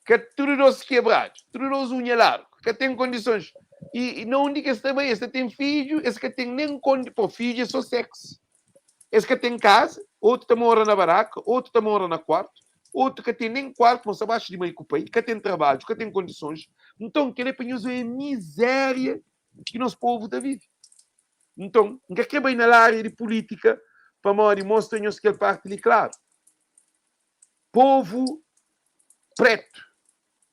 S1: que é tudo doce quebrado, tudo doce unha largo, que tem condições. E não onde que esse também, esse tem filho, esse que tem nem condições, pô, filho é só sexo. Esse que tem casa, outro está morando na barraca, outro está morando na quarto, outro que tem nem quarto, mas abaixo de meio com que tem trabalho, que tem condições. Então, que ele é miséria que nosso povo está vive. Então, não quer bem na área de política para morrer mostra-nos que parte ali claro. Povo preto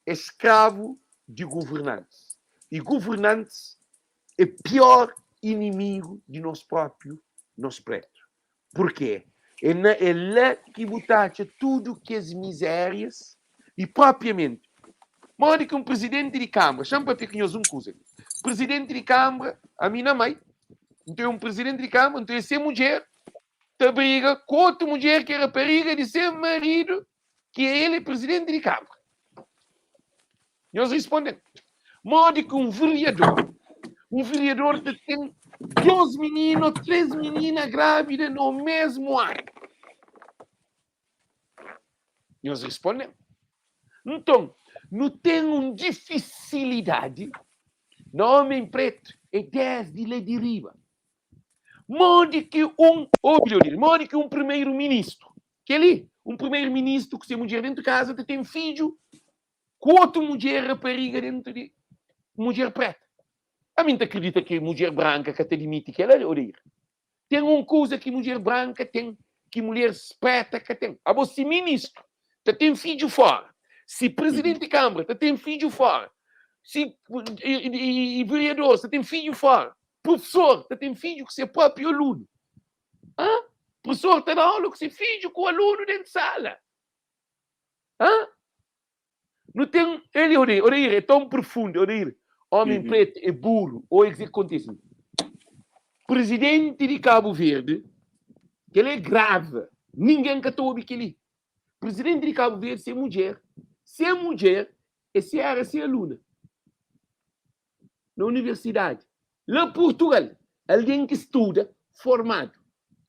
S1: é escravo de governantes. E governantes é pior inimigo de nosso próprio, nosso preto. Por quê? É, na, é lá que botacha tudo que as misérias e propriamente. Modi ki un prizidenti di kanbra, xa-m papia ku nhos un kuza li, prizidenti di kanbra, ami na mai, nton é un prizidenti di kanbra, nton é se mudjer ta briga ku otu mudjer ki é rapariga di se maridu, ki é el é prizidenti di kanbra. Nhos risponde-m, modi ki un veriador, un veriador ta ten dos mininu ô três minina grávida na mesmu anu? Nhos risponde-m. Nton, nu ten un difisilidadi na omen pretu, é desdi la di riba. Modi ki un, obi Leonir, modi ki un primeru ministru, kel-li, un primeru ministru ku se mudjer dentu kaza ta ten fidju ku otu mudjer rapariga dentu di mudjer preta? Ami N ta kridita ki mudjer branka ka ta dimiti kel-la, Odeir. Ten un kuza ki mudjer branka ten ki mulheres preta ka ten. Abo si ministru ta ten fidju fora, si presidenti di kanbra ta ten fidju fora, si i vereadores ta ten fidju fora, profesor ta ten fidju ku se propi alunu. Hã? Profesor ta da aula ku se fidju ku alunu dentu sala. Hã? Nu ten el Odair, Odair é tão profundo, Odair, homem preto é burro, oi kuzê ki kontise? Presidente di Cabo Verde, kel-li é grave, ningen ka ta obi kel-li. Presidente di Cabo Verde se mudjer, se mudjer é se era se aluna na universidade, la Portugal, algen ki studa, formadu,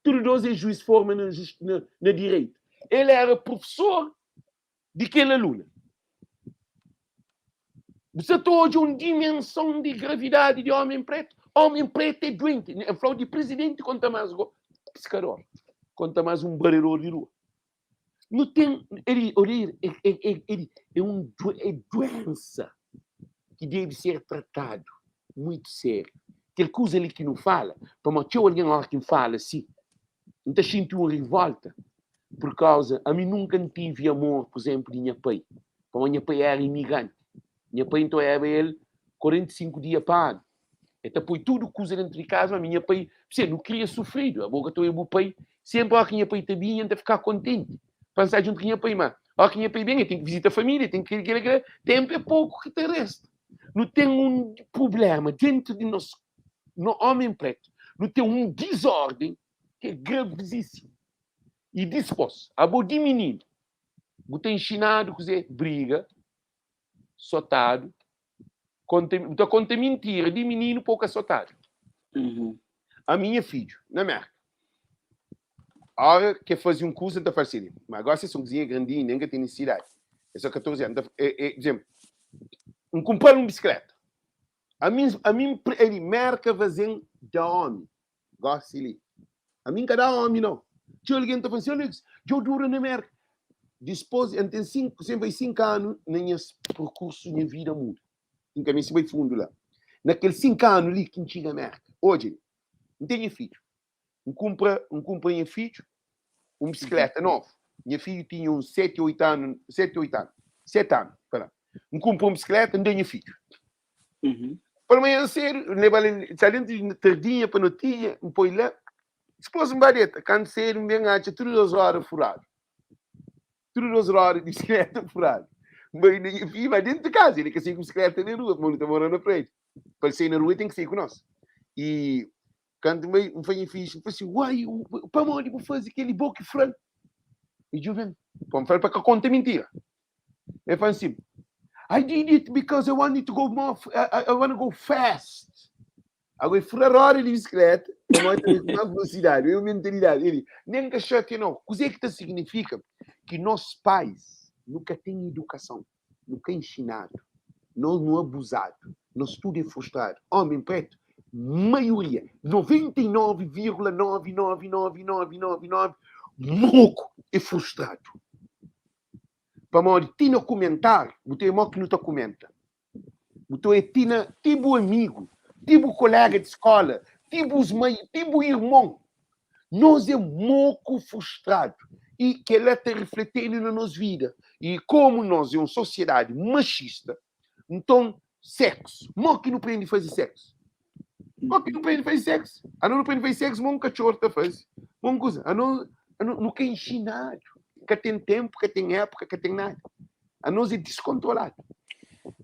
S1: tudu dos é juiz, forma na na direito, el era professor di kel aluna. Bu sa ta odja un dimenson di gravidadi di omen pretu. Omen pretu é duenti. N fla-u di prizidenti konta más go piskador, konta más un baredor di rua. Nu ten, Edi, Odeir, é, é, é, Edi, é un é duensa ki debe ser tratadu muitu sériu. Kel kuza li ki nu fala, pamodi txeu algen óras ki N fala si, N ta xinti un rivolta pur kauza ami nunka N tivi amor, pur izénplu, di nha pai, pamodi nha pai éra imigranti. Nha pai nton éra el 45 dia pa anu. El ta poi tudu kuza déntu di kaza, ma mi nha pai, p'sê, nu kria sufridu. Abo ka ta oja bu pai, sénpri óras ki nha pai ta binha N ta fika kontenti pa N sta djuntu ku nha pai, má óras ki nha pai ben el ten ki vizita família, el ten ki kel-la, kel-la, ténpu é poku ki ta resta. Nu ten un prubléma déntu di nos No omen pretu nu ten un dizorden ki é gravizisimu. I dispos, abo di mininu, bu ta inxinadu kuzê? Briga, sotadu, konta, bu ta konta mintira di mininu pa bu ka sotadu. Ami nha fidju, na Merka, ora ke faze un kuza, N ta fla si, ma gosi es un kuzinha grandinhu, nen ka ten nisisidadi, é so 14 anu, N ta, é, é, por izénplu, N kunpra-l un bisikleta, Ami ami n pre eli merka vazen da omi gosi li ami n ka da omi nau txeu algen ta fla si Alex dja dura na merka dispos n ten 5 sen bai 5 anu na nhas perkursu nha vida muda n ka meste bai fundu la na kel 5 anu li ki n txiga merka odja li n ten nha fidju N kunpra, N kunpra nha fidju un bisikleta novu. Nha fidju tinha uns seti, oitu anu, seti, oitu anu, seti anu, pa la. N kunpra un bisikleta, N da nha fidju. Palmanhan sedu, N leba-l el, sa dentu di tardinha pa notinha, N poi la. Dipôs N ba deta. Kantu sedu, N ben atxa tudu dos roda furadu. Tudu dos roda di bisikleta furadu. N bai na nha fidju, ba dentu di kaza, el ka sai ku bisikleta na rua, pamodi nu ta mora na prédiu. Pa el sai na rua, el ten ki sai ku nos. I Kantu N bai, N fla nha fidju, N fla si, Uai, pamodi bu faze kel-li? Bo ki fla-l. I djobe-m. Pô, N fla-l pa ka konta mintira. El fla-m si, I did it because I wanted to go more, I, I want to go fast. Agora, el fura roda di bisikleta, pamodi ta bai ku más velosidadi. É un mentalidadi. Ele, nen ka xatia nau. Kuzê ki ta signifika? Ki nos pais nu ka ten idukason, nu ka inxinadu, nos nu abuzadu, nos tudu é frustradu. Omi pretu, maioria, 99,99999 moku é frustradu. Pamodi ti na kumentáriu, bu ta mó ki nu ta kumenta. Bu ta oia ti na ti bu amigu, ti bu kolega di skola, ti bus mai, ti bu irmon. Nos é moku frustradu i kel-la ta rifletenu na nos vida. I komu nos é un sosiedadi maxista, nton seksu, mo ki nu prende faze seksu? Mo ki nu prende faze seksu? Ano nu prende faze seksu mo un katxor ta faze, mo un kuza. Ano, ano nu ka inxinadu, ka ten tenpu, ka ten épuka, ka ten nada. Anos é diskontroladu.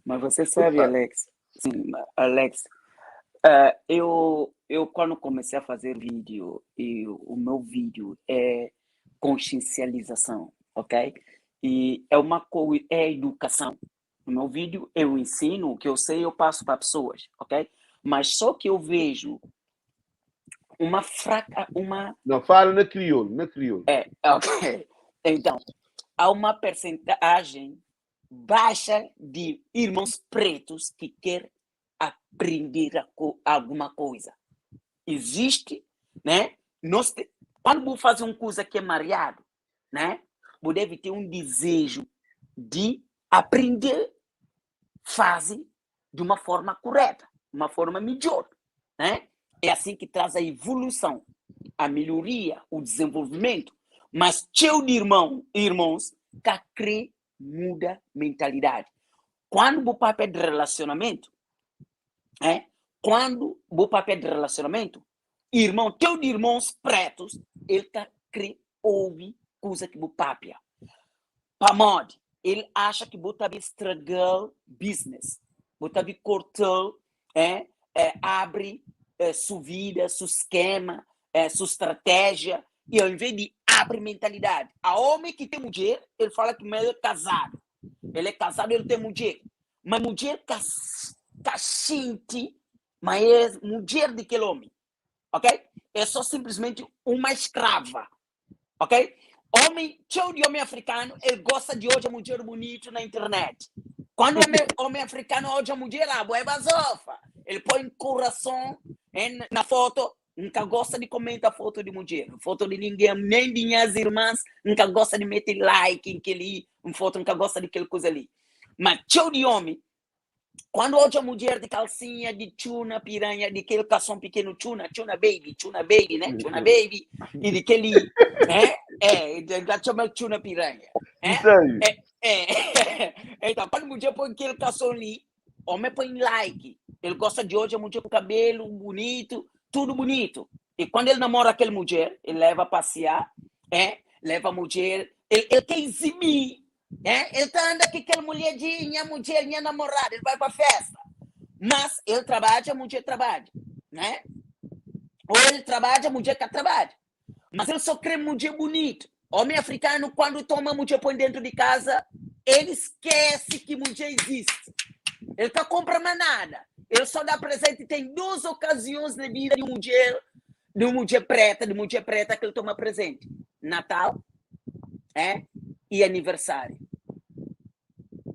S2: Mas você sabe, Alex, sim, Alex, eu quando comecei a fazer vídeo, e o meu vídeo é consciencialização, ok? E é uma coisa, é educação. No meu vídeo eu ensino o que eu sei, eu passo para pessoas, ok? Mas só que eu vejo uma fraca, uma...
S1: Não, fala na crioulo, na crioulo.
S2: É, ok. Então, há uma percentagem baixa de irmãos pretos que quer aprender alguma coisa. Existe, né? Nós te, quando vou fazer uma coisa que é mareado, né? Vou deve ter um desejo de aprender fazer de uma forma correta, uma forma melhor, né? É assim que traz a evolução, a melhoria, o desenvolvimento. Mas teu de irmão, irmãos, que crê muda mentalidade. Quando o papo é de relacionamento, é? Quando o papo é de relacionamento, irmão, teu de irmãos pretos, ele tá crê ouve coisa que o papia. Pamode, ele acha que bota estragar business, bota cortar, abre sua vida, seu esquema, sua estratégia, e ao invés de abre mentalidade. A homem que tem mulher, ele fala que ele é casado. Ele é casado, ele tem mulher. Mas mulher que sente, mas é mulher daquele homem. Ok? É só simplesmente uma escrava. Ok? Homem, cheio de homem africano, ele gosta de hoje a mulher bonita na internet. Quando homem, homem africano hoje a mulher lá, é basofa. Ele põe coração na foto, nunca gosta de comentar foto de mulher, foto de ninguém, nem de minhas irmãs, nunca gosta de meter like em aquele, em foto, nunca gosta de aquela coisa ali. Mas cheio de homem, quando hoje a mulher de calcinha, de tuna, piranha, de aquele calção pequeno, tuna, tuna baby, tuna baby, né? Tuna baby, e de aquele, é, chama tuna piranha. É, é. Então, quando a mulher põe aquele calção ali, homem põe like. Ele gosta de hoje a mulher com cabelo bonito, tudo bonito. E quando ele namora aquela mulher, ele leva a passear, leva a mulher, ele quer exibir, Ele tá andando com aquela mulherzinha, mulher, minha namorada, ele vai para festa. Mas ele trabalha, a mulher trabalha, né? Ou ele trabalha, a mulher que trabalha. Mas ele só quer mulher bonita. Homem africano, quando toma mulher põe dentro de casa, ele esquece que mulher existe. Ele tá compra mais nada. Ele só dá presente. Tem duas ocasiões na vida de mulher, preta, de mulher preta que ele toma presente. Natal, e aniversário.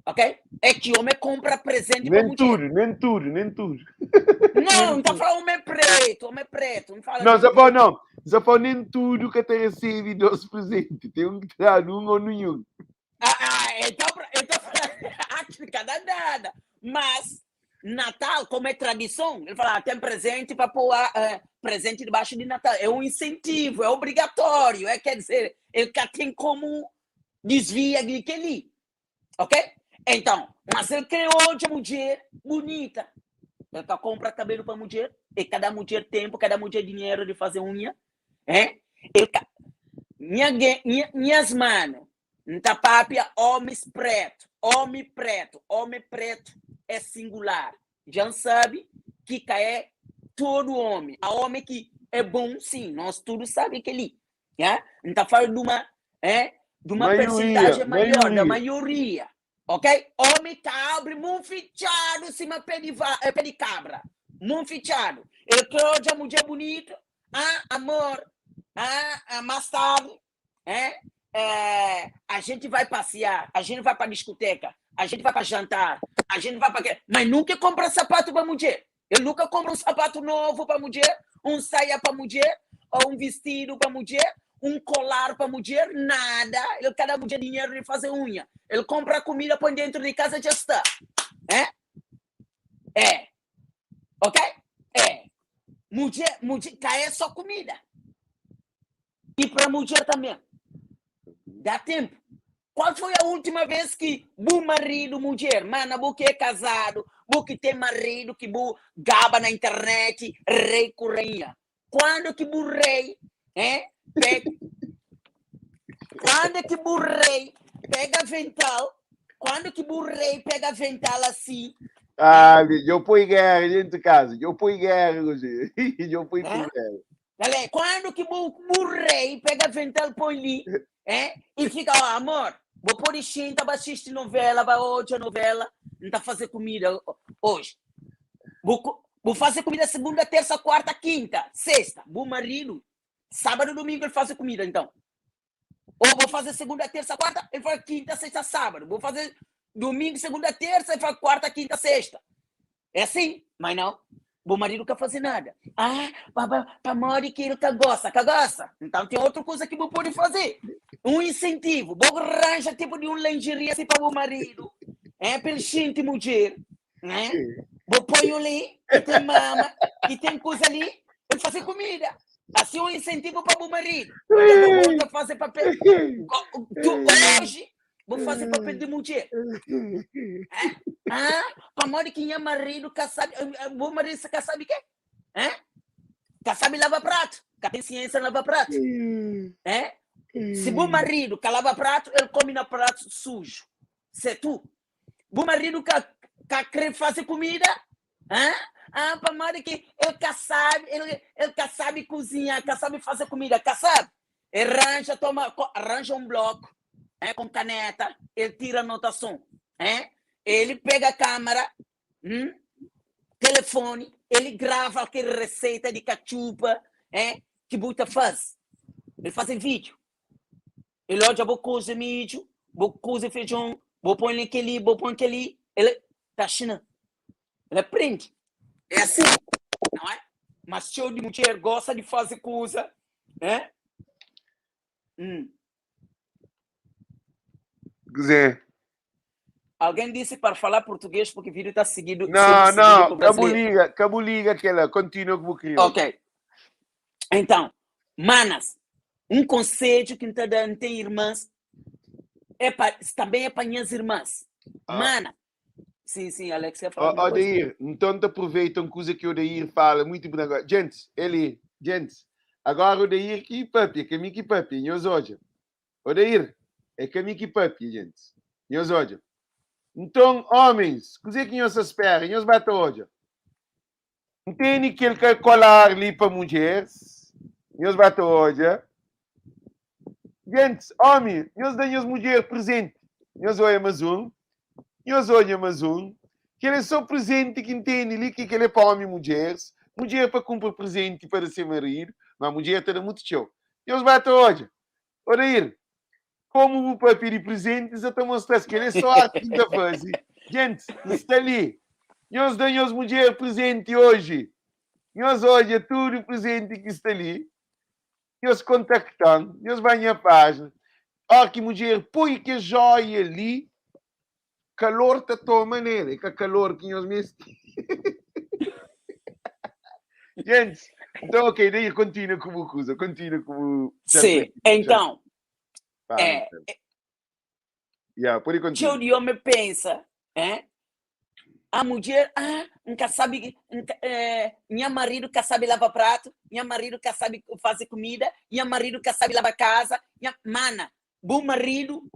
S2: Ok? É que homem compra presente
S1: para mulher. Nem tudo, nem tudo.
S2: Não, não tá falando homem preto, homem preto. Não fala
S1: não, Zé não. Zé nem tudo que te recebe dos presentes. Tem um que dá um ou nenhum.
S2: Então acho que cada nada. Mas Natal, como é tradição, ele fala, tem presente para pôr presente debaixo de Natal. É um incentivo, é obrigatório. Quer dizer, ele tem como desvia daquele. Ok? Então, mas ele criou hoje a mulher bonita. Ele compra cabelo para mulher, e cada mulher tempo, cada mulher dinheiro de fazer unha. É? Ele, minhas manos, Ntapapia, homens preto, homem preto, homem preto é singular. Já sabe que é todo homem. A homem que é bom, sim, nós todos sabemos que ele. Não está falando de uma percentagem maior, da maioria. Ok? Homem tá abre mão fechado, cima pé de cabra. Mão fechado. Ele quer hoje a mulher bonita. Ah, amor. Ah, mais tarde. A gente vai passear, a gente vai para discoteca, a gente vai para jantar, a gente vai para... Mas nunca compra sapato para mulher. Eu nunca compro um sapato novo para mulher, um saia para mulher, ou um vestido para mulher, um colar para mulher, nada. Ele cada mulher dinheiro de fazer unha. Ele compra comida, põe dentro de casa e já está. É? Ok? É. Mulher, cai é só comida. E para mulher também. Dá tempo. Qual foi a última vez que bu marido, mulher, mano, bu que é casado, bu que tem marido, que bu gaba na internet, rei com rainha? Quando que bu rei, pega, quando que bu rei pega avental, Quando que o rei pega avental assim?
S1: Ah, eu põe guerra dentro de casa. Eu põe guerra hoje. Eu põe guerra.
S2: Galera, quando que o rei pega avental, põe ali, é? E fica, ó, amor, vou pôr extinta, vai assistir novela, vai hoje a novela, não tá fazer comida hoje. Vou fazer comida segunda, terça, quarta, quinta, sexta. Bom marido, sábado, domingo ele faz comida, então. Ou vou fazer segunda, terça, quarta, ele faz quinta, sexta, sábado. Vou fazer domingo, segunda, terça, ele faz quarta, quinta, sexta. É assim, mas não. O marido não quer fazer nada. Ah, para mori que ele que gosta, que gosta. Então tem outra coisa que vou poder fazer. Um incentivo. Vou arranjar tipo de um lingerie assim para o marido. É, para ele sentir mulher. Né? Vou pôr ali, que tem mama, que tem coisa ali, ele fazer comida. Assim um incentivo para o marido. Então, vou fazer papel. Tu, hoje, vou fazer papel de mulher. É? Ah, para morrer que minha marido que sabe, o marido que sabe quê? É? Que sabe lavar prato, que tem ciência em lavar prato. É? Se o marido que lava prato, ele come na prato sujo. Se tu. O marido que que quer fazer comida, hã? Ah, para morrer que ele que sabe, ele que sabe cozinhar, que sabe fazer comida, que sabe. Ele arranja, toma, arranja um bloco, é, com caneta, ele tira anotação, é? Ele pega a câmera, telefone, ele grava aquela receita de cachupa, é, que buta faz. Ele faz em vídeo. Ele olha, vou cozer milho, vou cozer feijão, vou pôr aquele, vou pôr aquele. Ele tá China. Ele aprende. É assim, não é? Mas show de mulher gosta de fazer coisa, né?
S1: Zé.
S2: Alguém disse para falar português porque o vídeo está seguido.
S1: Não,
S2: sendo seguido
S1: não,
S2: por
S1: cabo
S2: brasileiro.
S1: liga, cabo liga aquela, continua como criou.
S2: Ok. Então, manas, um conselho que não dando tem irmãs, é pa, também é para minhas irmãs.
S1: Ah.
S2: Mana. Sim, sim, Alex ia falar
S1: Ó,
S2: alguma coisa.
S1: Odair, então te aproveita uma coisa que o Odair fala muito bem agora. Gente, ele, gente, agora o Odair que papi, que que papi, nós hoje. Odair, é que que papi, gente. Nós hoje. Então, homens, coisa que nós espera, nós bate hoje. Entende que ele quer colar ali para mulheres? Nós bate hoje. Gente, homem, nós damos mulher presente. Nós olha mais um. Nós olha mais um. Que ele é só presente que entende ali que ele é para homem e mulheres. Mulher para cumprir presente para seu marido. Mas mulher está muito show. Nós bate hoje. Odair, como o para pedir presentes, eu estou mostrando que ele é só a quinta fase. Gente, está ali. Nós damos mulher presente hoje. Nós hoje é tudo presente que está ali. Nós contactamos, nós vamos à página. Ó, que mulher, põe que joia ali. Calor tá toma nele, que calor que nós mesmos. Gente, então ok, daí continua como coisa, continua como.
S2: Sim, então,
S1: Fala,
S2: é,
S1: então. Yeah, pode continuar.
S2: cheio de homem pensa, é? A mulher, ah, nunca sabe, nunca, é, minha marido que sabe lavar prato, minha marido que sabe fazer comida, minha marido que sabe lavar casa, minha, mana, bom marido,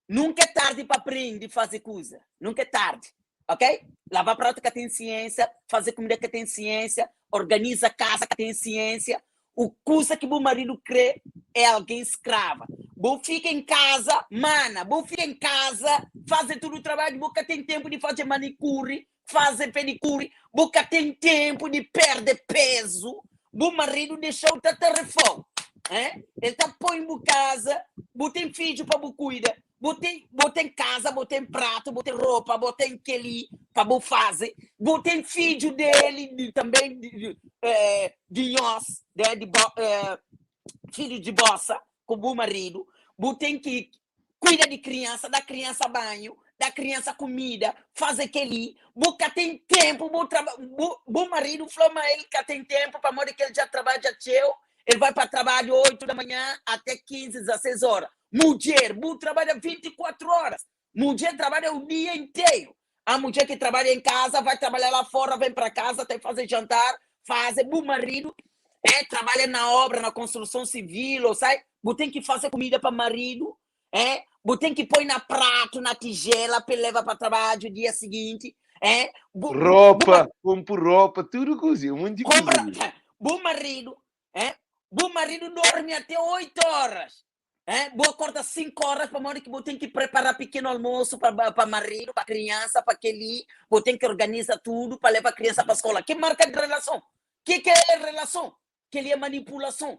S2: nunca é tarde para aprender a fazer coisa, nunca é tarde, ok? Lavar prato que tem ciência, fazer comida que tem ciência, organiza a casa que tem ciência. O coisa que o marido crê é alguém escrava. Bom fica em casa, mana, bom fica em casa, fazer tudo o trabalho, boca tem tempo de fazer manicure, fazer pedicure, boca tem tempo de perder peso. Bom marido deixou o telefone, é? Ele tá põe em casa, botei filho para bu cuida, botei em casa, botei prato, botei roupa, botei aquele para bu fazer, botei filho dele de, também de nós, né? De filho de bossa com o marido, botei que cuida de criança, dá criança banho, dá criança comida, faz aquele, boca tem tempo, bo marido falou, mas ele que tem tempo para morrer que ele já trabalha já teu, ele vai para trabalho 8 da manhã até 15, 16 horas. Mulher, bu trabalha 24 horas. Mulher trabalha o dia inteiro. A mulher que trabalha em casa, vai trabalhar lá fora, vem para casa, tem que fazer jantar, faz, o marido trabalha na obra, na construção civil, ou sai, bu tem que fazer comida para marido, é? Bu ten ki poi na pratu, na tijela pa el leba pa trabadju dia siginti, eh? Bu, bu,
S1: Ropa, konpu ropa, tudu kuza, un monti kuza
S2: Konpra,
S1: li.
S2: bu maridu, eh? Bu maridu dormi ate 8 oras, eh? Bu akorda 5 oras pamodi ki bu ten ki prepara pikenu almosu pa, pa maridu, pa kriansa, pa keli, bu ten ki organiza tudu pa leba kriansa pa skola. Ki marka di relason? Ki ki é relason? Keli é manipulason,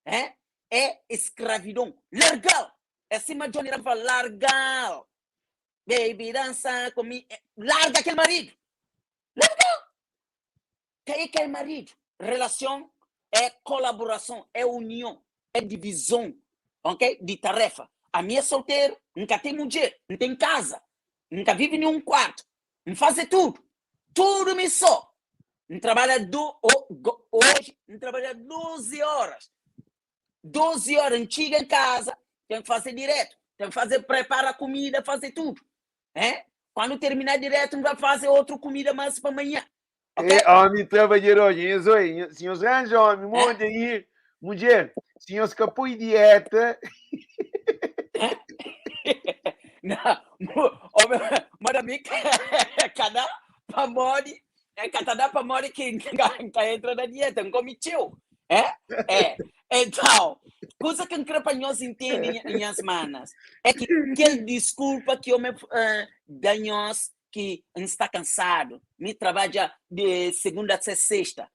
S2: eh? É eskravidon. Largal! É sima Johnny Rambo fala, largal! Baby, dança comigo. Larga kel maridu! Largal! Ka é kel maridu. Relason é kolaborason, é union, é divizon, ok? Di tarefa. Ami é solteru, N ka ten mudjer, N ten kaza, N ka vive nin un kuartu, N faze tudu, tudu mi so. N trabadja do, oji N trabadja 12 oras, 12 oras, N txiga en kaza, ten ki faze diretu, ten ki faze prepara kumida, faze tudu, eh? Kuandu termina diretu N vai faze otru kumida mas pa manha, ok?
S1: É omi trabadjador, nhos oi, si nhos ranja omi monti aí, mudjer, si nhos ka poi dieta.
S2: Não, homem, manda mi cada pamodi, é cada pamodi que ka entra na dieta, N come txeu. É? É. Então, coisa que N kre pa nhos entende, nhas manas, é que kel desculpa que homem da nhos que N sta cansado, mi trabadja de segunda até sexta,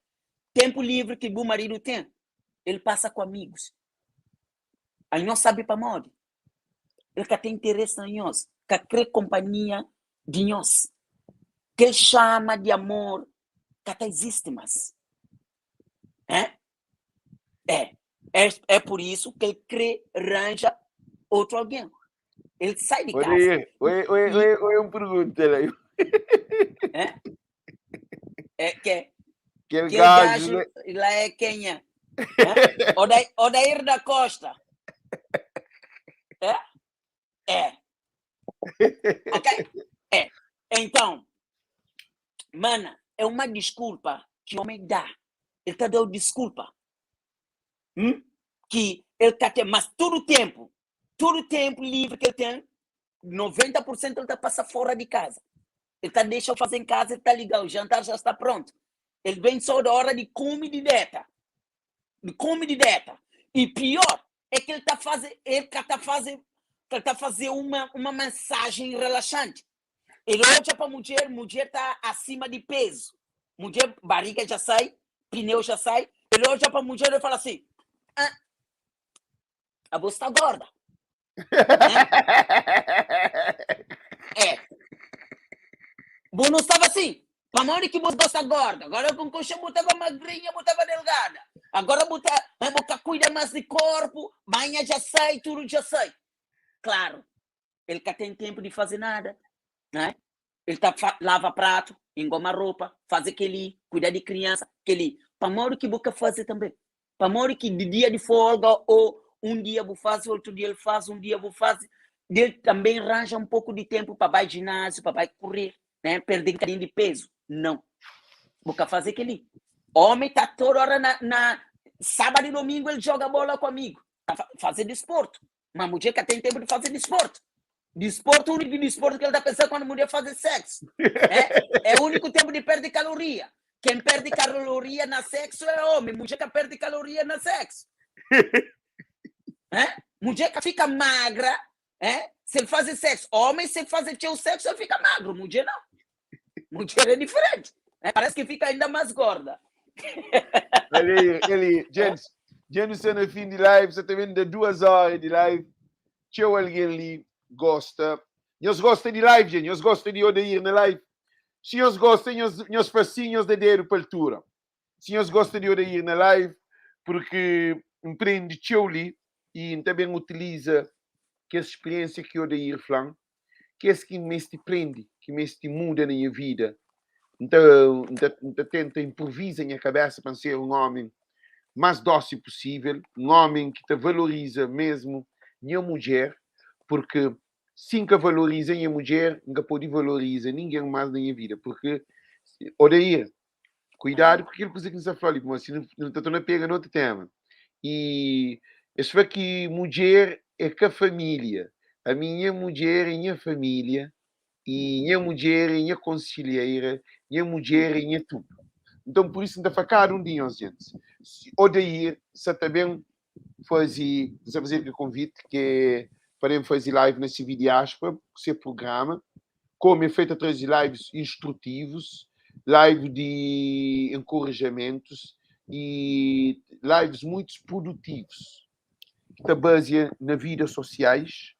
S2: tempo livre que bu marido tem, ele passa com amigos. A nhos sabe pamodi? El ka ten interesi na nhos, ka kre konpanhia di nhos. Kel xama di amor ka ta izisti mas. É? É. É, é por isso que el kre ranja outro algen. El sai di
S1: Oi,
S2: kaza.
S1: oi, oi,
S2: E,
S1: oi, oi, un pergunta lá.
S2: é? É que
S1: Kel
S2: kel
S1: gajo
S2: gajo
S1: lá.
S2: lá é quem é? É? Odair da Costa. É? É. Ok? É. Então, mana, é uma desculpa que o homem dá. Ele tá dando desculpa. Hum? Que ele tá tendo, mas todo tempo livre que ele tem, 90% ele tá passa fora de casa. Ele tá deixa eu fazer em casa, ele tá ligado, o jantar já está pronto. Ele vem só da hora de comer de dieta. De comer de dieta. E pior é que ele tá fazendo, ele tá fazendo, ele tá fazendo uma massagem relaxante. Ele olha para a mulher, mulher tá acima de peso. Mulher, barriga já sai, pneu já sai. Ele olha para a mulher e fala assim: ah, a você está gorda. Né? É. Bom, não estava assim. Para a hora que você está gorda. Agora com coxa botava magrinha, botava delgada. Agora bota, boca cuida mais de corpo, banha já sai, tudo já sai. Claro, ele cá tem tempo de fazer nada, né? Ele tá lava prato, engoma roupa, faz aquele, cuida de criança, aquele. Para a hora que boca fazer também. Para a hora que de dia de folga ou um dia vou fazer, outro dia ele faz, um dia vou fazer. Ele também arranja um pouco de tempo para vai ginásio, para vai correr, né? Perder um bocadinho de peso. Não. Boca fazer aquele. Homem tá toda hora na sábado e domingo ele joga bola com amigo. Tá fazer desporto. Mas mulher que tem tempo de fazer desporto. Desporto, o único desporto que ele tá pensando quando a mulher faz sexo. É? É o único tempo de perder caloria. Quem perde caloria na sexo é homem. Mulher que perde caloria na sexo. É? Mulher que fica magra, é? Se ele faz sexo. Homem, se ele faz seu sexo, ele fica magro. Mulher não. Mulher é diferente. É? Parece que fica ainda mais gorda.
S1: Olha aí, ele, gente, gente, você no fim de live, você tá vendo de 2 horas de live. Tinha alguém ali gosta. Nós gosta de live, gente. Nós gosta de Odair na live. Se nós gostam, nós facinhos de dedo para altura. Se nós gosta de Odair na live, porque empreende teu ali e também utiliza que essa experiência que Odair flan, que esse que me te prende, que me te muda na minha vida. Então tenta improvisa minha cabeça para ser um homem mais dócil possível, um homem que te valoriza mesmo minha mulher, porque se que valoriza minha mulher, nunca pode valorizar ninguém mais na minha vida, porque, Odair, cuidado com aquilo que você está falando, mas se não está a pega no outro tema. E isso é que mulher é que a família. Ami nha mudjer é nha família e nha mudjer é nha konselheira, nha mudjer é nha tudu. Nton, pur isu, N ta fla kada un di nhos gentis, si Odair sa ta ben faze, N sa faze-l kel konviti ki é pa ben faze live na CV Diáspora, ku se prugrama, komu é fetu através di lives instrutivus, live di enkorajamentus e lives muitus produtivus. ki ta bazia na vida sosiais,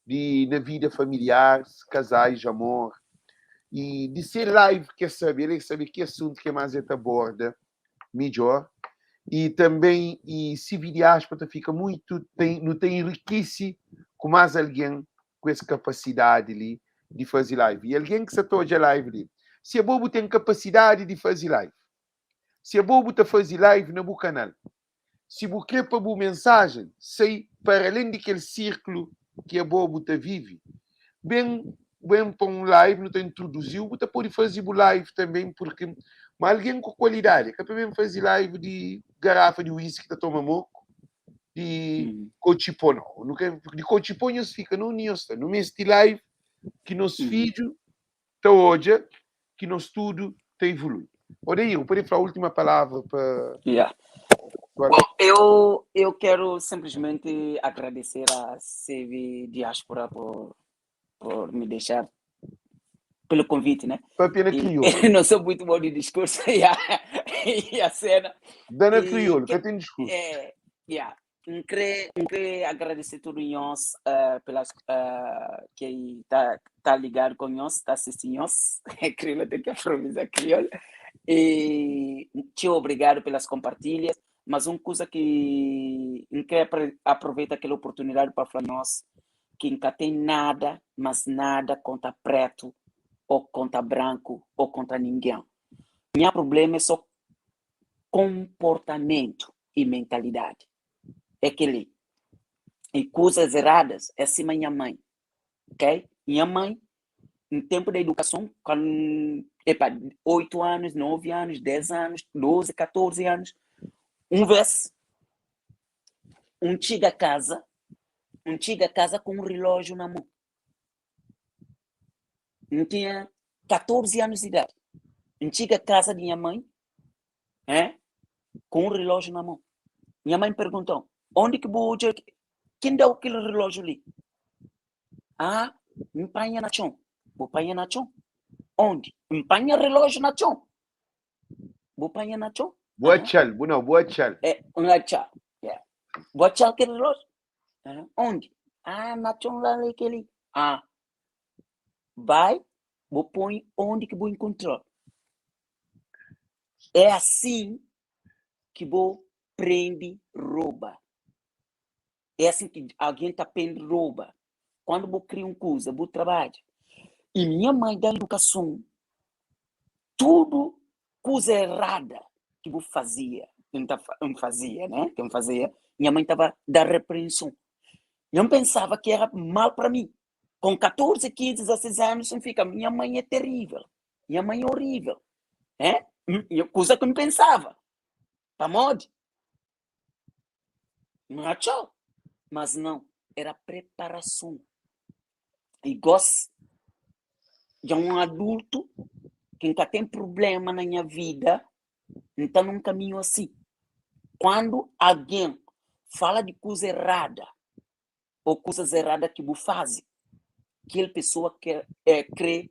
S1: di na vida familiares, kazais, amor i di se live ke sabe, el é sabe ki asuntu ke mas el ta aborda midjor i tanben i si vidiaspa ta fika muitu ta nu ta enrikisi ku mas algen ku es kapasidadi li di faze live i algen ki sa ta odja live li si abo bu ten kapasidadi di faze live si abo bu ta faze live na bu kanal Si bu krê pa bu mensajen sai para alén di kel sirklu ki abo bu ta vive, ben ben pa un live, nu ta introduzi-u, bu ta pode faze bu live tanben, purki ma algen ku kualidadi é ka pa ben faze live di garafa di whisky ta toma moku, di kotxi-pó nau. Nu ka, di kotxi-pó nhos fika na undi nhos sta. Nu meste live ki nos fidju ta odja ki nos tudu ta evolui. Odair, bu pode fla última palavra pa.
S2: Yeah. Bom, eu quero simplesmente agradecer a CV Diáspora por me deixar, pelo convite, né?
S1: Papia na crioulo.
S2: Não sou muito bom de discurso, yeah. E a cena.
S1: Dá na crioulo, que tem discurso.
S2: É, yeah. N kre, N kre agradese tudu nhos uh, pelas uh, que tá, tá ligado com nhos, tá assistindo nhos. Crioulo tem que improvisar crioulo. E te obrigado pelas compartilhas. Mas uma coisa que N kre aproveita aquela oportunidade para falar nós que nunca tem nada, mas nada contra preto ou contra branco ou contra ninguém. Minha problema é só comportamento e mentalidade. É kel-li. E kuzas eradas é sima nha mãe, ok? Nha mãe, no tempo da educação, quando, epa, 8 anos, 9 anos, 10 anos, 12, 14 anos, um vez, um chega a casa, um chega a casa com um relógio na mão. Não tinha 14 anos de idade. Um chega a casa de minha mãe, é? Com um relógio na mão. Minha mãe perguntou: onde que vou Quem deu aquele relógio ali? Ah, empanha na chão. Vou panha na chão. Onde? Empanha relógio na chão. Vou panha na chão.
S1: Boa tchau, boa não, boa tchau.
S2: É, um tchau. Yeah. Boa tchau aquele relógio. Ah, onde? Ah, na chão lá aquele. Ah, vai, vou põe onde que vou encontrar. É assim que vou prende rouba. É assim que alguém tá prende rouba. Quando vou criar uma coisa, vou trabalhar. E minha mãe da educação, tudo coisa errada que vou fazia, eu fazia, né? Que eu fazia, minha mãe estava da repreensão. Eu pensava que era mal para mim. Com 14, 15, 16 anos, eu fica, minha mãe é terrível. Minha mãe é horrível. É? Coisa que eu não pensava. Pamodi? Não achou. Mas não, era preparação. E gosto de um adulto que nunca tem problema na minha vida, está num caminho assim. Quando alguém fala de coisa errada, ou coisas erradas que você faz, aquela pessoa quer, é, crê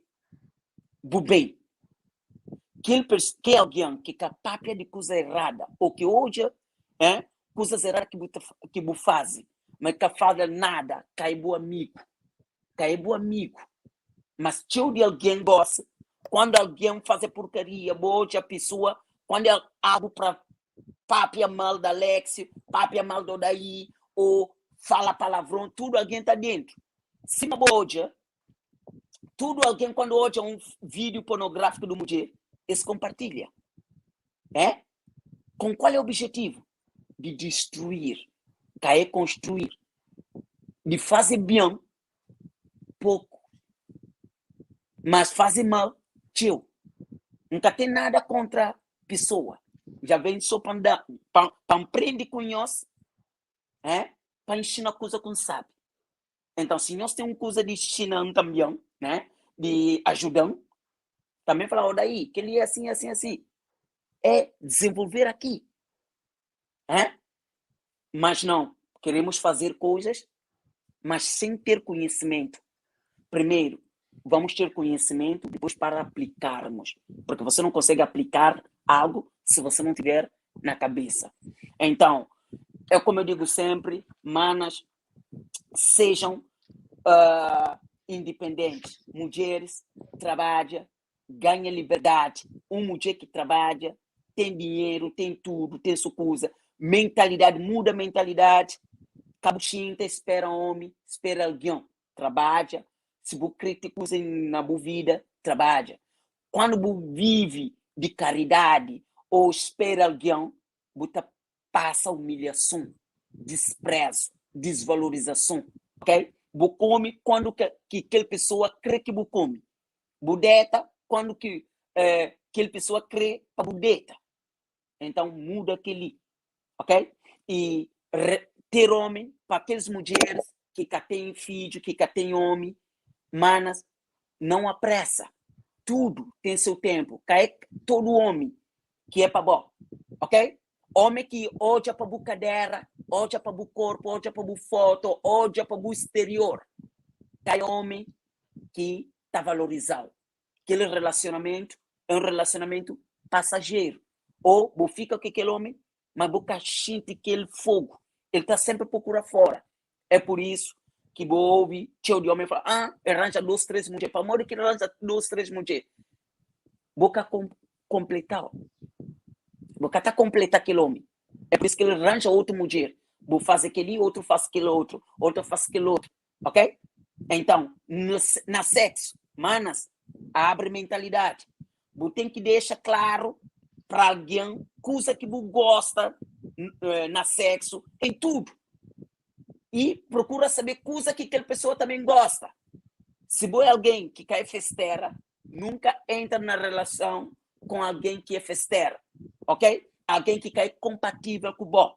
S2: bu bem. Aquele, que alguém que capapia de coisa errada, ou que hoje é, coisas erradas que você que bu faz, mas que fala nada, cai bom amigo. Cai bom amigo. Mas tio de alguém gosta, quando alguém faz porcaria, bote a pessoa, quando é algo para papia mal da Alexio, papia mal do daí, ou fala palavrão, tudo alguém está dentro. Se uma boja, tudo alguém quando olha um vídeo pornográfico do mulher, eles compartilha. É? Com qual é o objetivo? De destruir, cair construir, de fazer bem, pouco, mas fazer mal, tio. Nunca tem nada contra pessoa. Já vem só para aprender com nós, é? Para ensinar coisa que não sabe. Então, se nós tem um coisa de China também, né? De ajudam, também falar, oh, daí, que ele é assim, assim, assim. É desenvolver aqui. É? Mas não, queremos fazer coisas, mas sem ter conhecimento. Primeiro, vamos ter conhecimento, depois para aplicarmos. Porque você não consegue aplicar algo se você não tiver na cabeça. Então, é como eu digo sempre, manas, sejam independentes. Mulheres, trabalha, ganha liberdade. Uma mulher que trabalha, tem dinheiro, tem tudo, tem sua coisa. Mentalidade, muda a mentalidade. Cabuchinta, espera homem, espera alguém. Trabalha. Se você critica na boa vida, trabalha. Quando você vive de caridade ou espera alguém, você passa humilhação, desprezo, desvalorização, ok? Você come quando que aquela pessoa crê que você come. Você deita quando que aquela pessoa crê para você deita. Então muda aquele, ok? E ter homem para aquelas mulheres que cá têm filho, que cá têm homem, manas, não apressa. Tudo tem seu tempo. Cá é todo homem que é para bom, ok? Homem que olha para a cadeira, olha para o corpo, olha para a foto, olha para o exterior. Tem homem que está valorizado. Aquele relacionamento é um relacionamento passageiro. Ou você fica com aquele homem, mas você sente aquele fogo. Ele está sempre a procurar fora. É por isso que vou ouvir tio de homem falar, ah, arranja duas, três mulheres. Para amor que arranja duas, três mulheres. Boca completar. Boca tá completa aquele homem. É por isso que ele arranja outra mulher. Vou fazer aquele, outro faz aquele outro, outro faz aquele outro. Ok? Então, no, na sexo, manas, abre mentalidade. Você tem que deixar claro para alguém coisa que você gosta na sexo, em tudo. E procura saber coisa que aquela pessoa também gosta. Se você é alguém que cai festeira, nunca entra na relação com alguém que é festeira, ok? Alguém que cai compatível com o bom.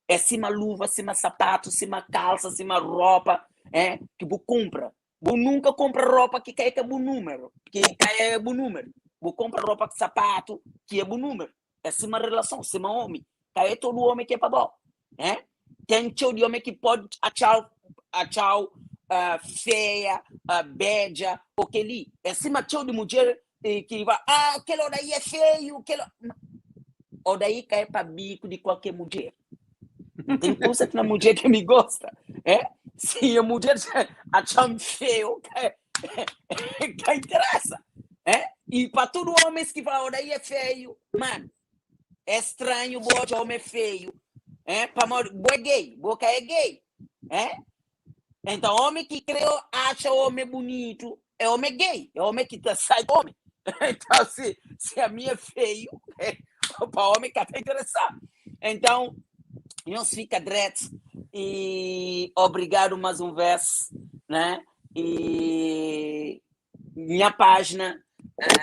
S2: É cima luva, cima sapato, cima calça, cima roupa, é, que você compra. Você nunca compra roupa que cai com o número, que cai o número. Você compra roupa com sapato que é o número. É cima relação, cima homem. Cai todo homem que é para bom, é? Tem tio de homem que pode achar, achar feia, beja, porque ali. É cima tio de mulher que vai, ah, aquele daí é feio, aquele... O daí cai para bico de qualquer mulher. Tem coisa que na mulher que me gosta. É? Se a mulher achar feio, que interessa. É? E para todos os homens que falam, daí é feio, mano, é estranho, boa homem feio. É? Para boa é gay, boca é gay. É? Então, homem que crê, acha homem bonito, é homem gay, é homem que tá, sai homem. Então, se a minha é feio, é, para homem que está interessado. Então, não se fica direto. E obrigado mais um vez, né? E minha página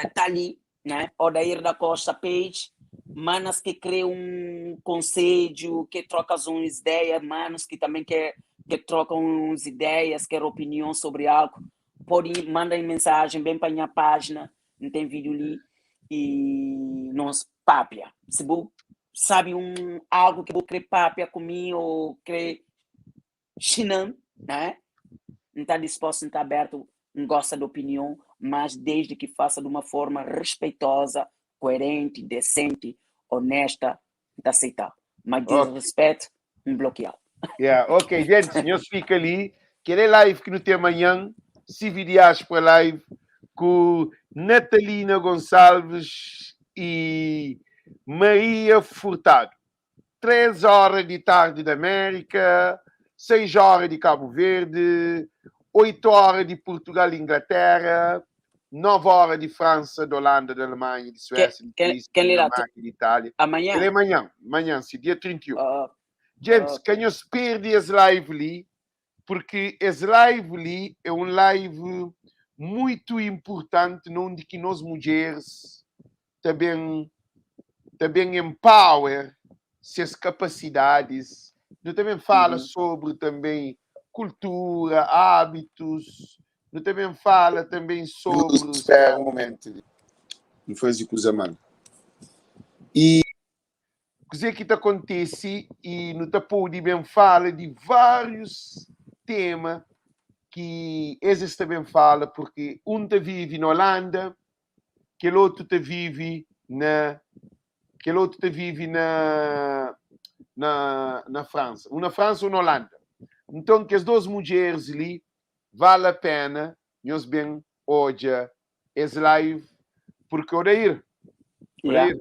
S2: está ali, né? Odair da Costa Page. Manas que criam um conselho, que trocam umas ideias, manos que também quer que trocam umas ideias, quer opinião sobre algo, podem mandar mensagem bem para minha página, não tem vídeo ali, e nós papia. Se você sabe algo que vou querer papia comigo ou querer chinando, né? Não está disposto, não está aberto, não gosta de opinião, mas desde que faça de uma forma respeitosa, coerente, decente, honesta, está aceitável. Mas desrespeito, um bloqueado.
S1: Yeah, ok, gente, nós fica ali. Aquele live que não tem amanhã, CV Diáspora Live, com Natalina Gonçalves e Maria Furtado. 3 horas de tarde da América, 6 horas de Cabo Verde, 8 horas de Portugal e Inglaterra, 9 horas de França, de Holanda, de Alemanha, de Suécia, de Suíça, de Dinamarca, de Itália.
S2: Amanhã?
S1: Ele é amanhã, amanhã, sim, dia 31. Gente, quem não se perde esse live ali, porque esse live ali é um live muito importante, onde que nós mulheres também empower suas capacidades. Eu também fala sobre também Kultura, hábitus, nu ta ben fala tanbê sobri.
S3: Spera un momentu li. N faze kuza mal. I.
S1: Kuzê ki ta kontise i nu ta pode ben fala di várius tema ki es es ta ben fala purki un ta vive na Olanda, kel otu ta vive na kel otu ta vive na na na Fransa, un na Fransa un na Olanda. Nton kes dos mudjeris li vale a pena nhos ben odja es live purki Odair,
S2: Yeah.
S1: Odair,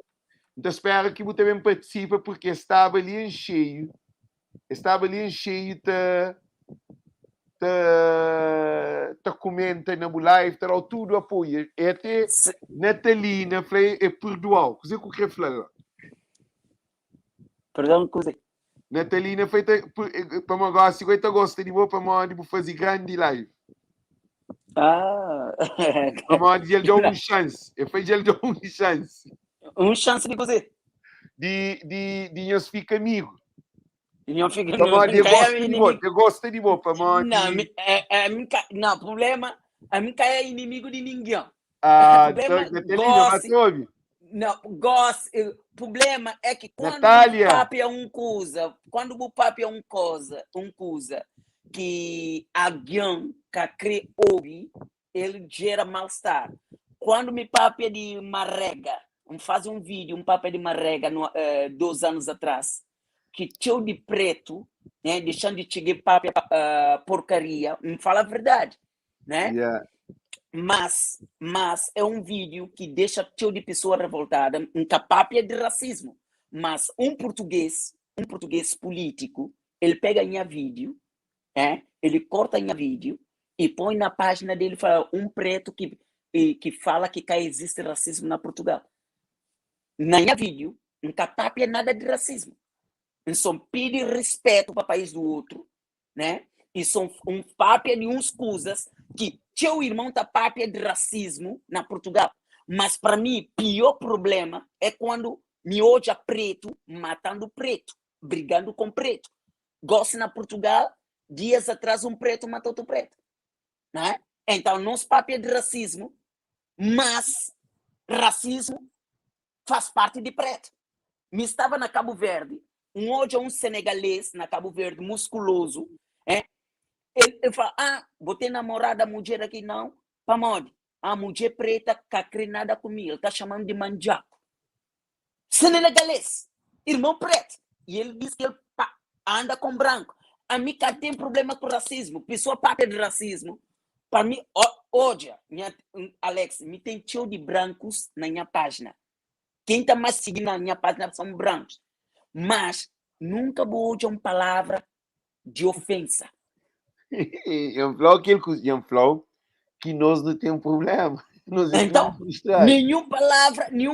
S1: N ta spera ki bu ta ben partisipa purki es staba li en xeiu, es staba li en xeiu ta ta ta kumenta na bu live, ta dau tudu apoiu. E ate
S2: Se,
S1: Natalina fla e perduau. Kuzê ku kre fla la?
S2: perdão, kuze?
S1: Natalina foi ta, pamodi gosi goi ta gosta di bo pamodi bu faze grandi live.
S2: Ah,
S1: Pamodi dja el dau un xansi. E foi dja el dau un xansi.
S2: Un xansi di kuze?
S1: Di, di, di nhos fika amigu.
S2: Nho fica,
S1: Pamodi e
S2: nka é
S1: gosta di bo,
S2: inimigo.
S1: e gosta di bo
S2: Não,
S1: pamodi
S2: é, é, nka, não, problema, a mim é inimigo de ninguém.
S1: Ah,
S2: Problema,
S1: então, Natalina, vai
S2: gosto,
S1: te ouvir.
S2: não, gosto, problema é que quando o
S1: Natália,
S2: papo é um coisa, quando o papo é um coisa que alguém que crê ouvir, ele gera mal-estar. Quando me papo é de marrega, um faz um vídeo, um papo é de marrega no, 2 anos atrás, que teu de preto, né, deixando de chegar papo porcaria, me fala a verdade, né? Mas é um vídeo que deixa teu de pessoa revoltada, um capápia de racismo. Mas um português político, ele pega minha vídeo, é? Ele corta minha vídeo e põe na página dele, fala um preto que, e, que fala que cá existe racismo na Portugal. Na minha vídeo, nunca papia nada de racismo. Só pede respeito para o país do outro, né? E são um papia de uns coisas que teu irmão tá papia de racismo na Portugal. Mas para mim, pior problema é quando me odia preto matando preto, brigando com preto. Gosto na Portugal, dias atrás um preto matou outro preto. Né? Então, não se papia de racismo, mas racismo faz parte de preto. Me estava na Cabo Verde, um hoje um senegalês na Cabo Verde, musculoso, é? Ele fala, ah, botei namorada mulher aqui, não. Pamode, a mulher preta que nada comigo, ele está chamando de manjaco. Senegalês, irmão preto. E ele diz que ele pá, anda com branco. A mim cá tem problema com racismo. Pessoa papia de racismo. Para mim, hoje, minha, Alex, me tem cheio de brancos na minha página. Quem está mais seguindo na minha página são brancos. Mas nunca vou usar uma palavra de ofensa.
S1: Eu falo que ele eu falo que nós não temos problema. Nós é
S2: Então,
S1: frustrado.
S2: nenhuma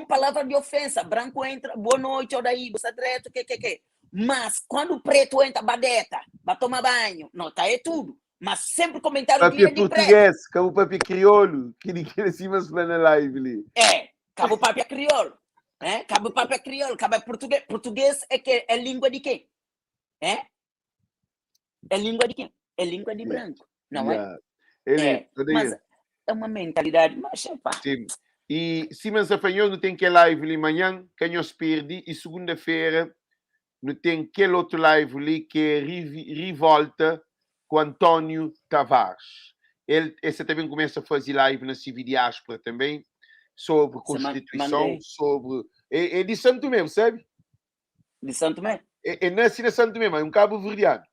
S2: palavra de ofensa. Branco entra, boa noite, daí, você direto, que, que, que. Mas quando o preto entra, badeta, vai tomar banho. Não, tá é tudo. Mas sempre comentário
S1: Papia
S2: de preto.
S1: Português, como papia crioulo, que ele quer assim, mas na live ali.
S2: É, cabo papia crioulo. É? Cabo papia crioulo, cabo português. Português é que é língua de quem? É? É língua de quem? É língua de branco, não é?
S1: Yeah. Ele,
S2: É, mas é uma mentalidade, mas epá,
S1: Sim. E Simon Safanhol não tem que live ali amanhã, que nós perdi, e segunda-feira não tem aquele outro live ali que é Rivolta com António Tavares. Ele, esse também começa a fazer live na CV Diáspora também, sobre Constituição,
S2: mandei.
S1: Sobre. É, é de Santo Tomé, sabe?
S2: De Santo Tomé?
S1: É, é nasce na Santo Tomé, mas é um cabo verdeano.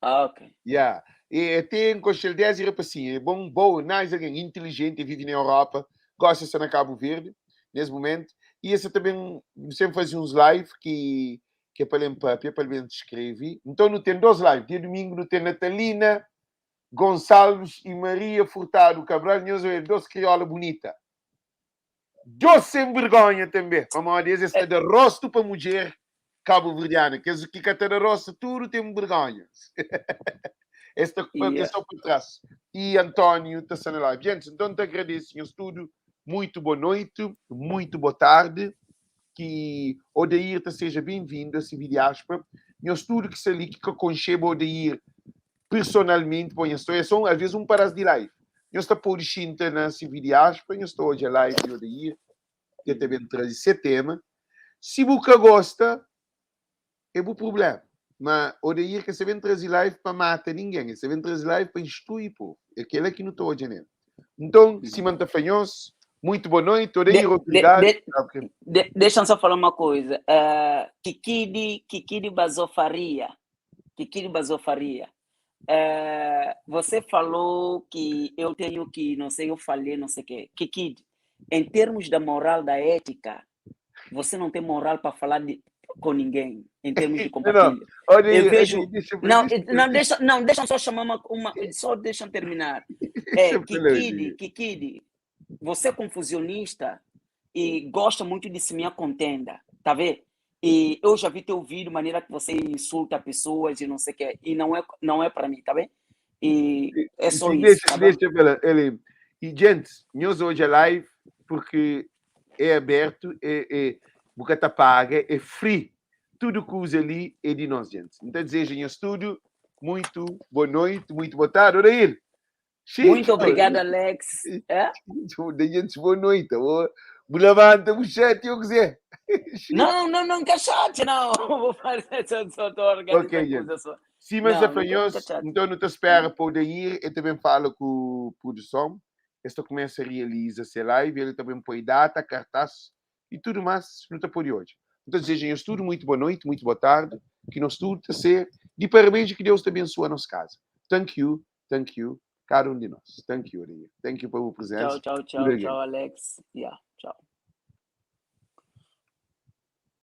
S2: Ah, ok.
S1: Yeah. E até em Coxel 10 e rapacinho, é bom, bom, nice, alguém inteligente, vive na Europa, gosta de estar na Cabo Verde, nesse momento. E esse também sempre fazia uns live que é para ler papel, para ler escrever. Então não tem dois lives. Dia domingo não tem Natalina Gonçalves e Maria Furtado Cabral, nós é dois crioula bonita. Dois sem vergonha também. Como diz, esse é de rosto para mulher cabo-verdiana. Que que cata de rosto, tudo tem vergonha. Esta é só por trás. E António está na live. Gente, então te agradeço, senhor tudo. Muito boa noite, muito boa tarde. Que Odair te seja bem-vindo a CV Diáspora. Meu estudo que se ali que conceba Odair. Personalmente, pô, nhos é só, às vezes, um paras de live. Nhos ta pode xinta na CV de aspa, nhos ta odja live de Odair, que também traz esse tema. Se bu ka gosta, é bu problema. Mas Odair que se bem trazer live para mata ninguém, se bem trazer live para instruir povo. É aquele que não estou hoje nele. Então, Simanta Fanhos, muito boa noite. Odair, obrigado.
S2: Deixa eu só falar uma coisa. Kikidi Bazofaria. Kikidi Bazofaria. Você falou que eu tenho que, não sei, eu falei, não sei o quê. Kikidi, em termos da moral, da ética, você não tem moral para falar com ninguém, em termos de compartilho.
S1: Não,
S2: eu vejo. Não, não, deixa, não, deixa só chamar uma, só deixa eu terminar. É, Kikidi, Kikidi, você é confusionista e gosta muito de semear contenda, tá vendo? E eu já vi teu vídeo, maneira que você insulta pessoas e não sei o quê, e não é para mim, tá bem? E é só isso.
S1: Deixa,
S2: tá
S1: deixa, ele. E, gente, nós hoje é live porque é aberto, é bocata paga, é free. Tudo que usa ali é de nós, gente. Então, desejo em tudo muito boa noite, muito boa tarde. Odair.
S2: Muito obrigado, Alex.
S1: É? Gente, boa noite. Levanta o chat, eu quiser.
S2: Não, não, não, chat, não. Vou fazer, só estou organizando.
S1: Ok, gente. Só. Sim, mas apanhou então não te espera para o Odair, eu também falo com a produção. Esta começa a realizar essa live, ele também põe data, cartaz e tudo mais, não te pode hoje. Então, desejem a tudo muito boa noite, muito boa tarde, que nós tudo a ser de parabéns e que Deus te abençoe a nossa casa. Thank you, thank you, cada um de nós. Thank you, Odair. Thank you pela presença.
S2: Tchau, tchau, tchau, tchau, Alex. Yeah, tchau.